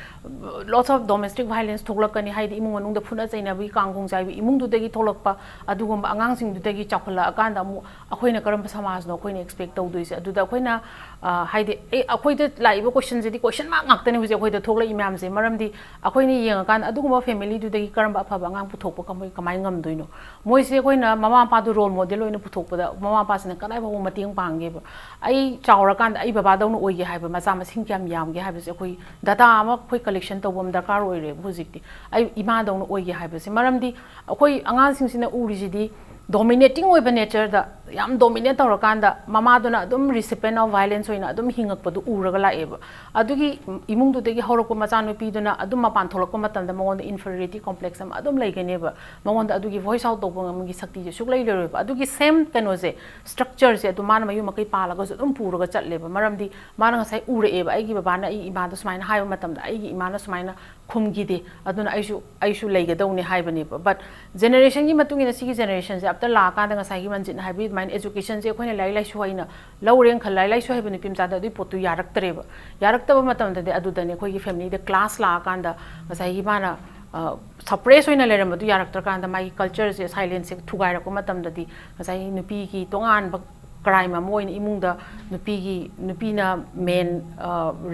lots of domestic violence ꯊꯣꯛꯂꯛꯀꯅꯤ, ꯍꯥꯏꯗꯤ ꯏꯃꯨꯡ ꯃꯅꯨꯡꯗ ꯐꯨꯅ ꯆꯩꯅꯕꯒꯤ ꯀꯥꯡꯈꯣꯡ ꯆꯥꯏꯕ ꯏꯃꯨꯡꯗꯨꯗꯒꯤ ꯊꯣꯛꯂꯛꯄ ꯑꯗꯨꯒꯨꯝꯕ ꯑꯉꯥꯡꯁꯤꯡꯗꯨꯗꯒꯤ ꯆꯥꯎꯈꯠꯂꯛꯑꯀꯥꯟꯗ ꯑꯃꯨꯛ ꯑꯩꯈꯣꯏꯅ ꯀꯔꯝꯕ ꯁꯃꯥꯖꯅꯣ ꯑꯩꯈꯣꯏꯅ ꯑꯦꯛꯁꯄꯦꯛ ꯇꯧꯗꯣꯏꯁꯦ? ꯑꯗꯨꯗ ꯑꯩꯈꯣꯏꯅ, ꯑ, ꯍꯥꯏꯗꯤ, ꯑꯦ, ꯑꯩꯈꯣꯏꯗ ꯂꯥꯛꯏꯕ ꯀꯣꯏꯁꯟꯁꯤꯗꯤ ꯀꯣꯏꯁꯟ ꯃꯥꯔꯛ ꯉꯥꯛꯇꯅꯦ ꯍꯧꯖꯤꯛ ꯑꯩꯈꯣꯏꯗ ꯊꯣꯛꯂꯛꯏ ꯃꯌꯥꯝꯁꯦ꯫ ꯃꯔꯝꯗꯤ ꯑꯩꯈꯣꯏꯅ ꯌꯦꯡꯉꯀꯥꯟꯗ ꯑꯗꯨꯒꯨꯝꯕ ꯐꯦꯃꯤꯂꯤꯗꯨꯗꯒꯤ ꯀꯔꯝꯕ ꯑꯐꯕ ꯑꯉꯥꯡ ꯄꯨꯊꯣꯛꯄ ꯀꯃꯥꯏ-, ꯀꯃꯥꯏꯅ ꯉꯝꯗꯣꯏꯅꯣ? ꯃꯣꯏꯁꯦ ꯑꯩꯈꯣꯏꯅ ꯃꯃꯥ ꯃꯄꯥꯗꯨ ꯔꯣꯜ ꯃꯣꯗꯦꯜ ꯑꯣꯏꯅ ꯄꯨꯊꯣꯛꯄꯗ ꯃꯃꯥ ꯃꯄꯥꯁꯤꯅ ꯀꯗꯥꯏ ꯐꯥꯎꯕ ꯃꯇꯦꯡ ꯄꯥꯡꯒꯦꯕ? ꯑꯩ ꯆꯥꯎꯔꯀꯥꯟꯗ ꯑꯩ ꯕꯕꯥꯗꯧꯅ ꯑꯣꯏꯒꯦ ꯍꯥꯏꯕ ꯃꯆꯥ ꯃꯁꯤꯡ ꯀꯌꯥꯝ ꯌꯥꯝꯒꯦ ꯍꯥꯏꯕꯁꯦ ꯑꯩꯈꯣꯏ ꯗꯇꯥ ꯑꯃ ꯑꯩꯈꯣꯏ ꯀꯂꯦꯛꯁꯟ ꯇꯧꯕ ꯑꯃ ꯗꯔꯀꯥꯔ ꯑꯣꯏꯔꯦꯕ ꯍꯧꯖꯤꯛꯇꯤ꯫ ꯑꯩ ꯏꯃꯥꯗꯧꯅ ꯑꯣꯏꯒꯦ ꯍꯥꯏꯕꯁꯦ, ꯃꯔꯝꯗꯤ ꯑꯩꯈꯣꯏ ꯑꯉꯥꯡꯁꯤꯡꯁꯤꯅ ꯎꯔꯤꯁꯤꯗꯤ ꯗꯣꯃꯤꯅꯦꯇꯤꯡ ꯑꯣꯏꯕ ꯅꯦꯆꯔꯗ ꯌꯥꯝ ꯗꯣꯃꯤꯅꯦꯠ ꯇꯧꯔꯀꯥꯟꯗ ꯃꯃꯥꯗꯨꯅ ꯑꯗꯨꯝ ꯔꯤꯁꯤꯄꯦꯟ ꯑꯣꯐ ꯚꯥꯏꯂꯦꯟꯁ ꯑꯣꯏꯅ ꯑꯗꯨꯝ ꯍꯤꯡꯉꯛꯄꯗꯨ ꯎꯔꯒ ꯂꯥꯛꯑꯦꯕ꯫ ꯑꯗꯨꯒꯤ ꯏꯃꯨꯡꯗꯨꯗꯒꯤ ꯍꯧꯔꯛꯄ ꯃꯆꯥꯅꯨꯄꯤꯗꯨꯅ ꯑꯗꯨꯝ ꯃꯄꯥꯟ ꯊꯣꯛꯂꯛꯄ ꯃꯇꯝꯗ ꯃꯉꯣꯟꯗ ꯏꯟꯐꯤꯔꯤꯌꯔꯤꯇꯤ ꯀꯣꯝꯄ꯭ꯂꯦꯛꯁ ꯑꯃ ꯑꯗꯨꯝ ꯂꯩꯒꯅꯦꯕ꯫ ꯃꯉꯣꯟꯗ ꯑꯗꯨꯒꯤ ꯚꯣꯏꯁ ꯑꯥꯎꯠ ꯇꯧꯕ ꯉꯝꯕꯒꯤ ꯁꯛꯇꯤꯁꯦ ꯁꯨꯛꯂꯩ ꯂꯩꯔꯣꯏꯕ꯫ ꯑꯗꯨꯒꯤ ꯁꯦꯝ ꯀꯩꯅꯣꯁꯦ, ꯁ꯭ꯇ꯭ꯔꯛꯆꯔꯁꯦ ꯑꯗꯨ ꯃꯥꯅ ꯃꯌꯨꯝ ꯃꯀꯩ ꯄꯥꯜꯂꯒꯁꯨ ꯑꯗꯨꯝ ꯄꯨꯔꯒ ꯆꯠꯂꯦꯕ꯫ ꯃꯔꯝꯗꯤ ꯃꯥꯅ ꯉꯁꯥꯏ ꯎꯔꯛꯑꯦꯕ, ꯑꯩꯒꯤ ꯕꯕꯥꯅ ꯑꯩ ꯏꯃꯥꯗ ꯁꯨꯃꯥꯏꯅ ꯍꯥꯏꯕ ꯃꯇꯝꯗ ꯑꯩꯒꯤ ꯏꯃꯥꯅ ꯁꯨꯃꯥꯏꯅ ꯈꯨꯝꯈꯤꯗꯦ, ꯑꯗꯨꯅ ꯑꯩꯁꯨ ꯑꯩꯁꯨ ꯂꯩꯒꯗꯧꯅꯦ ꯍꯥꯏꯕꯅꯦꯕ꯫ ꯕꯠ ꯖꯦꯅꯦꯔꯦꯁꯟꯒꯤ ꯃꯇꯨꯡ ꯏꯟꯅ ꯁꯤꯒꯤ ꯖꯦꯅꯦꯔꯦꯁꯟꯁꯦ ꯑꯝꯇ ꯂꯥꯛꯑꯀꯥꯟꯗ ꯉꯁꯥꯏꯒꯤ ꯃꯟꯖꯤꯠꯅ ꯍꯥꯏꯕꯤ ꯑꯗꯨꯃꯥꯏꯅ ꯑꯦꯖꯨꯀꯦꯁꯟꯁꯦ ꯑꯩꯈꯣꯏꯅ ꯂꯥꯏꯔꯤꯛ ꯂꯥꯏꯁꯨ ꯍꯩꯅ ꯂꯧꯔꯦꯅ ꯈꯜꯂ, ꯂꯥꯏꯔꯤꯛ ꯂꯥꯏꯁꯨ ꯍꯩꯕ ꯅꯨꯄꯤ ꯃꯆꯥꯗ ꯑꯗꯨꯒꯤ ꯄꯣꯠꯇꯨ ꯌꯥꯔꯛꯇ꯭ꯔꯦꯕ꯫ ꯌꯥꯔꯛꯇꯕ ꯃꯇꯝꯗꯗꯤ ꯑꯗꯨꯗꯅꯦ ꯑꯩꯈꯣꯏꯒꯤ ꯐꯦꯃꯤꯂꯤꯗ ꯀ꯭ꯂꯥꯁ ꯂꯥꯛꯑꯀꯥꯟꯗ ꯉꯁꯥꯏꯒꯤ ꯃꯥꯅ ꯁꯄ꯭ꯔꯦꯁ ꯑꯣꯏꯅ ꯂꯩꯔꯝꯕꯗꯨ ꯌꯥꯔꯛꯇ꯭ꯔꯀꯥꯟꯗ ꯃꯥꯒꯤ ꯀꯜꯆꯔꯁꯦ, ꯁꯥꯏꯂꯦꯟꯁꯁꯦ ꯊꯨꯒꯥꯏꯔꯛꯄ ꯃꯇꯝꯗꯗꯤ ꯉꯁꯥꯏꯒꯤ ꯅꯨꯄꯤꯒꯤ ꯇꯣꯉꯥꯟꯕ ꯀ꯭ꯔꯥꯏꯝ ꯑꯃ ꯑꯣꯏꯅ ꯏꯃꯨꯡꯗ ꯅꯨꯄꯤꯒꯤ, ꯅꯨꯄꯤꯅ ꯃꯦꯟ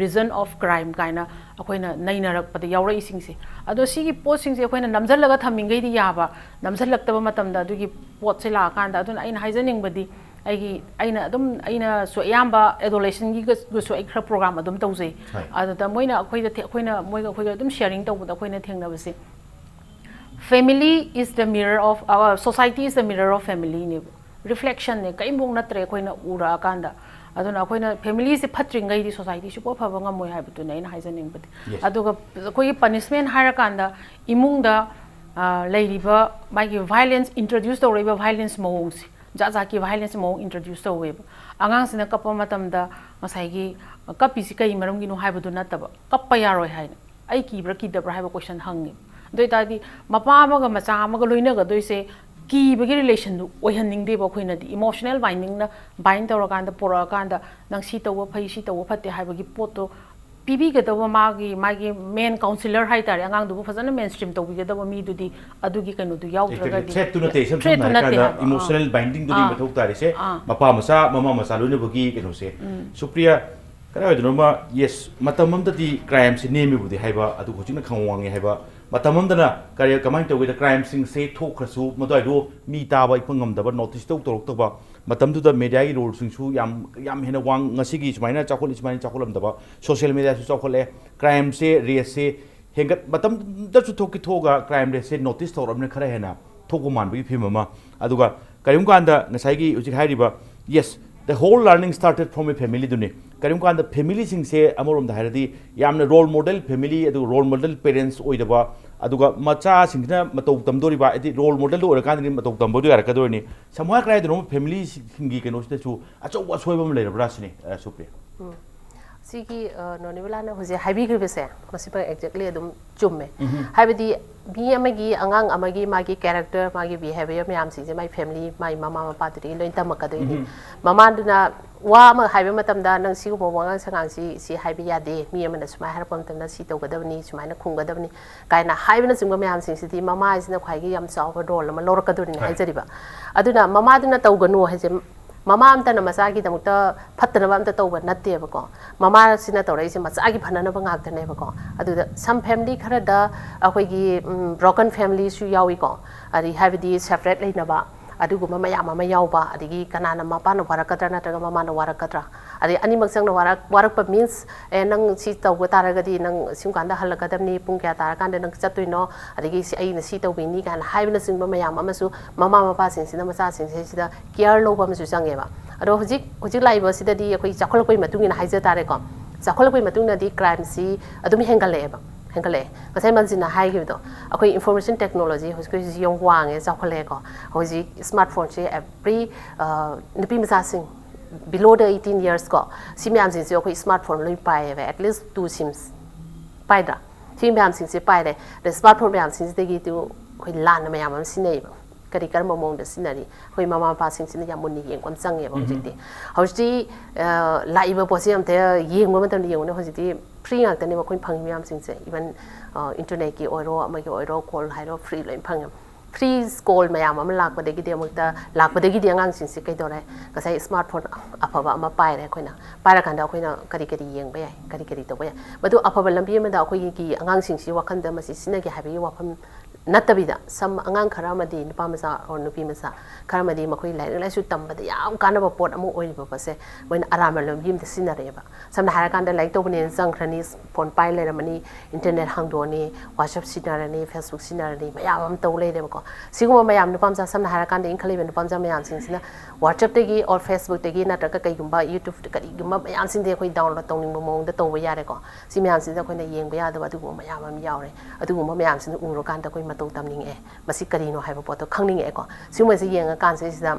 ꯔꯤꯖꯟ ꯑꯣꯐ ꯀ꯭ꯔꯥꯏꯝ ꯀꯥꯏꯅ ꯑꯩꯈꯣꯏꯅ ꯅꯩꯅꯔꯛꯄꯗ ꯌꯥꯎꯔꯛꯏꯁꯤꯡꯁꯦ꯫ ꯑꯗꯣ ꯁꯤꯒꯤ ꯄꯣꯠꯁꯤꯡꯁꯦ ꯑꯩꯈꯣꯏꯅ ꯅꯝꯁꯤꯜꯂꯒ ꯊꯝꯃꯤꯈꯩꯗꯤ ꯌꯥꯕ, ꯅꯝꯁꯤꯜꯂꯛꯇꯕ ꯃꯇꯝꯗ ꯑꯗꯨꯒꯤ ꯄꯣꯠꯁꯦ ꯂꯥꯛꯑꯀꯥꯟꯗ, ꯑꯗꯨꯅ ꯑꯩꯅ ꯍꯥꯏꯖꯅꯤꯡꯕꯗꯤ ꯑꯩꯒꯤ, ꯑꯩꯅ ꯑꯗꯨꯝ, ꯑꯩꯅꯁꯨ ꯑꯌꯥꯝꯕ ꯑꯦꯗꯣꯂꯦꯁꯟꯒꯤꯒꯁꯨ ꯑꯩ ꯈꯔ ꯄ꯭ꯔꯣꯒ꯭ꯔꯥꯝ ꯑꯗꯨꯝ ꯇꯧꯖꯩ꯫ ꯍꯣꯏ꯫ ꯑꯗꯨꯗ ꯃꯣꯏꯅ ꯑꯩꯈꯣꯏꯗ ꯊꯦ-, ꯑꯩꯈꯣꯏꯅ ꯃꯣꯏꯒ ꯑꯩꯈꯣꯏꯒ ꯑꯗꯨꯝ ꯁꯤꯌꯥꯔꯤꯡ ꯇꯧꯕꯗ ꯑꯩꯈꯣꯏꯅ ꯊꯦꯡꯅꯕꯁꯦ, family is the mirror of, society is the mirror of family ꯅꯦꯕ꯫ ꯔꯤꯐ꯭ꯂꯦꯛꯁꯟꯅꯦ, ꯀꯔꯤꯝꯐꯥꯎ ꯅꯠꯇ꯭ꯔꯦ ꯑꯩꯈꯣꯏꯅ ꯎꯔꯛꯑꯀꯥꯟꯗ꯫ ꯑꯗꯨꯅ ꯑꯩꯈꯣꯏꯅ ꯐꯦꯃꯤꯂꯤꯁꯦ ꯐꯠꯇ꯭ꯔꯤꯉꯩꯗꯤ ꯁꯣꯁꯥꯏꯇꯤ ꯁꯨꯡꯐ ꯐꯕ ꯉꯝꯃꯣꯏ ꯍꯥꯏꯕꯗꯨꯅꯦ ꯑꯩꯅ ꯍꯥꯏꯖꯅꯤꯡꯕꯗꯤ꯫ Yes. ꯑꯗꯨꯒ ꯑꯩꯈꯣꯏꯒꯤ ꯄꯅꯤꯁꯃꯦꯟ ꯍꯥꯏꯔꯀꯥꯟꯗ ꯏꯃꯨꯡꯗ ꯑ, ꯂꯩꯔꯤꯕ ꯃꯥꯒꯤ ꯚꯥꯏꯂꯦꯟꯁ, ꯏꯟꯇ꯭ꯔꯣꯗ꯭ꯌꯨꯁ ꯇꯧꯔꯛꯏꯕ ꯚꯥꯏꯂꯦꯟꯁ ꯃꯑꯣꯡꯁꯦ, ꯖꯥꯠ ꯖꯥꯠꯀꯤ ꯚꯥꯏꯂꯦꯟꯁ ꯃꯑꯣꯡ ꯏꯟꯇ꯭ꯔꯣꯗ꯭ꯌꯨꯁ ꯇꯧꯋꯦꯕ꯫ ꯑꯉꯥꯡꯁꯤꯅ ꯀꯞꯄ ꯃꯇꯝꯗ ꯉꯁꯥꯏꯒꯤ ꯀꯞꯄꯤꯁꯤ ꯀꯩ ꯃꯔꯝꯒꯤꯅꯣ ꯍꯥꯏꯕꯗꯨ ꯅꯠꯇꯕ, ꯀꯞꯄ ꯌꯥꯔꯣꯏ ꯍꯥꯏꯅ, ꯑꯩ ꯀꯤꯕ꯭ꯔꯥ ꯀꯤꯗꯕ꯭ꯔꯥ ꯍꯥꯏꯕ ꯀꯣꯏꯁꯟ ꯍꯪꯉꯦꯕ꯫ ꯑꯗꯨ ꯑꯣꯏ ꯇꯥꯔꯗꯤ ꯃꯄꯥ ꯑꯃꯒ ꯃꯆꯥ ꯑꯃꯒ ꯂꯣꯏꯅꯒꯗꯣꯏꯁꯦ ꯀꯤꯕꯒꯤ ꯔꯤꯂꯦꯁꯟꯗꯨ ꯑꯣꯏꯍꯟꯅꯤꯡꯗꯦꯕ ꯑꯩꯈꯣꯏꯅꯗꯤ꯫ ꯏꯃꯣꯁꯅꯦꯜ ꯕꯥꯏꯟꯗꯤꯡꯅ ꯕꯥꯏꯟ ꯇꯧꯔꯀꯥꯟꯗ, ꯄꯣꯔꯛꯑꯀꯥꯟꯗ ꯅꯪ ꯁꯤ ꯇꯧꯕ ꯐꯩ, ꯁꯤ ꯇꯧꯕ ꯐꯠꯇꯦ ꯍꯥꯏꯕꯒꯤ ꯄꯣꯠꯇꯣ ꯄꯤꯕꯤꯒꯗꯕ ꯃꯥꯒꯤ, ꯃꯥꯒꯤ ꯃꯦꯟ ꯀꯥꯎꯟꯁꯤꯂꯔ ꯍꯥꯏꯇꯥꯔꯦ, ꯑꯉꯥꯡꯗꯨꯕꯨ ꯐꯖꯅ ꯃꯦꯟꯁ꯭ꯇ꯭ꯔꯤꯝ ꯇꯧꯕꯤꯒꯗꯕ ꯃꯤꯗꯨꯗꯤ ꯑꯗꯨꯒꯤ ꯀꯩꯅꯣꯗꯨ ꯌꯥꯎꯗ꯭ꯔꯒꯗꯤ ꯊ꯭ꯔꯦꯠꯇꯨ ꯅꯠꯇꯦ, ꯏꯁꯝ ꯁꯝꯅ ꯊ꯭ꯔꯦꯠꯇꯨ ꯅꯠꯇꯦ ꯍꯥꯏꯔꯀꯥꯟꯗ ꯍꯥꯏꯕ꯫ ꯏꯃꯣꯁꯅꯦꯜ ꯕꯥꯏꯟꯗꯤꯡꯗꯨꯅꯤ ꯑꯥ꯫ ꯃꯊꯧ ꯇꯥꯔꯤꯁꯦ꯫ ꯑꯥ꯫ ꯃꯄꯥ ꯃꯆꯥ, ꯃꯃꯥ ꯃꯆꯥ ꯂꯣꯏꯅꯕꯒꯤ ꯀꯩꯅꯣꯁꯦ꯫ ꯁꯨꯄ꯭ꯔꯤꯌꯥ, ꯀꯗꯥꯏꯋꯥꯏꯗꯅꯣꯃ, ꯌꯦꯁ, ꯃꯇꯝ ꯑꯃꯗꯗꯤ ꯀ꯭ꯔꯥꯏꯝꯁꯦ ꯅꯦꯝꯃꯤꯕꯨꯗꯤ ꯍꯥꯏꯕ, ꯑꯗꯨ ꯍꯧꯖꯤꯛꯅ ꯈꯪ ꯋꯥꯡꯉꯦ ꯍꯥꯏꯕ꯫ ꯃꯇꯝ ꯑꯃꯗꯅ ꯀꯔꯤ, ꯀꯃꯥꯏꯅ ꯇꯧꯒꯦꯗ, ꯀ꯭ꯔꯥꯏꯝꯁꯤꯡꯁꯦ ꯊꯣꯛꯈ꯭ꯔꯁꯨ ꯃꯗꯨꯋꯥꯏꯗꯣ ꯃꯤ ꯇꯥꯕ ꯏꯐꯪ ꯉꯝꯗꯕ, ꯅꯣꯇꯤꯁ ꯇꯧ ꯇꯧꯔꯛꯇꯕ꯫ ꯃꯇꯝꯗꯨꯗ ꯃꯦꯗꯤꯌꯥꯒꯤ ꯔꯣꯜꯁꯤꯡꯁꯨ ꯌꯥꯝ, ꯌꯥꯝ ꯍꯦꯟꯅ ꯋꯥꯡ-, ꯉꯁꯤꯒꯤ ꯁꯨꯃꯥꯏꯅ ꯆꯥꯎꯈꯠꯂꯤ, ꯁꯨꯃꯥꯏꯅ ꯆꯥꯎꯈꯠꯂꯝꯗꯕ꯫ ꯁꯣꯁꯤꯌꯦꯜ ꯃꯦꯗꯤꯌꯥꯁꯨ ꯆꯥꯎꯈꯠꯂꯦ, ꯀ꯭ꯔꯥꯏꯝꯁꯦ, ꯔꯦꯠꯁꯦ ꯍꯦꯟꯒꯠ-, ꯃꯇꯝꯗꯨꯗꯁꯨ ꯊꯣꯛꯈꯤ ꯊꯣꯛꯑꯒ ꯀ꯭ꯔꯥꯏꯝ ꯔꯦꯠꯁꯦ ꯅꯣꯇꯤꯁ ꯇꯧꯔꯛꯑꯕꯅꯤꯅ ꯈꯔ ꯍꯦꯟꯅ ꯊꯣꯛꯄ ꯃꯥꯟꯕꯒꯤ ꯐꯤꯕꯝ ꯑꯃ꯫ ꯑꯗꯨꯒ ꯀꯔꯤꯒꯨꯝꯕ ꯀꯥꯟꯗ ꯉꯁꯥꯏꯒꯤ ꯍꯧꯖꯤꯛ ꯍꯥꯏꯔꯤꯕ, yes, the whole learning started from a family ꯗꯨꯅꯤ꯫ ꯀꯔꯤꯒꯨꯝꯕ ꯀꯥꯟꯗ ꯐꯦꯃꯤꯂꯤꯁꯤꯡꯁꯦ ꯑꯃꯔꯣꯝꯗ ꯍꯥꯏꯔꯗꯤ ꯌꯥꯝꯅ ꯔꯣꯜ ꯃꯣꯗꯦꯜ ꯐꯦꯃꯤꯂꯤ, ꯑꯗꯨꯒ ꯔꯣꯜ ꯃꯣꯗꯦꯜ ꯄꯦꯔꯦꯟꯁ ꯑꯣꯏꯗꯕ, ꯑꯗꯨꯒ ꯃꯆꯥꯁꯤꯡꯁꯤꯅ ꯃꯇꯧ ꯇꯝꯗꯣꯔꯤꯕ, ꯍꯥꯏꯗꯤ ꯔꯣꯜ ꯃꯣꯗꯦꯜꯗꯣ ꯑꯣꯏꯔꯀꯥꯟꯗꯗꯤ ꯃꯇꯧ ꯇꯝꯕꯗꯣ ꯌꯥꯔꯛꯀꯗꯣꯏꯅꯤ꯫ ꯁꯝꯍꯥꯏ ꯀꯗꯥꯏꯗꯅꯣ ꯐꯦꯃꯤꯂꯤꯁꯤꯡꯒꯤ ꯀꯩꯅꯣꯁꯤꯗꯁꯨ ꯑꯆꯧꯕ ꯑꯁꯣꯏꯕ ꯑꯃ ꯂꯩꯔꯕ꯭ꯔꯥ ꯁꯤꯅꯤ, ꯑ, ꯁꯨꯄ꯭ꯔꯤꯌꯥ꯫ ꯎꯝ꯫ ꯁꯤꯒꯤ, ꯑ, ꯅꯣꯅꯤꯕꯂꯥꯅ ꯍꯧꯖꯤꯛ ꯍꯥꯏꯕꯤꯈ꯭ꯔꯤꯕꯁꯦ, ꯃꯁꯤꯃ exactly ꯑꯗꯨꯝ ꯆꯨꯝꯃꯦ꯫ ꯎꯝꯍꯨꯝ꯫ ꯍꯥꯏꯕꯗꯤ ꯃꯤ ꯑꯃꯒꯤ, ꯑꯉꯥꯡ ꯑꯃꯒꯤ ꯃꯥꯒꯤ character, ꯃꯥꯒꯤ behaviour ꯃꯌꯥꯝꯁꯤꯡꯁꯦ ꯃꯥꯒꯤ family, ꯃꯥꯒꯤ ꯃꯃꯥ ꯃꯄꯥꯗꯨꯗꯒꯤ ꯂꯣꯏ ꯇꯝꯃꯛꯀꯗꯣꯏꯅꯤ꯫ ꯎꯝꯍꯨꯝ꯫ ꯃꯃꯥꯗꯨꯅ ꯋꯥ ꯑꯃ ꯍꯥꯏꯕ ꯃꯇꯝꯗ, "ꯅꯪ ꯁꯤꯒꯨꯝꯕ ꯋꯥꯉꯥꯡ ꯁꯉꯥꯡꯁꯤ ꯁꯤ ꯍꯥꯏꯕ ꯌꯥꯗꯦ", ꯃꯤ ꯑꯃꯅ ꯁꯨꯃꯥꯏꯅ ꯍꯥꯏꯔꯛꯄ ꯃꯇꯝꯗ, "ꯁꯤ ꯇꯧꯒꯗꯕꯅꯤ, ꯁꯨꯃꯥꯏꯅ ꯈꯨꯝꯒꯗꯕꯅꯤ" ꯀꯥꯏꯅ ꯍꯥꯏꯕꯅꯆꯤꯡꯕ ꯃꯌꯥꯝꯁꯤꯡꯁꯤꯗꯤ ꯃꯃꯥ ꯍꯥꯏꯁꯤꯅ ꯈ꯭ꯋꯥꯏꯒꯤ ꯌꯥꯝ ꯆꯥꯎꯕ role ꯑꯃ ꯂꯧꯔꯛꯀꯗꯣꯔꯤꯅꯤ ꯍꯣꯏ꯫ ꯍꯥꯏꯖꯔꯤꯕ꯫ ꯑꯗꯨꯅ ꯃꯃꯥꯗꯨꯅ ꯇꯧꯒꯅꯨ ꯍꯥꯏꯁꯦ, ꯃꯃꯥ ꯑꯃꯇꯅ ꯃꯆꯥꯒꯤꯗꯃꯛꯇ ꯐꯠꯇꯅꯕ ꯑꯝꯇ ꯇꯧꯕ ꯅꯠꯇꯦꯕꯀꯣ꯫ ꯃꯃꯥꯁꯤꯅ ꯇꯧꯔꯛꯏꯁꯦ ꯃꯆꯥꯒꯤ ꯐꯅꯅꯕ ꯉꯥꯛꯇꯅꯦꯕꯀꯣ꯫ ꯑꯗꯨꯗ some family ꯈꯔꯗ ꯑꯩꯈꯣꯏꯒꯤ, ꯎꯝ, broken family ꯁꯨ ꯌꯥꯎꯏꯀꯣ꯫ ꯑꯗꯩ ꯍꯥꯏꯕꯗꯤ separate ꯂꯩꯅꯕ, ꯑꯗꯨꯒꯨꯝꯕ ꯃꯌꯥꯝ ꯑꯃ ꯌꯥꯎꯕ, ꯑꯗꯒꯤ ꯀꯅꯥꯅ, ꯃꯄꯥꯅ ꯋꯥꯔꯛꯀꯗ꯭ꯔꯥ ꯅꯠꯇ꯭ꯔꯒ ꯃꯃꯥꯅ ꯋꯥꯔꯛꯀꯗ꯭ꯔꯥ? ꯑꯗꯩ ꯑꯅꯤꯃꯛ ꯆꯪꯅ ꯋꯥꯔꯛ-, ꯋꯥꯔꯛꯄ means, "ꯑꯦ, ꯅꯪ ꯁꯤ ꯇꯧꯕ ꯇꯥꯔꯒꯗꯤ ꯅꯪ ꯁꯨꯝ ꯀꯥꯟꯗ ꯍꯜꯂꯛꯀꯗꯕꯅꯤ, ꯄꯨꯡ ꯀꯌꯥ ꯇꯥꯔꯀꯥꯟꯗ ꯅꯪ ꯆꯠꯇꯣꯏꯅꯣ, ꯑꯗꯒꯤ ꯁꯤ, ꯑꯩꯅ ꯁꯤ ꯇꯧꯕꯤꯅꯤ" ꯀꯥꯏꯅ ꯍꯥꯏꯕꯅꯆꯤꯡꯕ ꯃꯌꯥꯝ ꯑꯃꯁꯨ ꯃꯃꯥ ꯃꯄꯥꯁꯤꯡꯁꯤꯅ ꯃꯆꯥꯁꯤꯡꯁꯤꯗ care ꯂꯧꯕ ꯑꯃꯁꯨ ꯆꯪꯉꯦꯕ꯫ ꯑꯗꯣ ꯍꯧꯖꯤꯛ, ꯍꯧꯖꯤꯛ ꯂꯥꯛꯏꯕꯁꯤꯗꯗꯤ ꯑꯩꯈꯣꯏ ꯆꯥꯎꯈꯠꯂꯛꯄꯒꯤ ꯃꯇꯨꯡ ꯏꯟꯅ ꯍꯥꯏꯖ ꯇꯥꯔꯦꯀꯣ, ꯆꯥꯎꯈꯠꯂꯛꯄꯒꯤ ꯃꯇꯨꯡ ꯏꯟꯅꯗꯤ crime ꯁꯤ ꯑꯗꯨꯝ ꯍꯦꯟꯒꯠꯂꯛꯑꯦꯕ, ꯍꯦꯟꯒꯠꯂꯛꯑꯦ꯫ ꯉꯁꯥꯏ ꯃꯟꯖꯤꯅ ꯍꯥꯏꯈꯤꯕꯗꯣ, ꯑꯩꯈꯣꯏ information technology ꯍꯧꯖꯤꯛ, ꯍꯧꯖꯤꯛ ꯌꯥꯝ ꯋꯥꯡꯉꯦ, ꯆꯥꯎꯈꯠꯂꯛꯑꯦꯀꯣ꯫ ꯍꯧꯖꯤꯛ smart phone ꯁꯦ every, ꯑ, ꯅꯨꯄꯤ ꯃꯆꯥꯁꯤꯡ below the eighteen years ꯀꯣ, ꯁꯤ ꯃꯌꯥꯝꯁꯤꯡꯁꯦ ꯑꯩꯈꯣꯏ smart phone ꯂꯣꯏ ꯄꯥꯏꯌꯦꯕ, at least two SIMs ꯄꯥꯏꯗ꯭ꯔꯥ? ꯁꯤ ꯃꯌꯥꯝꯁꯤꯡꯁꯦ ꯄꯥꯏꯔꯦ꯫ ꯑꯗ smart phone ꯃꯌꯥꯝꯁꯤꯡꯁꯤꯗꯒꯤꯗꯤ ꯑꯩꯈꯣꯏ ꯂꯥꯟꯅ ꯃꯌꯥꯝ ꯑꯃ ꯁꯤꯖꯤꯟꯅꯩꯌꯦꯕ꯫ ꯀꯔꯤ, ꯀꯔꯝꯕ ꯃꯑꯣꯡꯗ ꯁꯤꯖꯤꯟꯅꯔꯤ? ꯑꯩꯈꯣꯏ ꯃꯃꯥ ꯃꯄꯥꯁꯤꯡꯁꯤꯅ ꯌꯥꯝ ꯃꯨꯟꯅ ꯌꯦꯡꯕ ꯑꯃ ꯆꯪꯉꯦꯕ ꯎꯝ꯫ ꯍꯧꯖꯤꯛꯇꯤ꯫ ꯍꯧꯖꯤꯛꯇꯤ, ꯑ, ꯂꯥꯛꯏꯕ ꯄꯣꯠꯁꯦ ꯑꯝꯇ ꯌꯦꯡꯕ ꯃꯇꯝꯗ ꯌꯦꯡꯉꯨꯅꯦ, ꯍꯧꯖꯤꯛꯇꯤ free ꯉꯥꯛꯇꯅꯦꯕ ꯑꯩꯈꯣꯏꯅ ꯐꯪꯉꯤ ꯃꯌꯥꯝꯁꯤꯡꯁꯦ꯫ Even, ꯑ, internet ꯀꯤ ꯑꯣꯏꯔꯣ, ꯑꯃꯒꯤ ꯑꯣꯏꯔꯣ, call ꯍꯥꯏꯔꯣ, free ꯂꯣꯏꯅ ꯐꯪꯉꯦ꯫ Free call ꯃꯌꯥꯝ ꯑꯃ ꯂꯥꯛꯄꯗꯒꯤꯗꯤ, ꯑꯃꯨꯛꯇ ꯂꯥꯛꯄꯗꯒꯤꯗꯤ ꯑꯉꯥꯡꯁꯤꯡꯁꯤ ꯀꯩꯗꯧꯔꯦ? ꯉꯁꯥꯏ smart phone ꯑꯐꯕ ꯑꯃ ꯄꯥꯏꯔꯦ ꯑꯩꯈꯣꯏꯅ꯫ ꯄꯥꯏꯔꯀꯥꯟꯗ ꯑꯩꯈꯣꯏꯅ ꯀꯔꯤ ꯀꯔꯤ ꯌꯦꯡꯕ ꯌꯥꯏ, ꯀꯔꯤ ꯀꯔꯤ ꯇꯧꯕ ꯌꯥꯏ? ꯃꯗꯨ ꯑꯐꯕ ꯂꯝꯕꯤ ꯑꯃꯗ ꯑꯩꯈꯣꯏꯒꯤ ꯑꯉꯥꯡꯁꯤꯡꯁꯤ ꯋꯥꯈꯜꯗ ꯃꯁꯤ ꯁꯤꯖꯤꯟꯅꯒꯦ ꯍꯥꯏꯕꯒꯤ ꯋꯥꯐꯝ ꯅꯠꯇꯕꯤꯗ ꯁꯝ ꯑꯉꯥꯡ ꯈꯔ ꯑꯃꯗꯤ ꯅꯨꯄꯥ ꯃꯆꯥ ꯑꯣꯔ ꯅꯨꯄꯤ ꯃꯆꯥ ꯈꯔ ꯑꯃꯗꯤ ꯃꯈꯣꯏ ꯂꯥꯏꯔꯤꯛ ꯂꯥꯏꯁꯨ ꯇꯝꯕꯗ ꯌꯥꯝ ꯀꯥꯟꯅꯕ ꯄꯣꯠ ꯑꯃ ꯑꯣꯏꯔꯤꯕ ꯄꯣꯠꯁꯦ ꯃꯣꯏꯅ ꯑꯔꯥꯟꯕ ꯂꯝꯕꯤ ꯑꯃꯗ ꯁꯤꯖꯤꯟꯅꯔꯛꯑꯦꯕ꯫ ꯁꯝꯅ ꯍꯥꯏꯔꯀꯥꯟꯗ ꯂꯥꯏꯔꯤꯛ ꯇꯧꯕꯅꯦꯅ ꯆꯪꯈ꯭ꯔꯅꯤ, ꯐꯣꯟ ꯄꯥꯏ ꯂꯩꯔꯝꯃꯅꯤ, ꯏꯟꯇꯔꯅꯦꯠ ꯍꯥꯡꯗꯣꯛꯑꯅꯤ, ꯋꯥꯆꯞ ꯁꯤꯖꯤꯟꯅꯔꯅꯤ, ꯐꯦꯁꯕꯨꯛ ꯁꯤꯖꯤꯟꯅꯔꯅꯤ, ꯃꯌꯥꯝ ꯑꯃ ꯇꯧ ꯂꯩꯔꯦꯕꯀꯣ꯫ ꯁꯤꯒꯨꯝꯕ ꯃꯌꯥꯝ ꯅꯨꯄꯥ ꯃꯆꯥ, ꯁꯝꯅ ꯍꯥꯏꯔꯀꯥꯟꯗ ꯏꯟꯈꯠꯂꯛꯏꯕ ꯅꯨꯄꯥ ꯃꯆꯥ ꯃꯌꯥꯝꯁꯤꯡꯁꯤꯅ ꯋꯥꯆꯞꯇꯒꯤ ꯑꯣꯔ ꯐꯦꯁꯕꯨꯛꯇꯒꯤ ꯅꯠꯇ꯭ꯔꯒ ꯀꯩꯒꯨꯝꯕ ꯌꯨꯇ꯭ꯌꯨꯕ ꯀꯔꯤꯒꯨꯝꯕ ꯃꯌꯥꯝꯁꯤꯡꯗꯤ ꯑꯩꯈꯣꯏ ꯗꯥꯎꯟꯂꯣꯗ ꯇꯧꯅꯤꯡꯕ ꯃꯑꯣꯡꯗ ꯇꯧꯕ ꯌꯥꯔꯦꯀꯣ꯫ ꯁꯤ ꯃꯌꯥꯝꯁꯤꯗ ꯑꯩꯈꯣꯏꯅ ꯌꯦꯡꯕ ꯌꯥꯗꯕ ꯑꯗꯨꯒꯨꯝꯕ ꯃꯌꯥꯝ ꯑꯃ ꯌꯥꯎꯔꯦ꯫ ꯑꯗꯨꯒꯨꯝꯕ ꯃꯌꯥꯝꯁꯤꯅ ꯎꯔꯀꯥꯟꯗ ꯑꯩꯈꯣꯏ ꯃꯇꯧ ꯇꯝꯅꯤꯡꯉꯛꯑꯦ, ꯃꯁꯤ ꯀꯔꯤꯅꯣ ꯍꯥꯏꯕ ꯄꯣꯠꯇꯣ ꯈꯪꯅꯤꯡꯉꯛꯑꯦꯀꯣ꯫ ꯁꯤꯒꯨꯝꯕꯁꯤ ꯌꯦꯡꯉꯀꯥꯟꯁꯤꯗꯩꯁꯤꯗ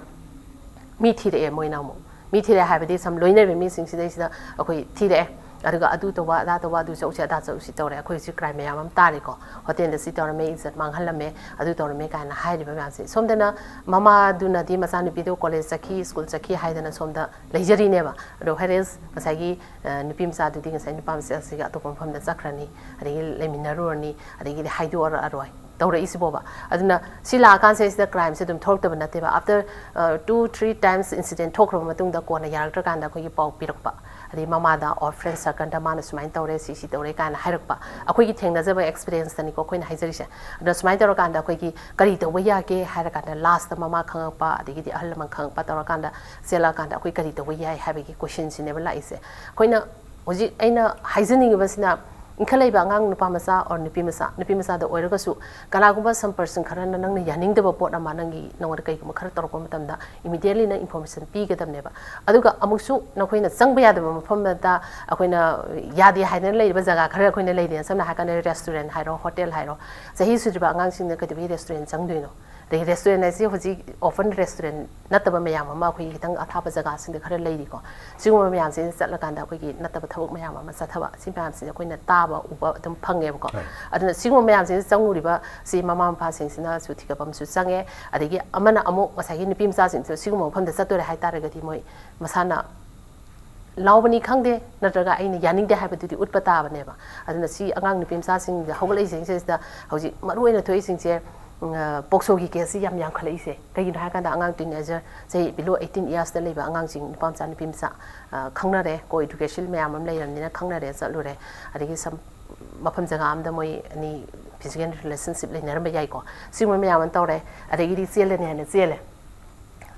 ꯃꯤ ꯊꯤꯔꯛꯑꯦ ꯃꯣꯏꯅ ꯑꯃꯨꯛ꯫ ꯃꯤ ꯊꯤꯔꯛꯑꯦ ꯍꯥꯏꯕꯗꯤ ꯁꯝ ꯂꯣꯏꯅꯔꯤꯕ ꯃꯤꯁꯤꯡꯁꯤꯗꯩꯁꯤꯗ ꯑꯩꯈꯣꯏ ꯊꯤꯔꯛꯑꯦ꯫ ꯑꯗꯨꯒ ꯑꯗꯨ ꯇꯧꯕ, ꯑꯗꯥ ꯇꯧꯕ, ꯑꯗꯨ ꯆꯧꯁꯤ, ꯑꯗꯥ ꯆꯧꯁꯤ ꯇꯧꯔꯦ꯫ ꯑꯩꯈꯣꯏ ꯍꯧꯖꯤꯛ ꯀ꯭ꯔꯥꯏꯝ ꯃꯌꯥꯝ ꯑꯃ ꯇꯥꯔꯤꯀꯣ꯫ ꯍꯣꯇꯦꯜꯗ ꯁꯤ ꯇꯧꯔꯝꯃꯦ, ꯏꯖꯠ ꯃꯥꯡꯍꯜꯂꯝꯃꯦ, ꯑꯗꯨ ꯇꯧꯔꯝꯃꯦ ꯀꯥꯏꯅ ꯍꯥꯏꯔꯤꯕ ꯃꯌꯥꯝꯁꯦ꯫ ꯁꯣꯝꯗꯅ ꯃꯃꯥꯗꯨꯅꯗꯤ ꯃꯆꯥꯅꯨꯄꯤꯗꯣ ꯀꯣꯂꯦꯖ ꯆꯠꯈꯤ, ꯁ꯭ꯀꯨꯜ ꯆꯠꯈꯤ ꯍꯥꯏꯗꯅ ꯁꯣꯝꯗ ꯂꯩꯖꯔꯤꯅꯦꯕ꯫ ꯑꯗꯣ ꯍꯦꯔꯦꯁ ꯉꯁꯥꯏꯒꯤ, ꯑ, ꯅꯨꯄꯤ ꯃꯆꯥꯗꯨꯗꯤ ꯉꯁꯥꯏ ꯅꯨꯄꯥ ꯃꯆꯥꯁꯤꯒ ꯑꯇꯣꯞꯄ ꯃꯐꯝꯗ ꯆꯠꯈ꯭ꯔꯅꯤ, ꯑꯗꯒꯤ ꯂꯩꯃꯤꯟꯅꯔꯨꯔꯅꯤ, ꯑꯗꯒꯤꯗꯤ ꯍꯥꯏꯗꯣꯛꯑꯔꯣꯏ꯫ ꯇꯧꯔꯛꯏꯁꯤꯕꯣꯕ꯫ ꯑꯗꯨꯅ ꯁꯤ ꯂꯥꯛꯑꯀꯥꯟꯁꯤꯗ ꯀ꯭ꯔꯥꯏꯝꯁꯦ ꯑꯗꯨꯝ ꯊꯣꯛꯂꯛꯇꯕ ꯅꯠꯇꯦꯕ꯫ After, ꯑ, two, three times incident ꯊꯣꯛꯈ꯭ꯔꯕ ꯃꯇꯨꯡꯗ ꯀꯣꯟꯅ ꯌꯥꯔꯛꯇ꯭ꯔꯀꯥꯟꯗ ꯑꯩꯈꯣꯏꯒꯤ ꯄꯥꯎ ꯄꯤꯔꯛꯄ, ꯑꯗꯩ ꯃꯃꯥꯗ or friend circleꯗ ꯃꯥꯅ ꯁꯨꯃꯥꯏꯅ ꯇꯧꯔꯦ, ꯁꯤ ꯁꯤ ꯇꯧꯔꯦ ꯀꯥꯏꯅ ꯍꯥꯏꯔꯛꯄ꯫ ꯑꯩꯈꯣꯏꯒꯤ ꯊꯦꯡꯅꯖꯕ experienceꯇꯅꯤꯀꯣ ꯑꯩꯈꯣꯏꯅ ꯍꯥꯏꯖꯔꯤꯁꯦ꯫ ꯑꯗꯨꯅ ꯁꯨꯃꯥꯏꯅ ꯇꯧꯔꯀꯥꯟꯗ ꯑꯩꯈꯣꯏꯒꯤ ꯀꯔꯤ ꯇꯧꯕ ꯌꯥꯒꯦ ꯍꯥꯏꯔꯀꯥꯟꯗ lastꯇ ꯃꯃꯥ ꯈꯪꯉꯛꯄ, ꯑꯗꯒꯤꯗꯤ ꯑꯍꯜ ꯂꯃꯟ ꯈꯪꯉꯛꯄ ꯇꯧꯔꯀꯥꯟꯗ ꯆꯦꯜꯂꯛꯑꯀꯥꯟꯗ ꯑꯩꯈꯣꯏ ꯀꯔꯤ ꯇꯧꯕ ꯌꯥꯏ ꯍꯥꯏꯕꯒꯤ questionꯁꯤꯅꯦꯕ ꯂꯥꯛꯏꯁꯦ꯫ ꯑꯩꯈꯣꯏꯅ ꯍꯧꯖꯤꯛ ꯑꯩꯅ ꯍꯥꯏꯖꯅꯤꯡꯉꯤꯕꯁꯤꯅ, ꯏꯟꯈꯠꯂꯛꯏꯕ ꯑꯉꯥꯡ ꯅꯨꯄꯥ ꯃꯆꯥ or ꯅꯨꯄꯤ ꯃꯆꯥ, ꯅꯨꯄꯤ ꯃꯆꯥꯗ ꯑꯣꯏꯔꯒꯁꯨ ꯀꯅꯥꯒꯨꯝꯕ some person ꯈꯔꯅ ꯅꯪꯅ ꯌꯥꯅꯤꯡꯗꯕ ꯄꯣꯠ ꯑꯃ ꯅꯪꯒꯤ, ꯅꯉꯣꯟꯗ ꯀꯩꯒꯨꯝꯕ ꯈꯔ ꯇꯧꯔꯛꯄ ꯃꯇꯝꯗ immediately ꯅꯪ information ꯄꯤꯒꯗꯕꯅꯦꯕ꯫ ꯑꯗꯨꯒ ꯑꯃꯨꯛꯁꯨ ꯅꯈꯣꯏꯅ ꯆꯪꯕ ꯌꯥꯗꯕ ꯃꯐꯝꯗ ꯑꯩꯈꯣꯏꯅ ꯌꯥꯗꯦ ꯍꯥꯏꯗꯅ ꯂꯩꯔꯤꯕ ꯖꯒꯥ ꯈꯔ ꯑꯩꯈꯣꯏꯅ ꯂꯩꯔꯤꯅ, ꯁꯝꯅ ꯍꯥꯏꯔꯀꯥꯟꯗ restaurant ꯍꯥꯏꯔꯣ, ꯍꯣꯇꯦꯜ ꯍꯥꯏꯔꯣ, ꯆꯍꯤ ꯁꯨꯗ꯭ꯔꯤꯕ ꯑꯉꯥꯡꯁꯤꯡꯅ ꯀꯩꯗꯧꯕꯒꯤ restaurant ꯆꯪꯗꯣꯏꯅꯣ? ꯑꯗꯒꯤ restaurant ꯍꯥꯏꯁꯤ ꯍꯧꯖꯤꯛ often restaurant ꯅꯠꯇꯕ ꯃꯌꯥꯝ ꯑꯃ ꯑꯩꯈꯣꯏꯒꯤ ꯈꯤꯇꯪ ꯑꯊꯥꯞꯄ ꯖꯒꯥꯁꯤꯡꯗ ꯈꯔ ꯂꯩꯔꯤꯀꯣ꯫ ꯁꯤꯒꯨꯝꯕ ꯃꯌꯥꯝꯁꯤꯗ ꯆꯠꯂꯀꯥꯟꯗ ꯑꯩꯈꯣꯏꯒꯤ ꯅꯠꯇꯕ ꯊꯕꯛ ꯃꯌꯥꯝ ꯑꯃ ꯆꯠꯊꯕ, ꯁꯤ ꯃꯌꯥꯝꯁꯤꯗꯤ ꯑꯩꯈꯣꯏꯅ ꯇꯥꯕ ꯎꯕ ꯑꯗꯨꯝ ꯐꯪꯉꯦꯕꯀꯣ꯫ ꯍꯣꯏ꯫ ꯑꯗꯨꯅ ꯁꯤꯒꯨꯝꯕ ꯃꯌꯥꯝꯁꯤꯗ ꯆꯪꯉꯨꯔꯤꯕ ꯁꯤ ꯃꯃꯥ ꯃꯄꯥꯁꯤꯡꯁꯤꯅꯁꯨ ꯊꯤꯒꯠꯄ ꯑꯃꯁꯨ ꯆꯪꯉꯦ꯫ ꯑꯗꯒꯤ ꯑꯃꯅ ꯑꯃꯨꯛ ꯉꯁꯥꯏꯒꯤ ꯅꯨꯄꯤ ꯃꯆꯥꯁꯤꯡꯁꯨ ꯁꯤꯒꯨꯝꯕ ꯃꯐꯝꯗ ꯆꯠꯇꯣꯔꯦ ꯍꯥꯏ ꯇꯥꯔꯒꯗꯤ ꯃꯣꯏ ꯃꯁꯥꯅ ꯂꯥꯎꯕꯅꯤ ꯈꯪꯗꯦ, ꯅꯠꯇ꯭ꯔꯒ ꯑꯩꯅ ꯌꯥꯅꯤꯡꯗꯦ ꯍꯥꯏꯕꯗꯨꯗꯤ ꯎꯠꯄ ꯇꯥꯕꯅꯦꯕ꯫ ꯑꯗꯨꯅ ꯁꯤ ꯑꯉꯥꯡ ꯅꯨꯄꯤ ꯃꯆꯥꯁꯤꯡꯗ ꯍꯧꯒꯠꯂꯛꯏꯁꯤꯡꯁꯤꯗ ꯍꯧꯖꯤꯛ ꯃꯔꯨ ꯑꯣꯏꯅ ꯊꯣꯛꯏꯁꯤꯡꯁꯦ, ꯎꯝ, ꯑ, ꯄꯣꯛꯁꯣꯒꯤ ꯀꯦꯁꯁꯤ ꯌꯥꯝ ꯌꯥꯝꯈꯠꯂꯛꯏꯁꯦ ꯀꯩꯒꯤꯅꯣ ꯍꯥꯏꯀꯥꯟꯗ ꯑꯉꯥꯡ teenager ꯆꯍꯤ below eighteen yearsꯇ ꯂꯩꯕ ꯑꯉꯥꯡꯁꯤꯡ, ꯅꯨꯄꯥ ꯃꯆꯥ ꯅꯨꯄꯤ ꯃꯆꯥ, ꯑ, ꯈꯪꯅꯔꯦ, co education ꯃꯌꯥꯝ ꯑꯃ ꯂꯩꯔꯕꯅꯤꯅ ꯈꯪꯅꯔꯦ, ꯆꯠꯂꯨꯔꯦ, ꯑꯗꯒꯤ some ꯃꯐꯝ ꯖꯒꯥ ꯑꯃꯗ ꯃꯣꯏ ꯑꯅꯤ ꯁꯤꯒꯤ relationship ꯂꯩꯅꯔꯝꯕ ꯌꯥꯏꯀꯣ꯫ ꯁꯤꯒꯨꯝꯕ ꯃꯌꯥꯝ ꯑꯃ ꯇꯧꯔꯦ꯫ ꯑꯗꯒꯤꯗꯤ ꯆꯦꯜꯂꯅꯤ ꯍꯥꯏꯅ ꯆꯦꯜꯂꯦ꯫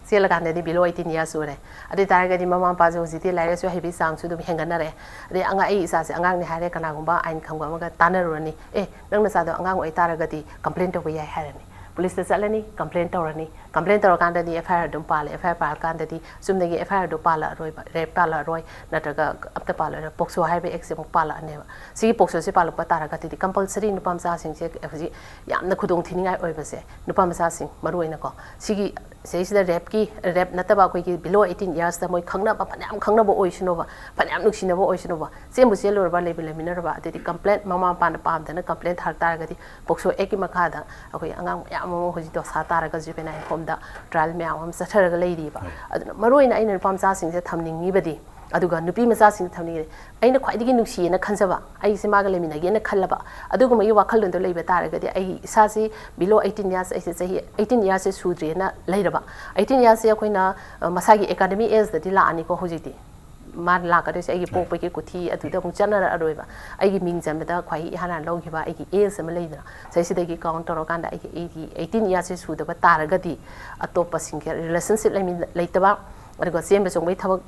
ꯆꯦꯜꯂꯀꯥꯟꯗꯗꯤ below eighteen years ꯑꯣꯏꯔꯦ꯫ ꯑꯗꯨ ꯑꯣꯏ ꯇꯥꯔꯒꯗꯤ ꯃꯃꯥ ꯃꯄꯥꯁꯨ ꯍꯧꯖꯤꯛꯇꯤ ꯂꯥꯏꯔꯤꯛ ꯂꯥꯏꯁꯨ ꯍꯩꯕꯒꯤ ꯆꯥꯡꯁꯨ ꯑꯗꯨꯝ ꯍꯦꯟꯒꯠꯅꯔꯛꯑꯦ꯫ ꯑꯗꯩ ꯑꯉꯥꯡ, ꯑꯩ ꯏꯆꯥꯁꯦ ꯑꯉꯥꯡꯅꯤ ꯍꯥꯏꯔꯦ, ꯀꯅꯥꯒꯨꯝꯕ ꯑꯥꯏꯟ ꯈꯪꯕ ꯑꯃꯒ ꯇꯥꯟꯅꯔꯨꯔꯅꯤ, "ꯑꯦ, ꯅꯪ ꯅꯆꯥꯗꯣ ꯑꯉꯥꯡ ꯑꯣꯏ ꯇꯥꯔꯒꯗꯤ complain ꯇꯧꯕ ꯌꯥꯏ" ꯍꯥꯏꯔꯅꯤ꯫ ꯄꯨꯂꯤꯁꯇ ꯆꯠꯂꯅꯤ, complain ꯇꯧꯔꯅꯤ꯫ Complain ꯇꯧꯔꯀꯥꯟꯗꯗꯤ F I R ꯑꯗꯨꯝ ꯄꯥꯜꯂꯦ꯫ F I R ꯄꯥꯜꯂꯀꯥꯟꯗꯗꯤ ꯆꯨꯝꯅꯒꯤ F I R ꯗꯣ ꯄꯥꯜꯂꯛꯑꯔꯣꯏꯕ, rape ꯄꯥꯜꯂꯛꯑꯔꯣꯏ, ꯅꯠꯇ꯭ꯔꯒ ꯑꯝꯇ ꯄꯥꯜꯂꯛꯑꯔꯣꯏ, POCSO ꯍꯥꯏꯕ act ꯁꯦ ꯑꯃꯨꯛ ꯄꯥꯜꯂꯛꯑꯅꯦꯕ꯫ ꯁꯤꯒꯤ POCSO ꯁꯦ ꯄꯥꯜꯂꯛꯄ ꯇꯥꯔꯒꯗꯤ compulsory ꯅꯨꯄꯥ ꯃꯆꯥꯁꯤꯡꯁꯦ ꯍꯧꯖꯤꯛ ꯌꯥꯝꯅ ꯈꯨꯗꯣꯡ ꯊꯤꯅꯤꯡꯉꯥꯏ ꯑꯣꯏꯕꯁꯦ, ꯅꯨꯄꯥ ꯃꯆꯥꯁꯤꯡ ꯃꯔꯨ ꯑꯣꯏꯅꯀꯣ, ꯁꯤꯒꯤ ꯁꯤꯗꯩꯁꯤꯗ rape ꯀꯤ, rape ꯅꯠꯇꯕ ꯑꯩꯈꯣꯏꯒꯤ below eighteen years ꯇ ꯃꯣꯏ ꯈꯪꯅꯕ, ꯐꯅꯌꯥꯝ ꯈꯪꯅꯕ ꯑꯣꯏꯁꯅꯨꯕ, ꯐꯅꯌꯥꯝ ꯅꯨꯡꯁꯤꯅꯕ ꯑꯣꯏꯁꯅꯨꯕ, ꯆꯦꯟꯕꯨ ꯆꯦꯜꯂꯨꯔꯕ, ꯂꯩꯕꯨ ꯂꯩꯃꯤꯟꯅꯔꯕ, ꯑꯗꯩꯗꯤ complaint, ꯃꯃꯥ ꯃꯄꯥꯅ ꯄꯥꯝꯗꯅ complaint ꯊꯥꯔꯛ ꯇꯥꯔꯒꯗꯤ POCSO act ꯀꯤ ꯃꯈꯥꯗ ꯑꯩꯈꯣꯏ ꯑꯉꯥꯡ ꯃꯌꯥꯝ ꯑꯃ ꯍꯧꯖꯤꯛ ꯗꯣꯁꯥ ꯇꯥꯔꯒ juvenile home ꯗ trial ꯃꯌꯥꯝ ꯑꯃ ꯆꯠꯊꯔꯒ ꯂꯩꯔꯤꯕ꯫ ꯑꯗꯨꯅ ꯃꯔꯨꯑꯣꯏꯅ ꯑꯩꯅ ꯅꯨꯄꯥ ꯃꯆꯥꯁꯤꯡꯁꯦ ꯊꯝꯅꯤꯡꯉꯤꯕꯗꯤ, ꯑꯗꯨꯒ ꯅꯨꯄꯤ ꯃꯆꯥꯁꯤꯡꯁꯦ ꯊꯝꯅꯤꯡꯉꯤꯕꯗꯤ, ꯑꯩꯅ ꯈ꯭ꯋꯥꯏꯗꯒꯤ ꯅꯨꯡꯁꯤꯌꯦꯅ ꯈꯟꯖꯕ, ꯑꯩꯁꯦ ꯃꯥꯒ ꯂꯩꯃꯤꯟꯅꯒꯦꯅ ꯈꯜꯂꯕ, ꯑꯗꯨꯒꯨꯝꯕꯒꯤ ꯋꯥꯈꯜꯂꯣꯟꯗꯣ ꯂꯩꯕ ꯇꯥꯔꯒꯗꯤ, ꯑꯩ ꯏꯁꯥꯁꯤ below eighteen years, ꯑꯩꯁꯦ ꯆꯍꯤ eighteen years ꯁꯦ ꯁꯨꯗ꯭ꯔꯤꯑꯅ ꯂꯩꯔꯕ, eighteen years ꯁꯦ ꯑꯩꯈꯣꯏꯅ, ꯑ, ꯃꯁꯥꯒꯤ academic age ꯗꯗꯤ ꯂꯥꯛꯑꯅꯤꯀꯣ ꯍꯧꯖꯤꯛꯇꯤ꯫ ꯃꯥꯅ ꯂꯥꯛꯀꯗꯣꯏꯁꯦ ꯑꯩꯒꯤ ꯄꯣꯛꯄꯒꯤ ꯀꯨꯊꯤ ꯑꯗꯨꯗ ꯑꯃꯨꯛ ꯆꯠꯅꯔꯛꯑꯔꯣꯏꯕ꯫ ꯑꯩꯒꯤ ꯃꯤꯡ ꯆꯟꯕꯗ ꯈ꯭ꯋꯥꯏ ꯏꯍꯥꯟ ꯍꯥꯟꯅ ꯂꯧꯈꯤꯕ ꯑꯩꯒꯤ age ꯑꯃ ꯂꯩꯗꯅ, ꯁꯤꯗꯩꯁꯤꯗꯒꯤ count ꯇꯧꯔꯀꯥꯟꯗ ꯑꯩꯒꯤ, ꯑꯩꯒꯤ eighteen years ꯁꯦ ꯁꯨꯗꯕ ꯇꯥꯔꯒꯗꯤ ꯑꯇꯣꯞꯄꯁꯤꯡꯒ relationship ꯂꯩꯃꯤꯟꯅ-, ꯂꯩꯇꯕ, ꯑꯗꯨꯒ ꯆꯦꯟꯕ ꯆꯣꯡꯕꯒꯤ ꯊꯕꯛ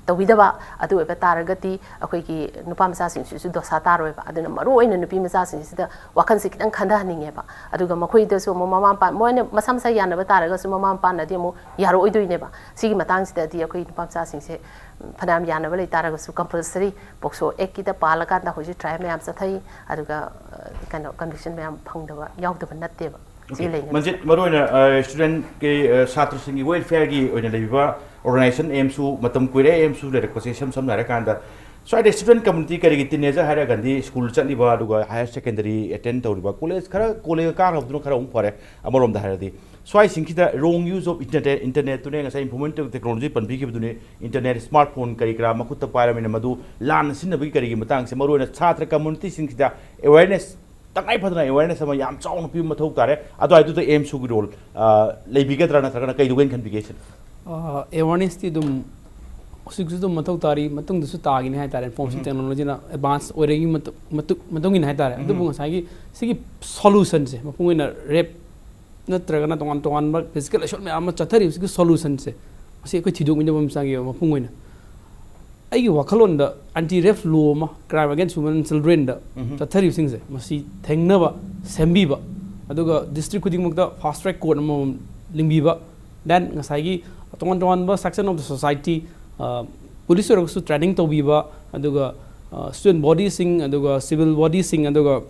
ꯇꯧꯕꯤꯗꯕ, ꯑꯗꯨ ꯑꯣꯏꯕ ꯇꯥꯔꯒꯗꯤ ꯑꯩꯈꯣꯏꯒꯤ ꯅꯨꯄꯥ ꯃꯆꯥꯁꯤꯡꯁꯤꯁꯨ ꯗꯣꯁꯥ ꯇꯥꯔꯣꯏꯕ꯫ ꯑꯗꯨꯅ ꯃꯔꯨꯑꯣꯏꯅ ꯅꯨꯄꯤ ꯃꯆꯥꯁꯤꯡꯁꯤꯗ ꯋꯥꯈꯜꯁꯦ ꯈꯤꯇꯪ ꯈꯟꯊꯍꯟꯅꯤꯡꯉꯦꯕ꯫ ꯑꯗꯨꯒ ꯃꯈꯣꯏꯗꯁꯨ ꯑꯃꯨꯛ ꯃꯃꯥ ꯃꯄꯥ, ꯃꯣꯏꯅ ꯃꯁꯥ ꯃꯁꯥ ꯌꯥꯅꯕ ꯇꯥꯔꯒꯁꯨ ꯃꯃꯥ ꯃꯄꯥꯅꯗꯤ ꯑꯃꯨꯛ ꯌꯥꯔꯛꯑꯣꯏꯗꯣꯏꯅꯦꯕ꯫ ꯁꯤꯒꯤ ꯃꯇꯥꯡꯁꯤꯗꯗꯤ ꯑꯩꯈꯣꯏ ꯅꯨꯄꯥ ꯃꯆꯥꯁꯤꯡꯁꯦ, ꯎꯝ, ꯐꯅꯌꯥꯝ ꯌꯥꯅꯕ ꯂꯩ ꯇꯥꯔꯒꯁꯨ, compulsory POCSO act ꯀꯤꯗ ꯄꯥꯜꯂꯀꯥꯟꯗ ꯍꯧꯖꯤꯛ trial ꯃꯌꯥꯝ ꯆꯠꯊꯩ, ꯑꯗꯨꯒ, ꯑ, ꯀꯩꯅꯣ, conviction ꯃꯌꯥꯝ ꯐꯪꯗꯕ, ꯌꯥꯎꯗꯕ ꯅꯠꯇꯦꯕ꯫ ꯁꯤ ꯂꯩꯅꯕ꯫ ꯃꯟꯖꯤꯠ, ꯃꯔꯨꯑꯣꯏꯅ, ꯑ, student ꯀꯤ, ꯑ, ꯁꯥꯇ꯭ꯔꯁꯤꯡꯒꯤ welfare ꯒꯤ ꯑꯣꯏꯅ ꯂꯩꯕꯤꯕ organization AMSU ꯃꯇꯝ ꯀꯨꯏꯔꯦ, AMSU ꯂꯩꯔꯛꯄꯁꯦ ꯏꯁꯝ ꯁꯝꯅ ꯍꯥꯏꯔꯀꯥꯟꯗ, ꯁ꯭ꯋꯥꯏꯗ student community ꯀꯔꯤꯒꯤ teenager ꯍꯥꯏꯔꯒꯗꯤ school ꯆꯠꯂꯤꯕ, ꯑꯗꯨꯒ higher secondary attend ꯇꯧꯔꯤꯕ, college ꯈꯔ, college ꯀꯥꯈ꯭ꯔꯕꯗꯨꯅ ꯈꯔ ꯑꯃꯨꯛ ꯐꯔꯦ ꯑꯃꯔꯣꯝꯗ ꯍꯥꯏꯔꯗꯤ꯫ ꯁ꯭ꯋꯥꯏꯁꯤꯡꯁꯤꯗ wrong use of internet, internet ꯇꯨꯅꯦ ꯉꯁꯥꯏ information technology ꯄꯟꯕꯤꯈꯤꯕꯗꯨꯅꯤ, internet, smartphone ꯀꯔꯤ ꯀꯔꯥ ꯃꯈꯨꯠꯇ ꯄꯥꯏꯔꯕꯅꯤꯅ ꯃꯗꯨ ꯂꯥꯟꯅ ꯁꯤꯖꯤꯟꯅꯕꯒꯤ ꯀꯔꯤꯒꯤ ꯃꯇꯥꯡꯁꯦ ꯃꯔꯨꯑꯣꯏꯅ ꯁꯥꯇ꯭ꯔ community ꯁꯤꯡꯁꯤꯗ awareness, ꯇꯉꯥꯏ ꯐꯗꯅ awareness ꯑꯃ ꯌꯥꯝ ꯆꯥꯎꯅ ꯄꯤꯕ ꯃꯊꯧ ꯇꯥꯔꯦ꯫ ꯑꯗꯨꯋꯥꯏꯗꯨꯗ AMSU ꯒꯤ role, ꯑ, ꯂꯩꯕꯤꯒꯗ꯭ꯔꯥ ꯅꯠꯇ꯭ꯔꯒꯅ ꯀꯩꯗꯧꯒꯦꯅ ꯈꯟꯕꯤꯒꯦ ꯁꯤꯅ? ꯑ, awareness ꯇꯤ ꯑꯗꯨꯝ ꯍꯧꯖꯤꯛꯁꯨ ꯑꯗꯨꯝ ꯃꯊꯧ ꯇꯥꯔꯤ, ꯃꯇꯨꯡꯗꯁꯨ ꯇꯥꯒꯤꯅꯤ ꯍꯥꯏꯇꯥꯔꯦ, ꯏꯟꯐꯣꯔꯃꯦꯁꯟ ꯎꯝ꯫ ꯇꯦꯛꯅꯣꯂꯣꯖꯤꯅ ꯑꯦꯗꯚꯥꯟꯁ ꯑꯣꯏꯔꯛꯏ ꯃꯇꯨꯡ, ꯃꯇꯨꯡ, ꯃꯇꯨꯡ ꯏꯟꯅ ꯍꯥꯏꯇꯥꯔꯦ꯫ ꯎꯝ꯫ ꯑꯗꯨꯕꯨ ꯉꯁꯥꯏꯒꯤ ꯁꯤꯒꯤ ꯁꯣꯂꯨꯁꯟꯁꯦ, ꯃꯄꯨꯡ ꯑꯣꯏꯅ ꯔꯦꯞ ꯅꯠꯇ꯭ꯔꯒꯅ ꯇꯣꯉꯥꯟ ꯇꯣꯉꯥꯟꯕ ꯐꯤꯖꯤꯀꯦꯜ ꯑꯦꯁꯣꯜꯠ ꯃꯌꯥꯝ ꯑꯃ ꯆꯠꯊꯔꯤꯕꯁꯤꯒꯤ ꯁꯣꯂꯨꯁꯟꯁꯦ, ꯃꯁꯤ ꯑꯩꯈꯣꯏ ꯊꯤꯗꯣꯛꯃꯤꯟꯅꯕ ꯑꯃ ꯆꯪꯉꯦꯕ꯫ ꯃꯄꯨꯡ ꯑꯣꯏꯅ ꯑꯩꯒꯤ ꯋꯥꯈꯜꯂꯣꯟꯗ, ꯑꯦꯟꯇꯤ ꯔꯦꯞ ꯂꯣ ꯑꯃ, ꯀ꯭ꯔꯥꯏꯝ ꯑꯦꯒꯦꯟꯁ ꯋꯨꯃꯦꯟ ꯑꯦꯟ ꯆꯤꯜꯗ꯭ꯔꯦꯟꯗ ꯎꯝ꯫ ꯆꯠꯊꯔꯤꯕꯁꯤꯡꯁꯦ, ꯃꯁꯤ ꯊꯦꯡꯅꯕ, ꯁꯦꯝꯕꯤꯕ, ꯑꯗꯨꯒ ꯗꯤꯁꯇ꯭ꯔꯤꯛ ꯈꯨꯗꯤꯡꯃꯛꯇ ꯐꯥꯁ ꯇ꯭ꯔꯦꯛ ꯀꯣꯔꯠ ꯑꯃꯃꯝ ꯂꯤꯡꯕꯤꯕ, ꯗꯦꯟ ꯉꯁꯥꯏꯒꯤ ꯇꯣꯉꯥꯟ ꯇꯣꯉꯥꯟꯕ section of the society, police ꯑꯣꯏꯔꯒꯁꯨ ꯇ꯭ꯔꯦꯅꯤꯡ ꯇꯧꯕꯤꯕ, ꯑꯗꯨꯒ ꯁ꯭ꯇꯨꯗꯦꯟ ꯕꯣꯗꯤꯁꯤꯡ, ꯑꯗꯨꯒ ꯁꯤꯚꯤꯜ ꯕꯣꯗꯤꯁꯤꯡ, ꯑꯗꯨꯒ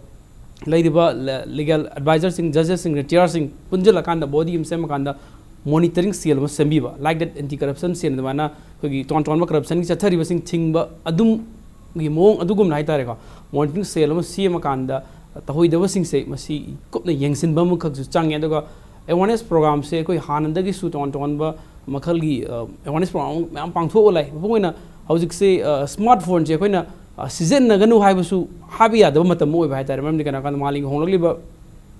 ꯂꯩꯔꯤꯕ ꯂꯤꯒꯦꯜ ꯑꯦꯗꯚꯥꯏꯖꯔꯁꯤꯡ, ꯖꯖꯦꯁꯁꯤꯡ, ꯔꯤꯇꯤꯌꯥꯔꯁꯤꯡ ꯄꯨꯟꯁꯤꯜꯂꯀꯥꯟꯗ, ꯕꯣꯗꯤ ꯑꯃ ꯁꯦꯝꯃꯀꯥꯟꯗ ꯃꯣꯅꯤꯇꯔꯤꯡ ꯁꯦꯜ ꯑꯃ ꯁꯦꯝꯕꯤꯕ, ꯂꯥꯏꯛ ꯗꯦꯠ ꯑꯦꯟꯇꯤ ꯀꯔꯞꯁꯟ ꯁꯦꯜ, ꯑꯗꯨꯃꯥꯏꯅ ꯑꯩꯈꯣꯏꯒꯤ ꯇꯣꯉꯥꯟ ꯇꯣꯉꯥꯟꯕ ꯀꯔꯞꯁꯟꯒꯤ ꯆꯠꯊꯔꯤꯕꯁꯤꯡ ꯊꯤꯡꯕ ꯑꯗꯨꯝꯒꯤ ꯃꯑꯣꯡ ꯑꯗꯨꯒꯨꯝꯅ ꯍꯥꯏꯇꯥꯔꯦꯀꯣ, ꯃꯣꯅꯤꯇꯔꯤꯡ ꯁꯦꯜ ꯑꯃ ꯁꯦꯝꯃꯀꯥꯟꯗ ꯇꯧꯍꯣꯏꯗꯕꯁꯤꯡꯁꯦ ꯃꯁꯤ ꯀꯨꯞꯅ ꯌꯦꯡꯁꯤꯟꯕ ꯑꯃꯈꯛꯁꯨ ꯆꯪꯉꯦ꯫ ꯑꯗꯨꯒ ꯑꯦꯋꯥꯔꯅꯦꯁ ꯄ꯭ꯔꯣꯒ꯭ꯔꯥꯝꯁꯦ ꯑꯩꯈꯣꯏ ꯍꯥꯟꯅꯗꯒꯤꯁꯨ ꯇꯣꯉꯥꯟ ꯇꯣꯉꯥꯟꯕ ꯃꯈꯜꯒꯤ, ꯑ, ꯑꯦꯋꯥꯔꯅꯦꯁ ꯄ꯭ꯔꯣꯒ꯭ꯔꯥꯝ ꯃꯌꯥꯝ ꯄꯥꯡꯊꯣꯛꯑ ꯂꯩ꯫ ꯃꯄꯨꯡ ꯑꯣꯏꯅ ꯍꯧꯖꯤꯛꯁꯦ, ꯑ, ꯁ꯭ꯃꯥꯔꯠ ꯐꯣꯟꯁꯦ ꯑꯩꯈꯣꯏꯅ, ꯑ, ꯁꯤꯖꯤꯟꯅꯒꯅꯨ ꯍꯥꯏꯕꯁꯨ ꯍꯥꯏꯕ ꯌꯥꯗꯕ ꯃꯇꯝ ꯑꯃ ꯑꯣꯏꯕ ꯍꯥꯏꯇꯥꯔꯦ꯫ ꯃꯔꯝꯗꯤ ꯀꯩꯅꯣ ꯍꯥꯏꯔꯀꯥꯟꯗ ꯃꯥꯂꯦꯝꯒꯤ ꯍꯣꯡꯂꯛꯂꯤꯕ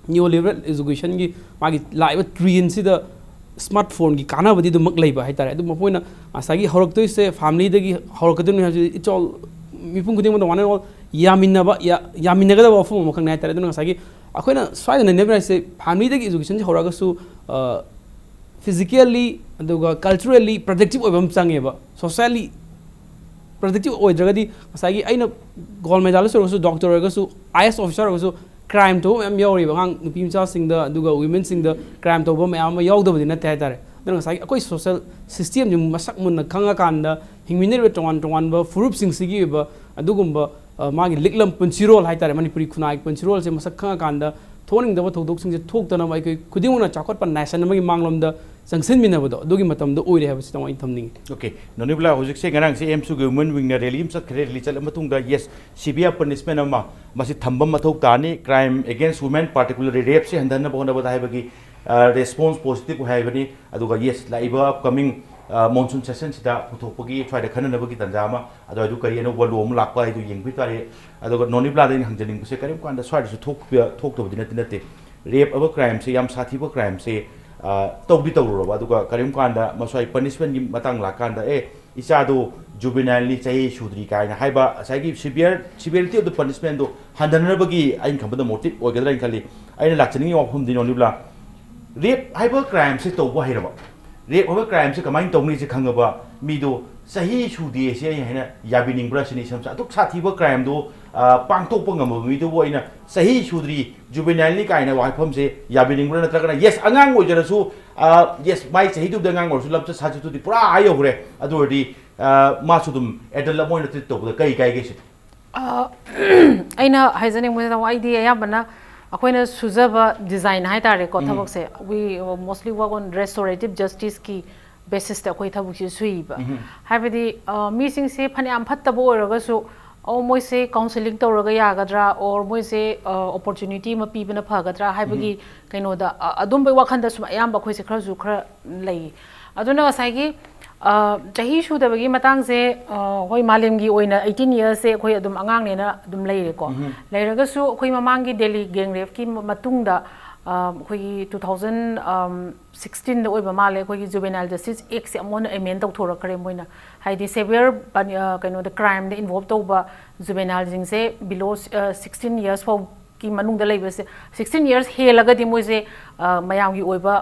ꯅꯤꯑꯣ ꯂꯤꯕꯔꯦꯜ ꯑꯦꯖꯨꯀꯦꯁꯟꯒꯤ ꯃꯥꯒꯤ ꯂꯥꯛꯏꯕ ꯇ꯭ꯔꯦꯟꯁꯤꯗ ꯁ꯭ꯃꯥꯔꯠ ꯐꯣꯟꯒꯤ ꯀꯥꯟꯅꯕꯗꯤ ꯑꯗꯨꯃꯛ ꯂꯩꯕ ꯍꯥꯏꯇꯥꯔꯦ꯫ ꯑꯗꯨ ꯃꯄꯨꯡ ꯑꯣꯏꯅ ꯉꯁꯥꯏꯒꯤ ꯍꯧꯔꯛꯇꯣꯏꯁꯦ ꯐꯦꯃꯤꯂꯤꯗꯒꯤ ꯍꯧꯔꯛꯀꯗꯣꯏꯅꯤ ꯍꯥꯏꯕꯁꯤ, it's all, ꯃꯤꯄꯨꯝ ꯈꯨꯗꯤꯡꯃꯛꯇ one and all ꯌꯥꯃꯤꯟꯅꯕ, ꯌꯥ-, ꯌꯥꯃꯤꯟꯅꯒꯗꯕ ꯋꯥꯐꯝ ꯑꯃꯈꯛꯅꯤ ꯍꯥꯏꯇꯥꯔꯦ꯫ ꯑꯗꯨꯅ ꯉꯁꯥꯏꯒꯤ ꯑꯩꯈꯣꯏꯅ ꯁ꯭ꯋꯥꯏꯗ ꯅꯩꯅꯕ ꯍꯥꯏꯁꯦ ꯐꯦꯃꯤꯂꯤꯗꯒꯤ ꯑꯦꯖꯨꯀꯦꯁꯟꯁꯤ ꯍꯧꯔꯛꯑꯒꯁꯨ, ꯑ, ꯐꯤꯖꯤꯀꯦꯜꯂꯤ ꯑꯗꯨꯒ ꯀꯜꯆꯔꯦꯜꯂꯤ ꯄ꯭ꯔꯣꯇꯦꯛꯇꯤꯞ ꯑꯣꯏꯕ ꯑꯃ ꯆꯪꯉꯦꯕ꯫ ꯁꯣꯁꯦꯜꯂꯤ ꯄ꯭ꯔꯣꯇꯦꯛꯇꯤꯞ ꯑꯣꯏꯗ꯭ꯔꯒꯗꯤ ꯉꯁꯥꯏꯒꯤ ꯑꯩꯅ ꯒꯣꯜ ꯃꯦꯗꯥꯂꯤꯁ ꯑꯣꯏꯔꯒꯁꯨ, ꯗꯣꯛꯇꯔ ꯑꯣꯏꯔꯒꯁꯨ, ꯑꯥꯏ ꯑꯦꯁ ꯑꯣꯐꯤꯁꯥꯔ ꯑꯣꯏꯔꯒꯁꯨ, ꯀ꯭ꯔꯥꯏꯝ ꯇꯧꯕ ꯃꯌꯥꯝ ꯌꯥꯎꯔꯤꯕ ꯑꯉꯥꯡ ꯅꯨꯄꯤ ꯃꯆꯥꯁꯤꯡꯗ, ꯑꯗꯨꯒ ꯋꯤꯃꯦꯟꯁꯤꯡꯗ ꯀ꯭ꯔꯥꯏꯝ ꯇꯧꯕ ꯃꯌꯥꯝ ꯑꯃ ꯌꯥꯎꯗꯕꯗꯤ ꯅꯠꯇꯦ ꯍꯥꯏꯇꯥꯔꯦ꯫ ꯑꯗꯨꯅ ꯉꯁꯥꯏꯒꯤ ꯑꯩꯈꯣꯏ ꯁꯣꯁꯦꯜ ꯁꯤꯁꯇꯦꯝꯁꯤ ꯃꯁꯛ ꯃꯨꯟꯅ ꯈꯪꯉꯀꯥꯟꯗ, ꯍꯤꯡꯃꯤꯟꯅꯔꯤꯕ ꯇꯣꯉꯥꯟ ꯇꯣꯉꯥꯟꯕ ꯐꯨꯔꯨꯞꯁꯤꯡꯁꯤꯒꯤ ꯑꯣꯏꯕ ꯑꯗꯨꯒꯨꯝꯕ, ꯑ, ꯃꯥꯒꯤ ꯂꯤꯛꯂꯝ ꯄꯨꯟꯁꯤꯔꯣꯜ ꯍꯥꯏꯇꯥꯔꯦ, ꯃꯅꯤꯄꯨꯔꯤ ꯈꯨꯟꯅꯥꯏꯒꯤ ꯄꯨꯟꯁꯤꯔꯣꯜꯁꯦ ꯃꯁꯛ ꯈꯪꯉꯀꯥꯟꯗ, ꯊꯣꯛꯍꯟꯅꯤꯡꯗꯕ ꯊꯧꯗꯣꯛꯁꯤꯡꯁꯦ ꯊꯣꯛꯇꯅꯕ ꯑꯩꯈꯣꯏ ꯈꯨꯗꯤꯡꯃꯛꯅ ꯆꯥꯎꯈꯠꯄ ꯅꯦꯁꯟ ꯑꯃꯒꯤ ꯃꯥꯡꯂꯣꯝꯗ ꯆꯪꯁꯤꯟꯃꯤꯟꯅꯕꯗꯣ, ꯑꯗꯨꯒꯤ ꯃꯇꯝꯗ ꯑꯣꯏꯔꯦ ꯍꯥꯏꯕꯁꯤ ꯇꯃꯣ ꯑꯩꯅ ꯊꯝꯅꯤꯡꯉꯤ꯫ ꯑꯣꯀꯦ, ꯅꯣꯅꯤꯕꯂꯥ, ꯍꯧꯖꯤꯛꯁꯦ ꯉꯔꯥꯡꯁꯦ ꯑꯦꯝꯁꯨꯒꯤ ꯋꯨꯃꯦꯟ ꯋꯤꯡꯅ ꯔꯦꯂꯤ ꯑꯃ ꯆꯠꯈ꯭ꯔꯦ꯫ ꯔꯦꯂꯤ ꯆꯠꯂ ꯃꯇꯨꯡꯗ, ꯌꯦꯁ, ꯁꯤꯚꯤꯌꯔ ꯄꯅꯤꯁꯃꯦꯟ ꯑꯃ ꯃꯁꯤ ꯊꯝꯕ ꯃꯊꯧ ꯇꯥꯅꯤ, ꯀ꯭ꯔꯥꯏꯝ ꯑꯦꯒꯦꯟꯁ ꯋꯨꯃꯦꯟ, ꯄꯥꯔꯇꯤꯀꯨꯂꯔꯂꯤ ꯔꯦꯞꯁꯦ ꯍꯟꯊꯅꯕ ꯍꯣꯠꯅꯕꯗ ꯍꯥꯏꯕꯒꯤ, ꯑ, ꯔꯦꯁꯄꯣꯟꯁ ꯄꯣꯖꯤꯇꯤꯚ ꯑꯣꯏ ꯍꯥꯏꯕꯅꯤ꯫ ꯑꯗꯨꯒ, ꯌꯦꯁ, ꯂꯥꯛꯏꯕ ꯑꯞꯀꯃꯤꯡ, ꯑ, ꯃꯣꯟꯁꯨꯟ ꯁꯦꯁꯟꯁꯤꯗ ꯄꯨꯊꯣꯛꯄꯒꯤ ꯁ꯭ꯋꯥꯏꯗ ꯈꯟꯅꯅꯕꯒꯤ ꯇꯥꯟꯖꯥ ꯑꯃ, ꯑꯗꯨꯋꯥꯏꯗꯨ ꯀꯔꯤ ꯑꯅꯧꯕ ꯂꯣ ꯑꯃ ꯂꯥꯛꯄ ꯍꯥꯏꯗꯨ ꯌꯦꯡꯕ ꯇꯥꯔꯦ꯫ ꯑꯗꯨꯒ ꯅꯣꯅꯤꯕꯂꯥꯗ ꯑꯩꯅ ꯍꯪꯖꯅꯤꯡꯕꯁꯦ, ꯀꯔꯤꯒꯨꯝ ꯀꯥꯟꯗ ꯁ꯭ꯋꯥꯏꯗꯁꯨ ꯊꯣꯛꯄ-, ꯊꯣꯛꯇꯕꯗꯤ ꯅꯠꯇꯤ ꯅꯠꯇꯦ, ꯔꯦꯞ ꯑꯃ ꯀ꯭ꯔꯥꯏꯝꯁꯦ, ꯌꯥꯝ ꯁꯥꯊꯤꯕ ꯀ꯭ꯔꯥꯏꯝꯁꯦ, ꯑ, ꯇꯧꯗꯤ ꯇꯧꯔꯨꯔꯕ, ꯑꯗꯨꯒ ꯀꯔꯤꯒꯨꯝ ꯀꯥꯟꯗ ꯃꯁ꯭ꯋꯥꯏ ꯄꯅꯤꯁꯃꯦꯟꯒꯤ ꯃꯇꯥꯡ ꯂꯥꯛꯀꯥꯟꯗ, ꯑꯦ, ꯏꯆꯥꯗꯨ ꯖꯨꯕꯦꯅꯥꯏꯜꯅꯤ, ꯆꯍꯤ ꯁꯨꯗ꯭ꯔꯤ ꯀꯥꯏꯅ ꯍꯥꯏꯕ ꯉꯁꯥꯏꯒꯤ severe severity of the punishment ꯗꯣ ꯍꯟꯊꯅꯅꯕꯒꯤ ꯑꯩꯅ ꯈꯟꯕꯗ ꯃꯣꯇꯤꯚ ꯑꯣꯏꯒꯗ꯭ꯔꯥ ꯍꯥꯏꯅ ꯈꯜꯂꯤ꯫ ꯑꯩꯅ ꯂꯥꯛꯆꯅꯤꯡꯉꯤ ꯋꯥꯐꯝꯗꯤ ꯅꯣꯅꯤꯕꯂꯥ, ꯔꯦꯞ ꯍꯥꯏꯕ ꯀ꯭ꯔꯥꯏꯝꯁꯦ ꯇꯧꯕ ꯍꯩꯔꯕ, ꯔꯦꯞ ꯍꯥꯏꯕ ꯀ꯭ꯔꯥꯏꯝꯁꯦ ꯀꯃꯥꯏꯅ ꯇꯧꯅꯤꯁꯦ ꯈꯪꯉꯕ ꯃꯤꯗꯣ ꯆꯍꯤ ꯁꯨꯗꯦ ꯁꯤ ꯑꯩ ꯍꯥꯏꯅ ꯌꯥꯕꯤꯅꯤꯡꯕ꯭ꯔꯥ ꯁꯤꯅꯤ꯫ ꯏꯁꯝ ꯑꯗꯨꯛ ꯁꯥꯊꯤꯕ ꯀ꯭ꯔꯥꯏꯝꯗꯣ ꯄꯥꯡꯊꯣꯛꯄ ꯉꯝꯃꯕ ꯃꯤꯗꯨꯕꯨ ꯑꯩꯅ ꯆꯍꯤ ꯁꯨꯗ꯭ꯔꯤ ꯖꯨꯕꯦꯅꯥꯏꯜꯅꯤ ꯀꯥꯏꯅ ꯋꯥꯐꯝꯁꯦ ꯌꯥꯕꯤꯅꯤꯡꯕ꯭ꯔꯥ? ꯅꯠꯇ꯭ꯔꯒꯅ ꯌꯦꯁ, ꯑꯉꯥꯡ ꯑꯣꯏꯖꯔꯁꯨ, ꯌꯦꯁ, ꯃꯥꯏ ꯆꯍꯤꯗꯨꯕꯨꯗꯤ ꯑꯉꯥꯡ ꯑꯣꯏꯔꯁꯨ ꯂꯝꯆꯠ ꯁꯥꯖꯠꯇꯨꯗꯤ ꯄꯨꯔꯥ ꯑꯥ ꯌꯧꯈ꯭ꯔꯦ, ꯑꯗꯨ ꯑꯣꯏꯔꯗꯤ ꯃꯥꯁꯨ ꯑꯗꯨꯝ ꯑꯦꯗꯜ ꯑꯃ ꯑꯣꯏꯅ ꯇ꯭ꯔꯤꯠ ꯇꯧꯕꯗ ꯀꯔꯤ ꯀꯥꯏꯒꯦ ꯁꯤꯅꯤ꯫ ꯑꯩꯅ ꯍꯥꯏꯖꯅꯤꯡꯕꯁꯤꯅ ꯑꯩꯗꯤ ꯑꯌꯥꯝꯕꯅ ꯑꯩꯈꯣꯏꯅ ꯁꯨꯖꯕ ꯗꯤꯖꯥꯏꯟ ꯍꯥꯏꯇꯥꯔꯦꯀꯣ, ꯊꯕꯛꯁꯦ, we mostly work on restorative justice ꯀꯤ ꯕꯦꯁꯤꯁꯇ ꯑꯩꯈꯣꯏ ꯊꯕꯛꯁꯦ ꯁꯨꯏꯕ꯫ ꯍꯥꯏꯕꯗꯤ ꯃꯤꯁꯤꯡꯁꯦ ꯐꯅꯌꯥꯝ ꯐꯠꯇꯕ ꯑꯣꯏꯔꯒꯁꯨ, ꯑꯣ, ꯃꯣꯏꯁꯦ ꯀꯥꯎꯟꯁꯦꯂꯤꯡ ꯇꯧꯔꯒ ꯌꯥꯒꯗ꯭ꯔꯥ, ꯑꯣꯔ ꯃꯣꯏꯁꯦ ꯑꯣꯄꯣꯔꯆꯨꯅꯤꯇꯤ ꯑꯃ ꯄꯤꯕꯅ ꯐꯒꯗ꯭ꯔꯥ ꯍꯥꯏꯕꯒꯤ ꯀꯩꯅꯣꯗ, ꯑꯗꯨꯝꯕꯒꯤ ꯋꯥꯈꯜꯗ ꯁꯨꯝ ꯑꯌꯥꯝꯕ ꯑꯩꯈꯣꯏꯁꯦ ꯈꯔꯁꯨ ꯈꯔ ꯂꯩ꯫ ꯑꯗꯨꯅ ꯉꯁꯥꯏꯒꯤ ꯆꯍꯤ ꯁꯨꯗꯕꯒꯤ ꯃꯇꯥꯡꯁꯦ, ꯍꯣꯏ, ꯃꯥꯂꯦꯝꯒꯤ ꯑꯣꯏꯅ eighteen years ꯁꯦ ꯑꯩꯈꯣꯏ ꯑꯗꯨꯝ ꯑꯉꯥꯡꯅꯦꯅ ꯑꯗꯨꯝ ꯂꯩꯔꯦꯀꯣ꯫ ꯂꯩꯔꯒꯁꯨ ꯑꯩꯈꯣꯏ ꯃꯃꯥꯡꯒꯤ ꯗꯦꯜꯂꯤ ꯒꯦꯡ ꯔꯦꯞꯀꯤ ꯃꯇꯨꯡꯗ ꯑꯩꯈꯣꯏꯒꯤ two thousand sixteen ꯗ ꯑꯣꯏꯕ ꯃꯥꯜꯂꯦ, ꯑꯩꯈꯣꯏꯒꯤ Juvenile Justice Act ꯁꯦ ꯑꯃꯨꯛ ꯍꯟꯅ amend ꯇꯧꯊꯣꯔꯛꯈ꯭ꯔꯦ ꯃꯣꯏꯅ꯫ ꯍꯥꯏꯗꯤ severe ꯀꯩꯅꯣꯗ ꯀ꯭ꯔꯥꯏꯝꯗ ꯏꯟꯚꯣꯜꯕ ꯇꯧꯕ ꯖꯨꯕꯦꯅꯥꯏꯜꯁꯤꯡꯁꯦ below sixteen years ꯐꯥꯎ ꯀꯤ ꯃꯅꯨꯡꯗ ꯂꯩꯕꯁꯦ, sixteen years ꯍꯦꯜꯂꯒꯗꯤ ꯃꯣꯏꯁꯦ ꯃꯌꯥꯝꯒꯤ ꯑꯣꯏꯕ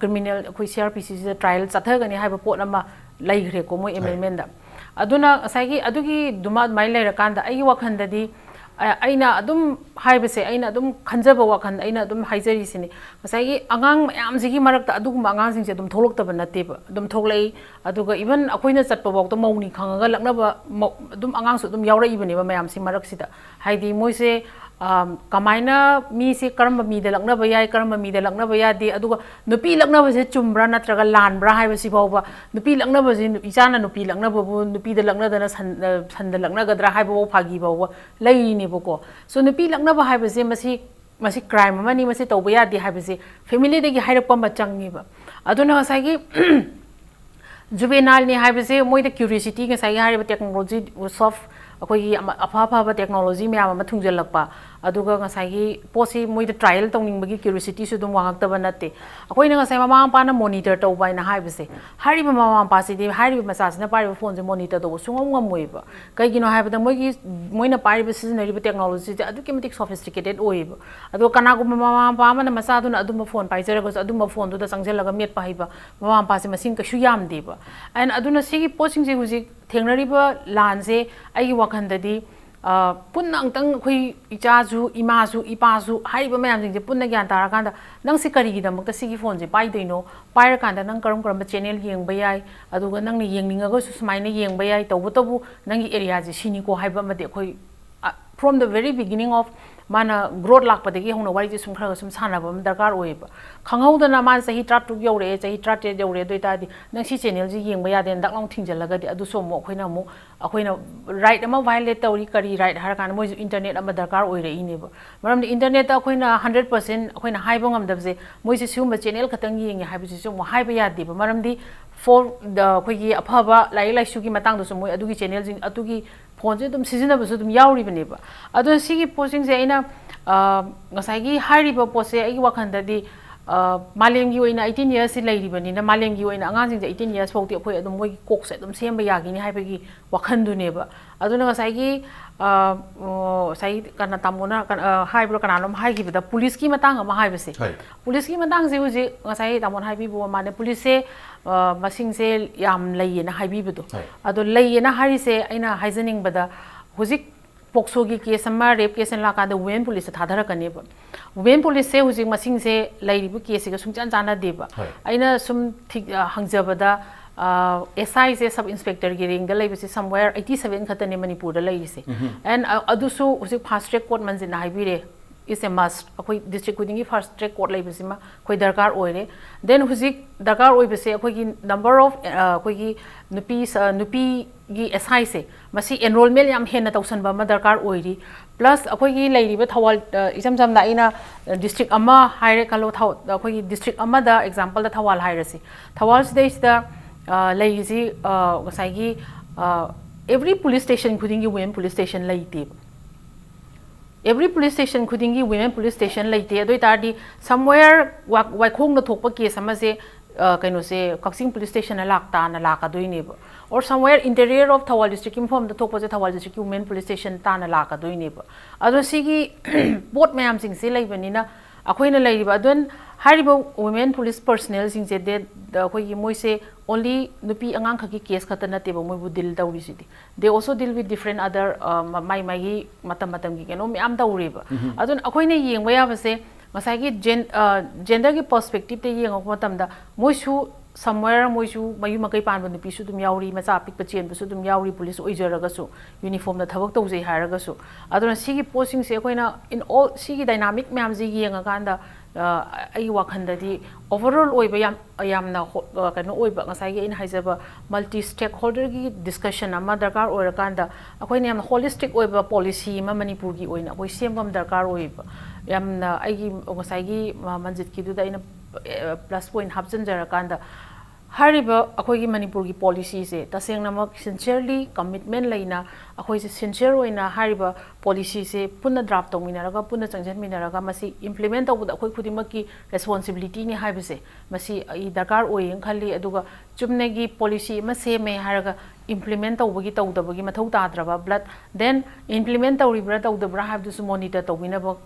ꯀ꯭ꯔꯤꯃꯤꯅꯦꯜ ꯑꯩꯈꯣꯏ CRPC ꯁꯤꯗ ꯇ꯭ꯔꯥꯏꯌꯦꯜ ꯆꯠꯊꯒꯅꯤ ꯍꯥꯏꯕ ꯄꯣꯠ ꯑꯃ ꯂꯩꯈ꯭ꯔꯦꯀꯣ ꯃꯣꯏ ꯑꯦꯃꯦꯟꯃꯦꯟꯗ꯫ ꯑꯗꯨꯅ ꯉꯁꯥꯏꯒꯤ ꯑꯗꯨꯒꯤꯗꯨꯃ ꯑꯗꯨꯃꯥꯏꯅ ꯂꯩꯔꯀꯥꯟꯗ ꯑꯩꯒꯤ ꯋꯥꯈꯜꯗꯗꯤ, ꯑꯩꯅ ꯑꯗꯨꯝ ꯍꯥꯏꯕꯁꯦ, ꯑꯩꯅ ꯑꯗꯨꯝ ꯈꯟꯖꯕ ꯋꯥꯈꯜ ꯑꯩꯅ ꯑꯗꯨꯝ ꯍꯥꯏꯖꯔꯤꯁꯤꯅꯤ, ꯉꯁꯥꯏꯒꯤ ꯑꯉꯥꯡ ꯃꯌꯥꯝꯁꯤꯒꯤ ꯃꯔꯛꯇ ꯑꯗꯨꯒꯨꯝꯕ ꯑꯉꯥꯡꯁꯤꯡꯁꯦ ꯑꯗꯨꯝ ꯊꯣꯛꯂꯛꯇꯕ ꯅꯠꯇꯦꯕ, ꯑꯗꯨꯝ ꯊꯣꯛꯂꯛꯏ꯫ ꯑꯗꯨꯒ even ꯑꯩꯈꯣꯏꯅ ꯆꯠꯄ ꯐꯥꯎꯗ ꯃꯧꯅꯤ ꯈꯪꯉꯒ ꯂꯛꯅꯕ ꯑꯗꯨꯝ ꯑꯉꯥꯡꯁꯨ ꯑꯗꯨꯝ ꯌꯥꯎꯔꯛꯏꯕꯅꯦꯕ ꯃꯌꯥꯝꯁꯤ ꯃꯔꯛꯁꯤꯗ꯫ ꯍꯥꯏꯗꯤ ꯃꯣꯏꯁꯦ ꯀꯃꯥꯏꯅ ꯃꯤꯁꯦ ꯀꯔꯝꯕ ꯃꯤꯗ ꯂꯛꯅꯕ ꯌꯥꯏ, ꯀꯔꯝꯕ ꯃꯤꯗ ꯂꯛꯅꯕ ꯌꯥꯗꯦ, ꯑꯗꯨꯒ ꯅꯨꯄꯤ ꯂꯛꯅꯕꯁꯦ ꯆꯨꯝꯕ꯭ꯔꯥ ꯅꯠꯇ꯭ꯔꯒ ꯂꯥꯟꯕ꯭ꯔꯥ ꯍꯥꯏꯕꯁꯤ ꯐꯥꯎꯕ, ꯅꯨꯄꯤ ꯂꯛꯅꯕꯁꯦ, ꯏꯆꯥꯅ ꯅꯨꯄꯤ ꯂꯛꯅꯕꯕꯨ ꯅꯨꯄꯤꯗ ꯂꯛꯅꯗꯅ ꯁꯟꯗ ꯂꯛꯅꯒꯗ꯭ꯔꯥ ꯍꯥꯏꯕꯐꯥꯎ ꯐꯥꯒꯤ ꯐꯥꯎꯕ ꯂꯩꯔꯤꯅꯦꯕꯀꯣ꯫ So ꯅꯨꯄꯤ ꯂꯛꯅꯕ ꯍꯥꯏꯕꯁꯦ ꯃꯁꯤ ꯃꯁꯤ ꯀ꯭ꯔꯥꯏꯝ ꯑꯃꯅꯤ, ꯃꯁꯤ ꯇꯧꯕ ꯌꯥꯗꯦ ꯍꯥꯏꯕꯁꯦ ꯐꯦꯃꯤꯂꯤꯗꯒꯤ ꯍꯥꯏꯔꯛꯄ ꯑꯃ ꯆꯪꯉꯦꯕ꯫ ꯑꯗꯨꯅ ꯉꯁꯥꯏꯒꯤ ꯖꯨꯕꯦꯅꯥꯏꯜꯅꯤ ꯍꯥꯏꯕꯁꯦ ꯃꯣꯏꯗ ꯀ꯭ꯌꯨꯔꯤꯌꯣꯁꯤꯇꯤ, ꯉꯁꯥꯏꯒꯤ ꯍꯥꯏꯔꯤꯕ ꯇꯦꯛꯅꯣꯂꯣꯖꯤ ꯁꯣꯐ ꯑꯩꯈꯣꯏꯒꯤ ꯑꯃ-, ꯑꯐ ꯑꯐꯕ technology ꯃꯌꯥꯝ ꯑꯃ ꯊꯨꯡꯖꯜꯂꯛꯄ, ꯑꯗꯨꯒ ꯉꯁꯥꯏꯒꯤ ꯄꯣꯠꯁꯤ ꯃꯣꯏꯗ trial ꯇꯧꯅꯤꯡꯕꯒꯤ curiosity ꯁꯨ ꯑꯗꯨꯝ ꯋꯥꯡꯉꯛꯇꯕ ꯅꯠꯇꯦ꯫ ꯑꯩꯈꯣꯏꯅ ꯉꯁꯥꯏ ꯃꯃꯥ ꯃꯄꯥꯅ monitor ꯇꯧꯕ ꯍꯥꯏꯅ ꯍꯥꯏꯕꯁꯦ, ꯍꯥꯏꯔꯤꯕ ꯃꯃꯥ ꯃꯄꯥꯁꯤꯗꯤ ꯍꯥꯏꯔꯤꯕ ꯃꯆꯥꯁꯤꯅ ꯄꯥꯏꯔꯤꯕ phone ꯁꯦ monitor ꯇꯧꯕ ꯁꯨꯡꯉꯝ ꯉꯝꯃꯣꯏꯕ꯫ ꯀꯩꯒꯤꯅꯣ ꯍꯥꯏꯕꯗ ꯃꯣꯏꯒꯤ, ꯃꯣꯏꯅ ꯄꯥꯏꯔꯤꯕ, ꯁꯤꯖꯤꯟꯅꯔꯤꯕ technology ꯁꯦ ꯑꯗꯨꯛꯀꯤ ꯃꯇꯤꯛ sophisticated ꯑꯣꯏꯌꯦꯕ꯫ ꯑꯗꯣ ꯀꯅꯥꯒꯨꯝꯕ ꯃꯃꯥ ꯃꯄꯥ ꯑꯃꯅ ꯃꯆꯥꯗꯨꯅ ꯑꯗꯨꯝꯕ phone ꯄꯥꯏꯖꯔꯒꯁꯨ ꯑꯗꯨꯝꯕ phone ꯗꯨꯗ ꯆꯪꯁꯤꯜꯂꯒ ꯃꯦꯠꯄ ꯍꯩꯕ ꯃꯃꯥ ꯃꯄꯥꯁꯦ ꯃꯁꯤꯡ ꯀꯩꯁꯨ ꯌꯥꯝꯗꯦꯕ꯫ ꯑꯗꯨꯅ ꯁꯤꯒꯤ ꯄꯣꯠꯁꯤꯡꯁꯦ ꯍꯧꯖꯤꯛ ꯊꯦꯡꯅꯔꯤꯕ ꯂꯥꯟꯁꯦ ꯑꯩꯒꯤ ꯋꯥꯈꯜꯗꯗꯤ, ꯑ, ꯄꯨꯟꯅ ꯑꯃꯨꯛꯇꯪ ꯑꯩꯈꯣꯏ ꯏꯆꯥꯁꯨ, ꯏꯃꯥꯁꯨ, ꯏꯄꯥꯁꯨ, ꯍꯥꯏꯔꯤꯕ ꯃꯌꯥꯝꯁꯤꯡꯁꯦ ꯄꯨꯟꯅ ꯒ꯭ꯌꯥꯟ ꯇꯥꯔꯀꯥꯟꯗ, "ꯅꯪ ꯁꯤ ꯀꯔꯤꯒꯤꯗꯃꯛꯇ ꯁꯤꯒꯤ phone ꯁꯦ ꯄꯥꯏꯗꯣꯏꯅꯣ? ꯄꯥꯏꯔꯀꯥꯟꯗ ꯅꯪ ꯀꯔꯝ ꯀꯔꯝꯕ channel ꯌꯦꯡꯕ ꯌꯥꯏ? ꯑꯗꯨꯒ ꯅꯪꯅ ꯌꯦꯡꯅꯤꯡꯉꯒꯁꯨ ꯁꯨꯃꯥꯏꯅ ꯌꯦꯡꯕ ꯌꯥꯏ, ꯇꯧꯕꯇꯕꯨ ꯅꯪꯒꯤ area ꯁꯦ ꯁꯤꯅꯤꯀꯣ" ꯍꯥꯏꯕ ꯑꯃꯗꯤ ꯑꯩꯈꯣꯏ, ꯑ, from the very beginning of ꯃꯥꯅ growth ꯂꯥꯛꯄꯗꯒꯤ ꯍꯧꯅ ꯋꯥꯔꯤꯁꯦ ꯁꯨꯝ ꯈꯔ ꯈꯔ ꯁꯨꯝ ꯁꯥꯟꯅꯕ ꯑꯃ ꯗꯔꯀꯥꯔ ꯑꯣꯏꯌꯦꯕ꯫ ꯈꯪꯍꯧꯗꯅ ꯃꯥꯅ ꯆꯍꯤ ꯇꯔꯥꯇꯔꯨꯛ ꯌꯧꯔꯛꯑꯦ, ꯆꯍꯤ ꯇꯔꯥꯇꯔꯦꯠ ꯌꯧꯔꯛꯑꯦ, ꯑꯗꯨ ꯑꯣꯏꯇꯥꯔꯗꯤ ꯅꯪ ꯁꯤ channel ꯁꯤ ꯌꯦꯡꯕ ꯌꯥꯗꯦꯅ ꯗꯛ ꯂꯥꯎ ꯊꯤꯡꯖꯤꯜꯂꯒꯗꯤ ꯑꯗꯨꯁꯨ ꯑꯃꯨꯛ ꯑꯩꯈꯣꯏꯅ ꯑꯃꯨꯛ, ꯑꯩꯈꯣꯏꯅ right ꯑꯃ violate ꯇꯧꯔꯤ꯫ ꯀꯔꯤ right ꯍꯥꯏꯔꯀꯥꯟꯗ ꯃꯣꯏꯁꯨ internet ꯑꯃ ꯗꯔꯀꯥꯔ ꯑꯣꯏꯔꯛꯏꯅꯦꯕ꯫ ꯃꯔꯝꯗꯤ internet ꯇ ꯑꯩꯈꯣꯏꯅ hundred percent ꯑꯩꯈꯣꯏꯅ ꯍꯥꯏꯕ ꯉꯝꯗꯕꯁꯦ, ꯃꯣꯏꯁꯦ ꯁꯤꯒꯨꯝꯕ channel ꯈꯛꯇꯪ ꯌꯦꯡꯉꯦ ꯍꯥꯏꯕꯁꯤꯁꯨ ꯑꯃꯨꯛ ꯍꯥꯏꯕ ꯌꯥꯗꯦꯕ꯫ ꯃꯔꯝꯗꯤ for the, ꯑꯩꯈꯣꯏꯒꯤ ꯑꯐꯕ ꯂꯥꯏꯔꯤꯛ ꯂꯥꯏꯁꯨꯒꯤ ꯃꯇꯥꯡꯗꯁꯨ ꯃꯣꯏ ꯑꯗꯨꯒꯤ channel ꯁꯤꯡ, ꯑꯗꯨꯒꯤ phone ꯁꯦ ꯑꯗꯨꯝ ꯁꯤꯖꯤꯟꯅꯕꯁꯨ ꯑꯗꯨꯝ ꯌꯥꯎꯔꯤꯕꯅꯦꯕ꯫ ꯑꯗꯨꯅ ꯁꯤꯒꯤ ꯄꯣꯠꯁꯤꯡꯁꯦ ꯑꯩꯅ, ꯑ, ꯉꯁꯥꯏꯒꯤ ꯍꯥꯏꯔꯤꯕ ꯄꯣꯠꯁꯦ ꯑꯩꯒꯤ ꯋꯥꯈꯜꯗꯗꯤ, ꯑ, ꯃꯥꯂꯦꯝꯒꯤ ꯑꯣꯏꯅ eighteen years ꯁꯤ ꯂꯩꯔꯤꯕꯅꯤꯅ, ꯃꯥꯂꯦꯝꯒꯤ ꯑꯣꯏꯅ ꯑꯉꯥꯡꯁꯤꯡꯁꯦ eighteen years ꯐꯥꯎꯗꯤ ꯑꯩꯈꯣꯏ ꯑꯗꯨꯝ ꯃꯣꯏꯒꯤ ꯀꯣꯛꯁꯦ ꯑꯗꯨꯝ ꯁꯦꯝꯕ ꯌꯥꯈꯤꯅꯤ ꯍꯥꯏꯕꯒꯤ ꯋꯥꯈꯜꯗꯨꯅꯦꯕ꯫ ꯑꯗꯨꯅ ꯉꯁꯥꯏꯒꯤ, ꯑ, ꯑꯣ, ꯉꯁꯥꯏꯒꯤ ꯀꯅꯥ, ꯇꯥꯃꯣꯅ ꯀꯅꯥ, ꯑ, ꯍꯥꯏꯕ꯭ꯔꯣ, ꯀꯅꯥꯅꯣꯝ ꯍꯥꯏꯈꯤꯕꯗ, ꯄꯨꯂꯤꯁꯀꯤ ꯃꯇꯥꯡ ꯑꯃ ꯍꯥꯏꯕꯁꯦ, ꯍꯣꯏ꯫ ꯄꯨꯂꯤꯁꯀꯤ ꯃꯇꯥꯡꯁꯦ ꯍꯧꯖꯤꯛ ꯉꯁꯥꯏ ꯇꯥꯃꯣꯅ ꯍꯥꯏꯕꯤꯕ ꯃꯥꯅꯦ, ꯄꯨꯂꯤꯁꯁꯦ, ꯑ, ꯃꯁꯤꯡꯁꯦ ꯌꯥꯝ ꯂꯩꯌꯦꯅ ꯍꯥꯏꯕꯤꯕꯗꯣ꯫ ꯍꯣꯏ꯫ ꯑꯗꯣ ꯂꯩꯌꯦꯅ ꯍꯥꯏꯔꯤꯁꯦ ꯑꯩꯅ ꯍꯥꯏꯖꯅꯤꯡꯕꯗ, ꯍꯧꯖꯤꯛ ꯄꯣꯛꯁꯣꯒꯤ case ꯑꯃ, rape case ꯑꯃ ꯂꯥꯛꯀꯥꯟꯗ women police ꯇ ꯊꯥꯗꯔꯛꯀꯅꯦꯕ꯫ Women police ꯁꯦ ꯍꯧꯖꯤꯛ ꯃꯁꯤꯡꯁꯦ ꯂꯩꯔꯤꯕ case ꯁꯤꯒ ꯁꯨꯡꯆꯥꯟ ꯆꯥꯟꯅꯗꯦꯕ꯫ ꯍꯣꯏ꯫ ꯑꯩꯅ ꯁꯨꯝ ꯊꯤ-, ꯑ, ꯍꯪꯖꯕꯗ, ꯑ, S I say sub inspector ꯒꯤ rank ꯗ ꯂꯩꯕꯁꯦ somewhere eighty seven ꯈꯛꯇꯅꯦ ꯃꯅꯤꯄꯨꯔꯗ ꯂꯩꯔꯤꯁꯦ꯫ ꯎꯝꯍꯨꯝ꯫ And, ꯑ, ꯑꯗꯨꯁꯨ ꯍꯧꯖꯤꯛ fast track court ꯃꯟꯖꯤꯠꯅ ꯍꯥꯏꯕꯤꯔꯦ, is a must꯫ ꯑꯩꯈꯣꯏ district ꯈꯨꯗꯤꯡꯒꯤ fast track court ꯂꯩꯕꯁꯤꯃ ꯑꯩꯈꯣꯏ ꯗꯔꯀꯥꯔ ꯑꯣꯏꯔꯦ꯫ Then ꯍꯧꯖꯤꯛ ꯗꯔꯀꯥꯔ ꯑꯣꯏꯕꯁꯦ ꯑꯩꯈꯣꯏꯒꯤ number of, ꯑ, ꯑꯩꯈꯣꯏꯒꯤ ꯅꯨꯄꯤ ꯁ-, ꯅꯨꯄꯤꯒꯤ S I ꯁꯦ, ꯃꯁꯤ enrollment ꯌꯥꯝ ꯍꯦꯟꯅ ꯇꯧꯁꯟꯕ ꯑꯃ ꯗꯔꯀꯥꯔ ꯑꯣꯏꯔꯤ꯫ Plus ꯑꯩꯈꯣꯏꯒꯤ ꯂꯩꯔꯤꯕ ꯊꯧꯕꯥꯜ, ꯑ, ꯏꯆꯝ ꯆꯝꯅ ꯑꯩꯅ district ꯑꯃ ꯍꯥꯏꯔꯦ ꯈꯜꯂꯣ, ꯊꯧ-, ꯑꯩꯈꯣꯏꯒꯤ district ꯑꯃꯗ example ꯗ ꯊꯧꯕꯥꯜ ꯍꯥꯏꯔꯁꯤ꯫ ꯊꯧꯕꯥꯜ ꯁꯤꯗꯩꯁꯤꯗ, ꯑ, ꯂꯩꯔꯤꯁꯤ, ꯑ, ꯉꯁꯥꯏꯒꯤ, ꯑ, Every police station ꯈꯨꯗꯤꯡꯒꯤ women police station ꯂꯩꯇꯦꯕ꯫ Every police station ꯈꯨꯗꯤꯡꯒꯤ women police station ꯂꯩꯇꯦ꯫ ꯑꯗꯨ ꯑꯣꯏꯇꯥꯔꯗꯤ somewhere ꯋꯥ- ꯋꯥꯏꯈꯣꯡꯗ ꯊꯣꯛꯄ case ꯑꯃꯁꯦ, ꯑ, ꯀꯩꯅꯣꯁꯦ, ꯀꯛꯆꯤꯡ police stationꯗ ꯂꯥꯛ ꯇꯥꯅ ꯂꯥꯛꯀꯗꯣꯏꯅꯦꯕ꯫ Or somewhere interior of Thoubal districtꯀꯤ ꯃꯐꯝꯗ ꯊꯣꯛꯄꯁꯦ ꯊꯧꯕꯥꯜ districtꯀꯤ women police station ꯇꯥꯅ ꯂꯥꯛꯀꯗꯣꯏꯅꯦꯕ꯫ ꯑꯗꯣ ꯁꯤꯒꯤ ꯄꯣꯠ ꯃꯌꯥꯝꯁꯤꯡꯁꯦ ꯂꯩꯕꯅꯤꯅ ꯑꯩꯈꯣꯏꯅ ꯂꯩꯔꯤꯕ ꯑꯗꯨꯟ ꯍꯥꯏꯔꯤꯕ women police personnelꯁꯤꯡꯁꯦ ꯗꯦ ꯑꯩꯈꯣꯏꯒꯤ ꯃꯣꯏꯁꯦ only ꯅꯨꯄꯤ ꯑꯉꯥꯡꯈꯛꯀꯤ case ꯈꯛꯇ ꯅꯠꯇꯦꯕ ꯃꯣꯏꯕꯨ deal ꯇꯧꯔꯤꯁꯤꯗꯤ꯫ They also deal with different other, ꯑ, ꯃ- ꯃꯥꯏ ꯃꯥꯏꯒꯤ ꯃꯇꯝ ꯃꯇꯝꯒꯤ ꯀꯩꯅꯣ ꯃꯌꯥꯝ ꯇꯧꯔꯤꯕ꯫ ꯑꯗꯨꯅ ꯑꯩꯈꯣꯏꯅ ꯌꯦꯡꯕ ꯌꯥꯕꯁꯦ ꯉꯁꯥꯏꯒꯤ ꯖꯦꯟ ꯑ, genderꯒꯤ perspectiveꯇ ꯌꯦꯡꯉꯛꯄ ꯃꯇꯝꯗ ꯃꯣꯏꯁꯨ somewhere ꯃꯣꯏꯁꯨ ꯃꯌꯨꯝ ꯃꯀꯩ ꯄꯥꯟꯕ ꯅꯨꯄꯤꯁꯨ ꯑꯗꯨꯝ ꯌꯥꯎꯔꯤ, ꯃꯆꯥ ꯑꯄꯤꯛꯄ ꯆꯦꯟꯕꯁꯨ ꯑꯗꯨꯝ ꯌꯥꯎꯔꯤ, police ꯑꯣꯏꯖꯔꯒꯁꯨ, uniformꯗ ꯊꯕꯛ ꯇꯧꯖꯩ ꯍꯥꯏꯔꯒꯁꯨ꯫ ꯑꯗꯨꯅ ꯁꯤꯒꯤ ꯄꯣꯠꯁꯤꯡꯁꯦ ꯑꯩꯈꯣꯏꯅ in all ꯁꯤꯒꯤ dynamic ꯃꯌꯥꯝꯁꯦ ꯌꯦꯡꯉꯀꯥꯟꯗ, ꯑ, ꯑꯩꯒꯤ ꯋꯥꯈꯜꯗꯗꯤ overall ꯑꯣꯏꯕ ꯌꯥꯝ, ꯌꯥꯝꯅ ꯍꯣ- ꯑ, ꯀꯩꯅꯣ ꯑꯣꯏꯕ, ꯉꯁꯥꯏꯒꯤ ꯑꯩꯅ ꯍꯥꯏꯖꯕ multi stakeholderꯒꯤ discussion ꯑꯃ ꯗꯔꯀꯥꯔ ꯑꯣꯏꯔꯀꯥꯟꯗ ꯑꯩꯈꯣꯏꯅ ꯌꯥꯝꯅ holistic ꯑꯣꯏꯕ policy ꯑꯃ ꯃꯅꯤꯄꯨꯔꯒꯤ ꯑꯣꯏꯅ ꯑꯩꯈꯣꯏ ꯁꯦꯝꯕ ꯑꯃ ꯗꯔꯀꯥꯔ ꯑꯣꯏꯌꯦꯕ꯫ ꯌꯥꯝꯅ ꯑꯩꯒꯤ ꯉꯁꯥꯏꯒꯤ, ꯑ, ꯃꯟꯖꯤꯠꯀꯤꯗꯨꯗ ꯑꯩꯅ, ꯑ, plus point ꯍꯥꯞꯆꯤꯟꯖꯔꯀꯥꯟꯗ ꯍꯥꯏꯔꯤꯕ ꯑꯩꯈꯣꯏꯒꯤ ꯃꯅꯤꯄꯨꯔꯒꯤ policyꯁꯦ ꯇꯁꯦꯡꯅꯃꯛ sincerely commitment ꯂꯩꯅ ꯑꯩꯈꯣꯏꯁꯦ sincere ꯑꯣꯏꯅ ꯍꯥꯏꯔꯤꯕ policyꯁꯦ ꯄꯨꯟꯅ draft ꯇꯧꯃꯤꯟꯅꯔꯒ, ꯄꯨꯟꯅ ꯆꯪꯁꯤꯟꯃꯤꯟꯅꯔꯒ ꯃꯁꯤ implement ꯇꯧꯕꯗ ꯑꯩꯈꯣꯏ ꯈꯨꯗꯤꯡꯃꯛꯀꯤ responsibilityꯅꯤ ꯍꯥꯏꯕꯁꯦ ꯃꯁꯤ ꯑꯩ ꯗꯔꯀꯥꯔ ꯑꯣꯏꯌꯦꯅ ꯈꯜꯂꯤ꯫ ꯑꯗꯨꯒ ꯆꯨꯝꯅꯒꯤ policy ꯑꯃ ꯁꯦꯝꯃꯦ ꯍꯥꯏꯔꯒ implement ꯇꯧꯕꯒꯤ ꯇꯧꯗꯕꯒꯤ ꯃꯊꯧ ꯇꯥꯗ꯭ꯔꯕ, but then implement ꯇꯧꯔꯤꯕ꯭ꯔꯥ ꯇꯧꯗꯕ꯭ꯔꯥ ꯍꯥꯏꯕꯗꯨꯁꯨ monitor ꯇꯧꯕꯤꯅꯕ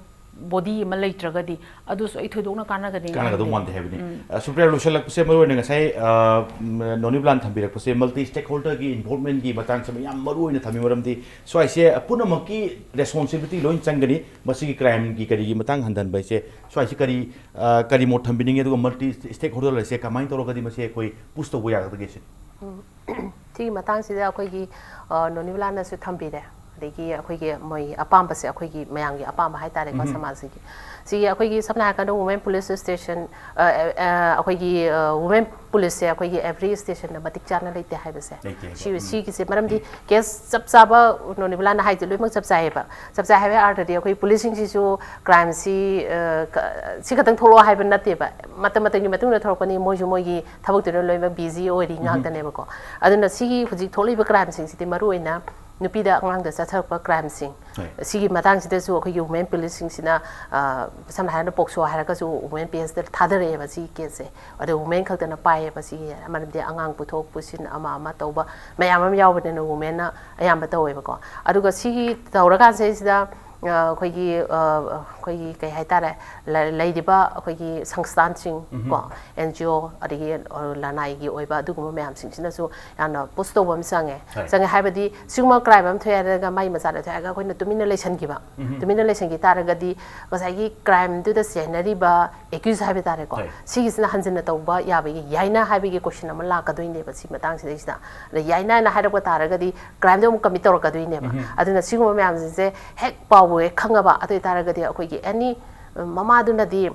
body ꯑꯃ ꯂꯩꯇ꯭ꯔꯒꯗꯤ ꯑꯗꯨꯁꯨ ꯑꯩ ꯊꯣꯏꯗꯣꯛꯅ ꯀꯥꯟꯅꯒꯅꯤ ꯀꯥꯟꯅꯒꯗꯧ ꯈꯟꯗꯦ꯫ ꯃꯥꯟꯗꯦ ꯍꯥꯏꯕꯅꯤ꯫ ꯎꯝ꯫ ꯑ, ꯁꯨꯄ꯭ꯔꯤꯌꯥ, ꯂꯣꯏꯁꯤꯜꯂꯛꯄꯁꯦ ꯃꯔꯨꯑꯣꯏꯅ ꯉꯁꯥꯏ, ꯑ, ꯎꯝ, ꯅꯣꯅꯤꯕꯂꯥꯟ ꯊꯝꯕꯤꯔꯛꯄꯁꯦ multi stakeholderꯒꯤ involvementꯒꯤ ꯃꯇꯥꯡꯁꯦ ꯌꯥꯝ ꯃꯔꯨꯑꯣꯏꯅ ꯊꯝꯃꯤ, ꯃꯔꯝꯗꯤ ꯁ꯭ꯋꯥꯏꯁꯦ ꯄꯨꯝꯅꯃꯛꯀꯤ responsibility ꯂꯣꯏ ꯆꯪꯒꯅꯤ꯫ ꯃꯁꯤꯒꯤ crimeꯒꯤ ꯀꯔꯤꯒꯤ ꯃꯇꯥꯡ ꯍꯟꯊꯍꯟꯕ ꯍꯥꯏꯁꯦ ꯁ꯭ꯋꯥꯏꯁꯦ ꯀꯔꯤ, ꯑ, ꯀꯔꯤ ꯃꯣꯠ ꯊꯝꯕꯤꯅꯤꯡꯉꯤ, ꯑꯗꯨꯒ multi stakeholder ꯍꯥꯏꯁꯦ ꯀꯃꯥꯏꯅ ꯇꯧꯔꯒꯗꯤ ꯃꯁꯤ ꯑꯩꯈꯣꯏ push ꯇꯧꯕ ꯌꯥꯒꯗꯒꯦ ꯁꯤꯅꯤ? ꯎꯝ꯫ ꯁꯤꯒꯤ ꯃꯇꯥꯡꯁꯤꯗ ꯑꯩꯈꯣꯏꯒꯤ, ꯑ, ꯅꯣꯅꯤꯕꯂꯥꯅꯁꯨ ꯊꯝꯕꯤꯔꯦ꯫ ꯑꯗꯒꯤ ꯑꯩꯈꯣꯏꯒꯤ ꯃꯣꯏ ꯑꯄꯥꯝꯕꯁꯦ ꯑꯩꯈꯣꯏꯒꯤ ꯃꯌꯥꯝꯒꯤ ꯑꯄꯥꯝꯕ ꯍꯥꯏꯇꯥꯔꯦꯀꯣ, ꯁꯃꯥꯖꯁꯤꯒꯤ꯫ ꯁꯤꯒꯤ ꯑꯩꯈꯣꯏꯒꯤ ꯁꯝꯅ ꯍꯥꯏꯔꯀꯥꯟꯗ women police station, ꯑ, ꯑ, ꯑꯩꯈꯣꯏꯒꯤ, ꯑ, women policeꯁꯦ ꯑꯩꯈꯣꯏꯒꯤ every stationꯗ ꯃꯇꯤꯛ ꯆꯥꯅ ꯂꯩꯇꯦ ꯍꯥꯏꯕꯁꯦ꯫ ꯂꯩꯇꯦ ꯍꯥꯏꯕ꯫ ꯁꯤ, ꯎꯝ꯫ ꯁꯤꯒꯤꯁꯦ ꯃꯔꯝꯗꯤ case ꯆꯞ ꯆꯥꯕ ꯅꯣꯅꯤꯕꯂꯥꯅ ꯍꯥꯏꯁꯦ ꯂꯣꯏꯅꯃꯛ ꯆꯞ ꯆꯥꯏꯌꯦꯕ꯫ ꯆꯞ ꯆꯥꯏ ꯍꯥꯏꯕꯒꯤ ꯑꯥꯔꯊꯗꯤ ꯑꯩꯈꯣꯏ policeꯁꯤꯡꯁꯤꯁꯨ crimeꯁꯤ, ꯑ, ꯀ-, ꯁꯤ ꯈꯛꯇꯪ ꯊꯣꯛꯂꯛꯑꯣ ꯍꯥꯏꯕ ꯅꯠꯇꯦꯕ꯫ ꯃꯇꯝ ꯃꯇꯝꯒꯤ ꯃꯇꯨꯡ ꯏꯟꯅ ꯊꯣꯔꯛꯄꯅꯤ, ꯃꯣꯏꯁꯨ ꯃꯣꯏꯒꯤ ꯊꯕꯛꯇꯨꯗ ꯂꯣꯏꯅꯃꯛ busy ꯑꯣꯏꯔꯤ ꯎꯝ꯫ ꯉꯥꯛꯇꯅꯦꯕꯀꯣ꯫ ꯑꯗꯨꯅ ꯁꯤꯒꯤ ꯍꯧꯖꯤꯛ ꯊꯣꯛꯂꯛꯏꯕ crimeꯁꯤꯡꯁꯤꯗꯤ ꯃꯔꯨ ꯑꯣꯏꯅ ꯅꯨꯄꯤꯗ ꯑꯉꯥꯡꯗ ꯆꯠꯊꯔꯛꯄ crimeꯁꯤꯡ, ꯍꯣꯏ꯫ ꯁꯤꯒꯤ ꯃꯇꯥꯡꯁꯤꯗꯁꯨ ꯑꯩꯈꯣꯏꯒꯤ women policeꯁꯤꯡꯁꯤꯅ, ꯑ, ꯁꯝꯅ ꯍꯥꯏꯔꯕꯗ POCSO ꯍꯥꯏꯔꯒꯁꯨ women PSꯗ ꯊꯥꯗꯔꯛꯑꯦꯕ ꯁꯤꯒꯤ caseꯁꯦ꯫ ꯑꯗꯣ women ꯈꯛꯇꯅ ꯄꯥꯏꯌꯦꯕ ꯁꯤꯒꯤ, ꯃꯔꯝꯗꯤ ꯑꯉꯥꯡ ꯄꯨꯊꯣꯛ ꯄꯨꯁꯤꯟ ꯑꯃ ꯑꯃ ꯇꯧꯕ ꯃꯌꯥꯝ ꯑꯃ ꯌꯥꯎꯕꯅꯤꯅ womenꯅ ꯑꯌꯥꯝꯕ ꯇꯧꯋꯦꯕꯀꯣ꯫ ꯑꯗꯨꯒ ꯁꯤꯒꯤ ꯇꯧꯔꯀꯥꯟꯁꯤꯗꯩꯁꯤꯗ, ꯑ, ꯑꯩꯈꯣꯏꯒꯤ, ꯑ, ꯑꯩꯈꯣꯏꯒꯤ ꯀꯩ ꯍꯥꯏꯇꯥꯔꯦ, ꯂ-, ꯂꯩꯔꯤꯕ ꯑꯩꯈꯣꯏꯒꯤ ꯁꯪꯁꯊꯥꯟꯁꯤꯡ ꯎꯝꯍꯨꯝ꯫ ꯀꯣ, NGO, ꯑꯗꯒꯤ, ꯑ, ꯂꯅꯥꯏꯒꯤ ꯑꯣꯏꯕ ꯑꯗꯨꯒꯨꯝꯕ ꯃꯌꯥꯝꯁꯤꯡꯁꯤꯅꯁꯨ ꯌꯥꯝꯅ push ꯇꯧꯕ ꯑꯃ ꯆꯪꯉꯦ꯫ ꯍꯣꯏ꯫ ꯆꯪꯉꯦ ꯍꯥꯏꯕꯗꯤ ꯁꯤꯒꯨꯝꯕ crime ꯑꯃ ꯊꯣꯛꯑꯦ ꯍꯥꯏꯔꯒ ꯃꯥꯏ ꯃꯆꯥꯗ ꯊꯣꯛꯑꯦ ꯍꯥꯏꯔꯒ ꯑꯩꯈꯣꯏꯅ ꯇꯨꯃꯤꯟꯅ ꯂꯩꯁꯟꯈꯤꯕ꯫ ꯎꯝꯍꯨꯝ꯫ ꯇꯨꯃꯤꯟꯅ ꯂꯩꯁꯟꯈꯤ ꯇꯥꯔꯒꯗꯤ ꯉꯁꯥꯏꯒꯤ crimeꯗꯨꯗ ꯆꯦꯟꯅꯔꯤꯕ accused ꯍꯥꯏꯕ ꯇꯥꯔꯦꯀꯣ, ꯍꯣꯏ꯫ ꯁꯤꯒꯤꯁꯤꯅ ꯍꯟꯖꯤꯟꯅ ꯇꯧꯕ ꯌꯥꯕꯒꯤ ꯌꯥꯏꯅ ꯍꯥꯏꯕꯒꯤ question ꯑꯃ ꯂꯥꯛꯀꯗꯣꯏꯅꯦꯕ ꯁꯤ ꯃꯇꯥꯡꯁꯤꯗꯩꯁꯤꯗ꯫ ꯑꯗ ꯌꯥꯏꯅ ꯍꯥꯏꯅ ꯍꯥꯏꯔꯛꯄ ꯇꯥꯔꯒꯗꯤ crimeꯗꯣ ꯑꯃꯨꯛ commit ꯇꯧꯔꯛꯀꯗꯣꯏꯅꯦꯕ꯫ ꯎꯝꯍꯨꯝ꯫ ꯑꯗꯨꯅ ꯁꯤꯒꯨꯝꯕ ꯃꯌꯥꯝꯁꯤꯡꯁꯦ ꯍꯦꯛ ꯄꯥꯎꯕꯨ ꯍꯦꯛ ꯈꯪꯉꯕ, ꯑꯗꯨ ꯑꯣꯏꯇꯥꯔꯒꯗꯤ ꯑꯩꯈꯣꯏꯒꯤ any, ꯃꯃꯥꯗꯨꯅꯗꯤ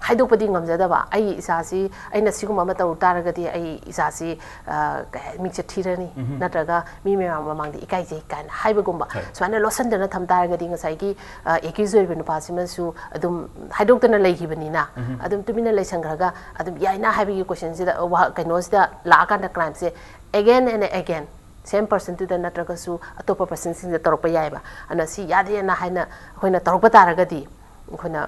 ꯍꯥꯏꯗꯣꯛꯄꯗꯤ ꯉꯝꯖꯗꯕ, "ꯑꯩ ꯏꯆꯥꯁꯤ, ꯑꯩꯅ ꯁꯤꯒꯨꯝꯕ ꯑꯃ ꯇꯧ ꯇꯥꯔꯒꯗꯤ ꯑꯩ ꯏꯆꯥꯁꯤ, ꯑ, ꯀꯩ ꯍꯥꯏ, ꯃꯤꯡꯆꯠ ꯊꯤꯔꯅꯤ, ꯎꯝꯍꯨꯝ꯫ ꯅꯠꯇ꯭ꯔꯒ ꯃꯤ ꯃꯌꯥꯝ ꯃꯃꯥꯡꯗ ꯏꯀꯥꯏꯖꯩ" ꯀꯥꯏꯅ ꯍꯥꯏꯕꯒꯨꯝꯕ꯫ ꯍꯣꯏ꯫ ꯁꯨꯃꯥꯏꯅ ꯂꯣꯠꯁꯤꯟꯗꯅ ꯊꯝ ꯇꯥꯔꯒꯗꯤ ꯉꯁꯥꯏꯒꯤ, ꯑ, accused ꯑꯣꯏꯕ ꯅꯨꯄꯥꯁꯤꯃꯁꯨ ꯑꯗꯨꯝ ꯍꯥꯏꯗꯣꯛꯇꯅ ꯂꯩꯈꯤꯕꯅꯤꯅ, ꯎꯝꯍꯨꯝ꯫ ꯑꯗꯨꯝ ꯇꯨꯃꯤꯟꯅ ꯂꯩꯁꯟꯈ꯭ꯔꯒ ꯑꯗꯨꯝ ꯌꯥꯏꯅ ꯍꯥꯏꯕꯒꯤ questionꯁꯤꯗ, ꯋꯥꯍ-, ꯀꯩꯅꯣꯁꯤꯗ ꯂꯥꯛꯑꯀꯥꯟꯗ crimeꯁꯦ again and again same personꯗꯨꯗ ꯅꯠꯇ꯭ꯔꯒꯁꯨ ꯑꯇꯣꯞꯄ personꯁꯤꯡꯗ ꯇꯧꯔꯛꯄ ꯌꯥꯏꯑꯕ꯫ ꯑꯗꯨꯅ ꯁꯤ ꯌꯥꯗꯦꯅ ꯍꯥꯏꯅ ꯑꯩꯈꯣꯏꯅ ꯇꯧꯔꯛꯄ ꯇꯥꯔꯒꯗꯤ ꯑꯩꯈꯣꯏꯅ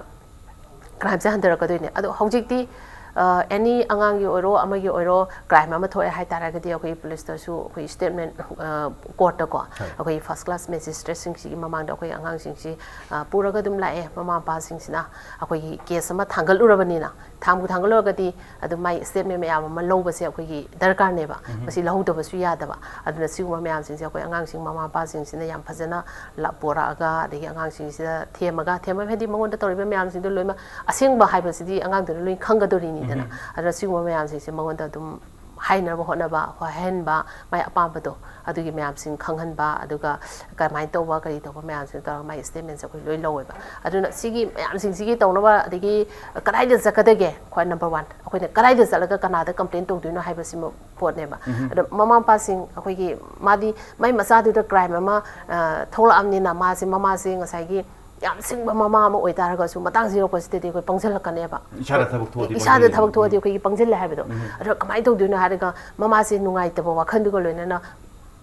crimeꯁꯦ ꯍꯟꯊꯔꯛꯀꯗꯣꯏꯅꯦ꯫ ꯑꯗꯣ ꯍꯧꯖꯤꯛꯇꯤ, ꯑ, any ꯑꯉꯥꯡꯒꯤ ꯑꯣꯏꯔꯣ ꯑꯃꯒꯤ ꯑꯣꯏꯔꯣ crime ꯑꯃ ꯊꯣꯛꯑꯦ ꯍꯥꯏ ꯇꯥꯔꯒꯗꯤ ꯑꯩꯈꯣꯏ policeꯇꯁꯨ ꯑꯩꯈꯣꯏ statement, ꯑ, courtꯇꯀꯣ, ꯍꯣꯏ꯫ ꯑꯩꯈꯣꯏ first class magistrateꯁꯤꯡꯁꯤꯒꯤ ꯃꯃꯥꯡꯗ ꯑꯩꯈꯣꯏ ꯑꯉꯥꯡꯁꯤꯡꯁꯤ, ꯑ, ꯄꯨꯔꯒ ꯑꯗꯨꯝ ꯂꯥꯛꯑꯦ꯫ ꯃꯃꯥ ꯃꯄꯥꯁꯤꯡꯁꯤꯅ ꯑꯩꯈꯣꯏꯒꯤ case ꯑꯃ ꯊꯥꯡꯒꯠꯂꯨꯔꯕꯅꯤꯅ, ꯊꯥꯡꯕꯨ ꯊꯥꯡꯒꯠꯂꯨꯔꯒꯗꯤ ꯑꯗꯨꯝ ꯃꯥꯏ statement ꯃꯌꯥꯝ ꯑꯃ ꯂꯧꯕꯁꯦ ꯑꯩꯈꯣꯏꯒꯤ ꯗꯔꯀꯥꯔꯅꯦꯕ꯫ ꯎꯝꯍꯨꯝ꯫ ꯃꯁꯤ ꯂꯧꯍꯧꯗꯕꯁꯨ ꯌꯥꯗꯕ꯫ ꯑꯗꯨꯅ ꯁꯤꯒꯨꯝꯕ ꯃꯌꯥꯝꯁꯤꯡꯁꯦ ꯑꯩꯈꯣꯏ ꯑꯉꯥꯡꯁꯤꯡ ꯃꯃꯥ ꯃꯄꯥꯁꯤꯡꯁꯤꯅ ꯌꯥꯝ ꯐꯖꯅ ꯂ-, ꯄꯣꯔꯛꯑꯒ, ꯑꯗꯒꯤ ꯑꯉꯥꯡꯁꯤꯡꯁꯤꯗ ꯊꯦꯝꯃꯒ, ꯊꯦꯝꯕ ꯍꯥꯏꯗꯤ ꯃꯉꯣꯟꯗ ꯇꯧꯔꯤꯕ ꯃꯌꯥꯝꯁꯤꯡꯗꯣ ꯂꯣꯏꯅꯃꯛ ꯑꯁꯦꯡꯕ ꯍꯥꯏꯕꯁꯤꯗꯤ ꯑꯉꯥꯡꯗꯨꯅ ꯂꯣꯏ ꯈꯪꯒꯗꯣꯔꯤꯅꯤꯗꯅ꯫ ꯎꯝꯍꯨꯝ꯫ ꯑꯗꯨꯅ ꯁꯤꯒꯨꯝꯕ ꯃꯌꯥꯝꯁꯤꯡꯁꯦ ꯃꯉꯣꯟꯗ ꯑꯗꯨꯝ ꯍꯥꯏꯅꯕ ꯍꯣꯠꯅꯕ, ꯍꯥꯏꯍꯟꯕ, ꯃꯥꯏ ꯑꯄꯥꯝꯕꯗꯣ ꯑꯗꯨꯒꯤ ꯃꯌꯥꯝꯁꯤꯡ ꯈꯪꯍꯟꯕ, ꯑꯗꯨꯒ ꯀꯃꯥꯏꯅ ꯇꯧꯕ, ꯀꯔꯤ ꯇꯧꯕ ꯃꯌꯥꯝꯁꯤꯡ ꯇꯧꯔꯒ ꯃꯥꯒꯤ statementꯁꯦ ꯑꯩꯈꯣꯏ ꯂꯣꯏ ꯂꯧꯋꯦꯕ꯫ ꯑꯗꯨꯅ ꯁꯤꯒꯤ ꯃꯌꯥꯝꯁꯤꯡꯁꯤꯒꯤ ꯇꯧꯅꯕ, ꯑꯗꯒꯤ ꯀꯗꯥꯏꯗ ꯆꯠꯀꯗꯒꯦ, ꯈ꯭ꯋꯥꯏ number one ꯑꯩꯈꯣꯏꯅ ꯀꯗꯥꯏꯗ ꯆꯠꯂꯒ ꯀꯅꯥꯗ complain ꯇꯧꯗꯣꯏꯅꯣ ꯍꯥꯏꯕꯁꯤꯃ ꯄꯣꯠꯅꯦꯕ꯫ ꯑꯗꯣ ꯃꯃꯥ ꯃꯄꯥꯁꯤꯡ ꯑꯩꯈꯣꯏꯒꯤ, ꯃꯥꯗꯤ ꯃꯥꯏ ꯃꯆꯥꯗꯨꯗ crime ꯑꯃ ꯑ, ꯊꯣꯛꯂꯛꯑꯕꯅꯤꯅ, ꯃꯥꯁꯦ, ꯃꯃꯥꯁꯦ ꯉꯁꯥꯏꯒꯤ ꯌꯥꯝ ꯁꯤꯡꯕ ꯃꯃꯥ ꯑꯃ ꯑꯣꯏꯇꯥꯔꯒꯁꯨ, ꯃꯇꯥꯡꯁꯤ ꯌꯧꯔꯛꯄꯁꯤꯗꯗꯤ ꯑꯩꯈꯣꯏ ꯄꯪꯁꯤꯜꯂꯛꯀꯅꯦꯕ꯫ ꯏꯁꯥꯗ ꯊꯕꯛ ꯊꯣꯛꯑꯗꯤ ꯏꯁꯥꯗ ꯄꯪꯁꯤꯜꯂꯦ꯫ ꯊꯕꯛ ꯊꯣꯛꯑꯗꯤ ꯑꯩꯈꯣꯏꯒꯤ ꯄꯪꯁꯤꯜꯂꯦ ꯍꯥꯏꯕꯗꯣ꯫ ꯑꯗꯣ ꯀꯃꯥꯏꯅ ꯇꯧꯗꯣꯏꯅꯣ ꯍꯥꯏꯔꯒ, ꯃꯃꯥꯁꯦ ꯅꯨꯡꯉꯥꯏꯇꯕ ꯋꯥꯈꯜꯗꯨꯒ ꯂꯣꯏꯅꯅ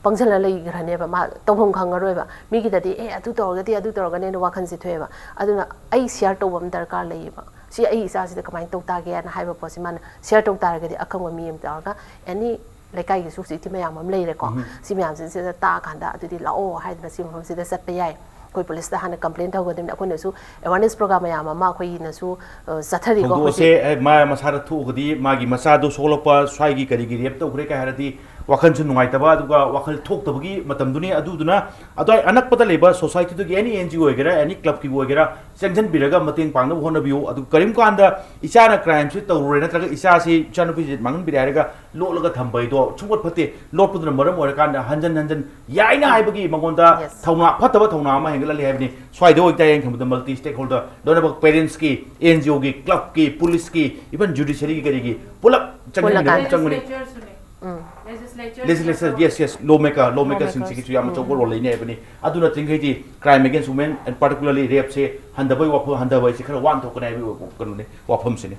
ꯄꯪꯁꯤꯜꯂ ꯂꯩꯈ꯭ꯔꯅꯦꯕ, ꯃꯥ ꯇꯧꯐꯝ ꯈꯪꯉꯔꯣꯏꯕ꯫ ꯃꯤꯒꯤꯗꯗꯤ "ꯑꯦ, ꯑꯗꯨ ꯇꯧꯔꯒꯗꯤ, ꯑꯗꯨ ꯇꯧꯔꯒꯅꯦꯅ" ꯋꯥꯈꯜꯁꯦ ꯊꯣꯛꯑꯦꯕ꯫ ꯑꯗꯨꯅ ꯑꯩ share ꯇꯧꯕ ꯑꯃ ꯗꯔꯀꯥꯔ ꯂꯩꯌꯦꯕ꯫ "ꯁꯤ ꯑꯩ ꯏꯆꯥꯁꯤꯗ ꯀꯃꯥꯏꯅ ꯇꯧ ꯇꯥꯒꯦꯅ" ꯍꯥꯏꯕ ꯄꯣꯠꯁꯤ ꯃꯥꯅ share ꯇꯧ ꯇꯥꯔꯒꯗꯤ, ꯑꯈꯪꯕ ꯃꯤ ꯑꯃ ꯇꯧꯔꯒ, ꯑꯦꯅꯤ ꯂꯩꯀꯥꯏꯒꯤꯁꯨ ꯍꯧꯖꯤꯛꯇꯤ ꯃꯌꯥꯝ ꯑꯃ ꯂꯩꯔꯦꯀꯣ꯫ ꯁꯤ ꯃꯌꯥꯝꯁꯤꯡꯁꯤꯗ ꯇꯥꯛꯑꯀꯥꯟꯗ, "ꯑꯗꯨꯗꯤ ꯂꯥꯛꯑꯣ" ꯍꯥꯏꯗꯅ ꯁꯤ ꯃꯐꯝꯁꯤꯗ ꯆꯠꯄ ꯌꯥꯏ꯫ ꯑꯩꯈꯣꯏ policeꯇ ꯍꯥꯟꯅ complain ꯇꯧꯒꯗꯕꯅꯤ꯫ ꯑꯩꯈꯣꯏꯅꯁꯨ awareness program ꯃꯌꯥꯝ ꯑꯃ ꯑꯩꯈꯣꯏꯅꯁꯨ, ꯑ, ꯆꯠꯊꯔꯤꯀꯣ ꯍꯧꯖꯤꯛ꯫ ꯊꯧꯗꯣꯛ ꯑꯁꯦ, ꯑꯦ, ꯃꯥ ꯃꯁꯥꯗ ꯊꯣꯛꯑꯒꯗꯤ ꯃꯥꯒꯤ ꯃꯆꯥꯗꯣ ꯁꯣꯛꯂꯛꯄ, ꯁ꯭ꯋꯥꯏꯒꯤ ꯀꯔꯤꯒꯤ rape ꯇꯧꯈ꯭ꯔꯦ ꯀꯥꯏ ꯍꯥꯏꯔꯗꯤ ꯋꯥꯈꯜꯁꯨ ꯅꯨꯡꯉꯥꯏꯇꯕ, ꯑꯗꯨꯒ ꯋꯥꯈꯜ ꯊꯣꯛꯇꯕꯒꯤ ꯃꯇꯝꯗꯨꯅꯤ꯫ ꯑꯗꯨꯗꯨꯅ ꯑꯗꯨꯋꯥꯏ ꯑꯅꯛꯄꯗ ꯂꯩꯕ societyꯗꯨꯒꯤ, any NGO ꯑꯣꯏꯒꯦꯔꯥ, any clubꯀꯤꯕꯨ ꯑꯣꯏꯒꯦꯔꯥ, ꯆꯪꯁꯤꯟꯕꯤꯔꯒ ꯃꯇꯦꯡ ꯄꯥꯡꯅꯕ ꯍꯣꯠꯅꯕꯤꯌꯨ꯫ ꯑꯗꯨ ꯀꯔꯤꯒꯨꯝ ꯀꯥꯟꯗ ꯏꯆꯥꯅ crimeꯁꯤ ꯇꯧꯔꯨꯔꯦ, ꯅꯠꯇ꯭ꯔꯒ ꯏꯆꯥꯁꯤ, ꯏꯆꯥꯅꯨꯄꯤꯁꯤ ꯃꯥꯡꯍꯟꯕꯤꯔꯦ ꯍꯥꯏꯔꯒ ꯂꯣꯠꯂꯒ ꯊꯝꯕ ꯍꯥꯏꯗꯣ ꯁꯨꯡꯐꯠ ꯐꯠꯇꯦ꯫ ꯂꯣꯠꯄꯗꯨꯅ ꯃꯔꯝ ꯑꯣꯏꯔꯀꯥꯟꯗ ꯍꯟꯖꯟ ꯍꯟꯖꯟ ꯌꯥꯏꯅ ꯍꯥꯏꯕꯒꯤ ꯃꯉꯣꯟꯗ Yes. ꯊꯧꯅꯥ, ꯐꯠꯇꯕ ꯊꯧꯅꯥ ꯑꯃ ꯍꯦꯟꯒꯠꯍꯜꯂꯤ ꯍꯥꯏꯕꯅꯤ꯫ ꯁ꯭ꯋꯥꯏꯗ ꯑꯣꯏꯇꯥꯔꯦ ꯈꯟꯕꯗ multi stakeholder, ꯂꯣꯏꯅꯃꯛ, parentsꯀꯤ, NGOꯒꯤ, clubꯀꯤ, policeꯀꯤ, even judiciaryꯒꯤ, ꯀꯔꯤꯒꯤ, ꯄꯨꯂꯞ ꯆꯪꯍꯟꯕꯤꯅꯕ ꯄꯨꯜꯂꯀꯥꯟꯗ꯫ ꯆꯪꯕꯅꯤ꯫ Legislatureꯁꯨꯅꯦ꯫ ꯎꯝ꯫ Legislature Legislature, yes, yes, lawmaker, lawmakerꯁꯤꯡꯁꯤꯒꯤꯁꯨ ꯌꯥꯝ ꯑꯆꯧꯕ role ꯂꯩꯅꯤ ꯍꯥꯏꯕꯅꯤ꯫ ꯑꯗꯨ ꯅꯠꯇ꯭ꯔꯤꯉꯩꯗꯤ crime against women and particularly rapeꯁꯦ ꯍꯟꯊꯕꯒꯤ ꯋꯥꯐꯝ, ꯍꯟꯊꯕ ꯍꯥꯏꯁꯦ ꯈꯔ ꯋꯥꯅ ꯊꯣꯛꯀꯅꯤ ꯍꯥꯏꯕꯒꯤ ꯀꯩꯅꯣꯅꯤ, ꯋꯥꯐꯝꯁꯤꯅꯤ꯫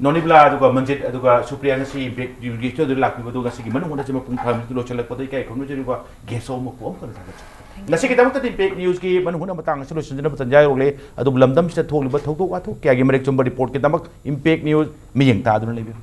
ꯅꯣꯅꯤꯕꯂꯥ ꯑꯗꯨꯒ ꯃꯟꯖꯤꯠ ꯑꯗꯨꯒ ꯁꯨꯄ꯭ꯔꯤꯌꯥ ꯉꯁꯤ Impact Newsꯒꯤ studio ꯂꯥꯛꯄꯤꯕꯗꯨ, ꯉꯁꯤꯒꯤ ꯃꯅꯨꯡ ꯍꯨꯠꯅ ꯃꯄꯨꯡ ꯐꯥꯕ ꯂꯣꯏꯁꯤꯜꯂꯛꯄꯗ ꯏꯀꯥꯏ ꯈꯨꯝꯅꯖꯔꯤꯕ guest ꯑꯍꯨꯝꯃꯛꯄꯨ ꯑꯃꯨꯛ ꯍꯟꯅ ꯊꯥꯒꯠꯆꯔꯤ꯫ ꯉꯁꯤꯒꯤꯗꯃꯛꯇꯗꯤ Impact Newsꯀꯤ ꯃꯅꯨꯡ ꯍꯨꯠꯅ ꯃꯇꯥꯡ ꯑꯁꯤ ꯂꯣꯏꯁꯤꯟꯖꯅꯕ ꯇꯟꯖꯥ ꯌꯧꯔꯛꯂꯦ꯫ ꯑꯗꯨꯕꯨ ꯂꯝꯗꯝꯁꯤꯗ ꯊꯣꯛꯂꯤꯕ ꯊꯧꯗꯣꯛ ꯋꯥꯊꯣꯛ ꯀꯌꯥꯒꯤ ꯃꯔꯤꯛ ꯆꯨꯝꯕ reportꯀꯤꯗꯃꯛ Impact News ꯃꯤꯠꯌꯦꯡ ꯇꯥꯗꯨꯅ ꯂꯩꯕꯤꯌꯨ꯫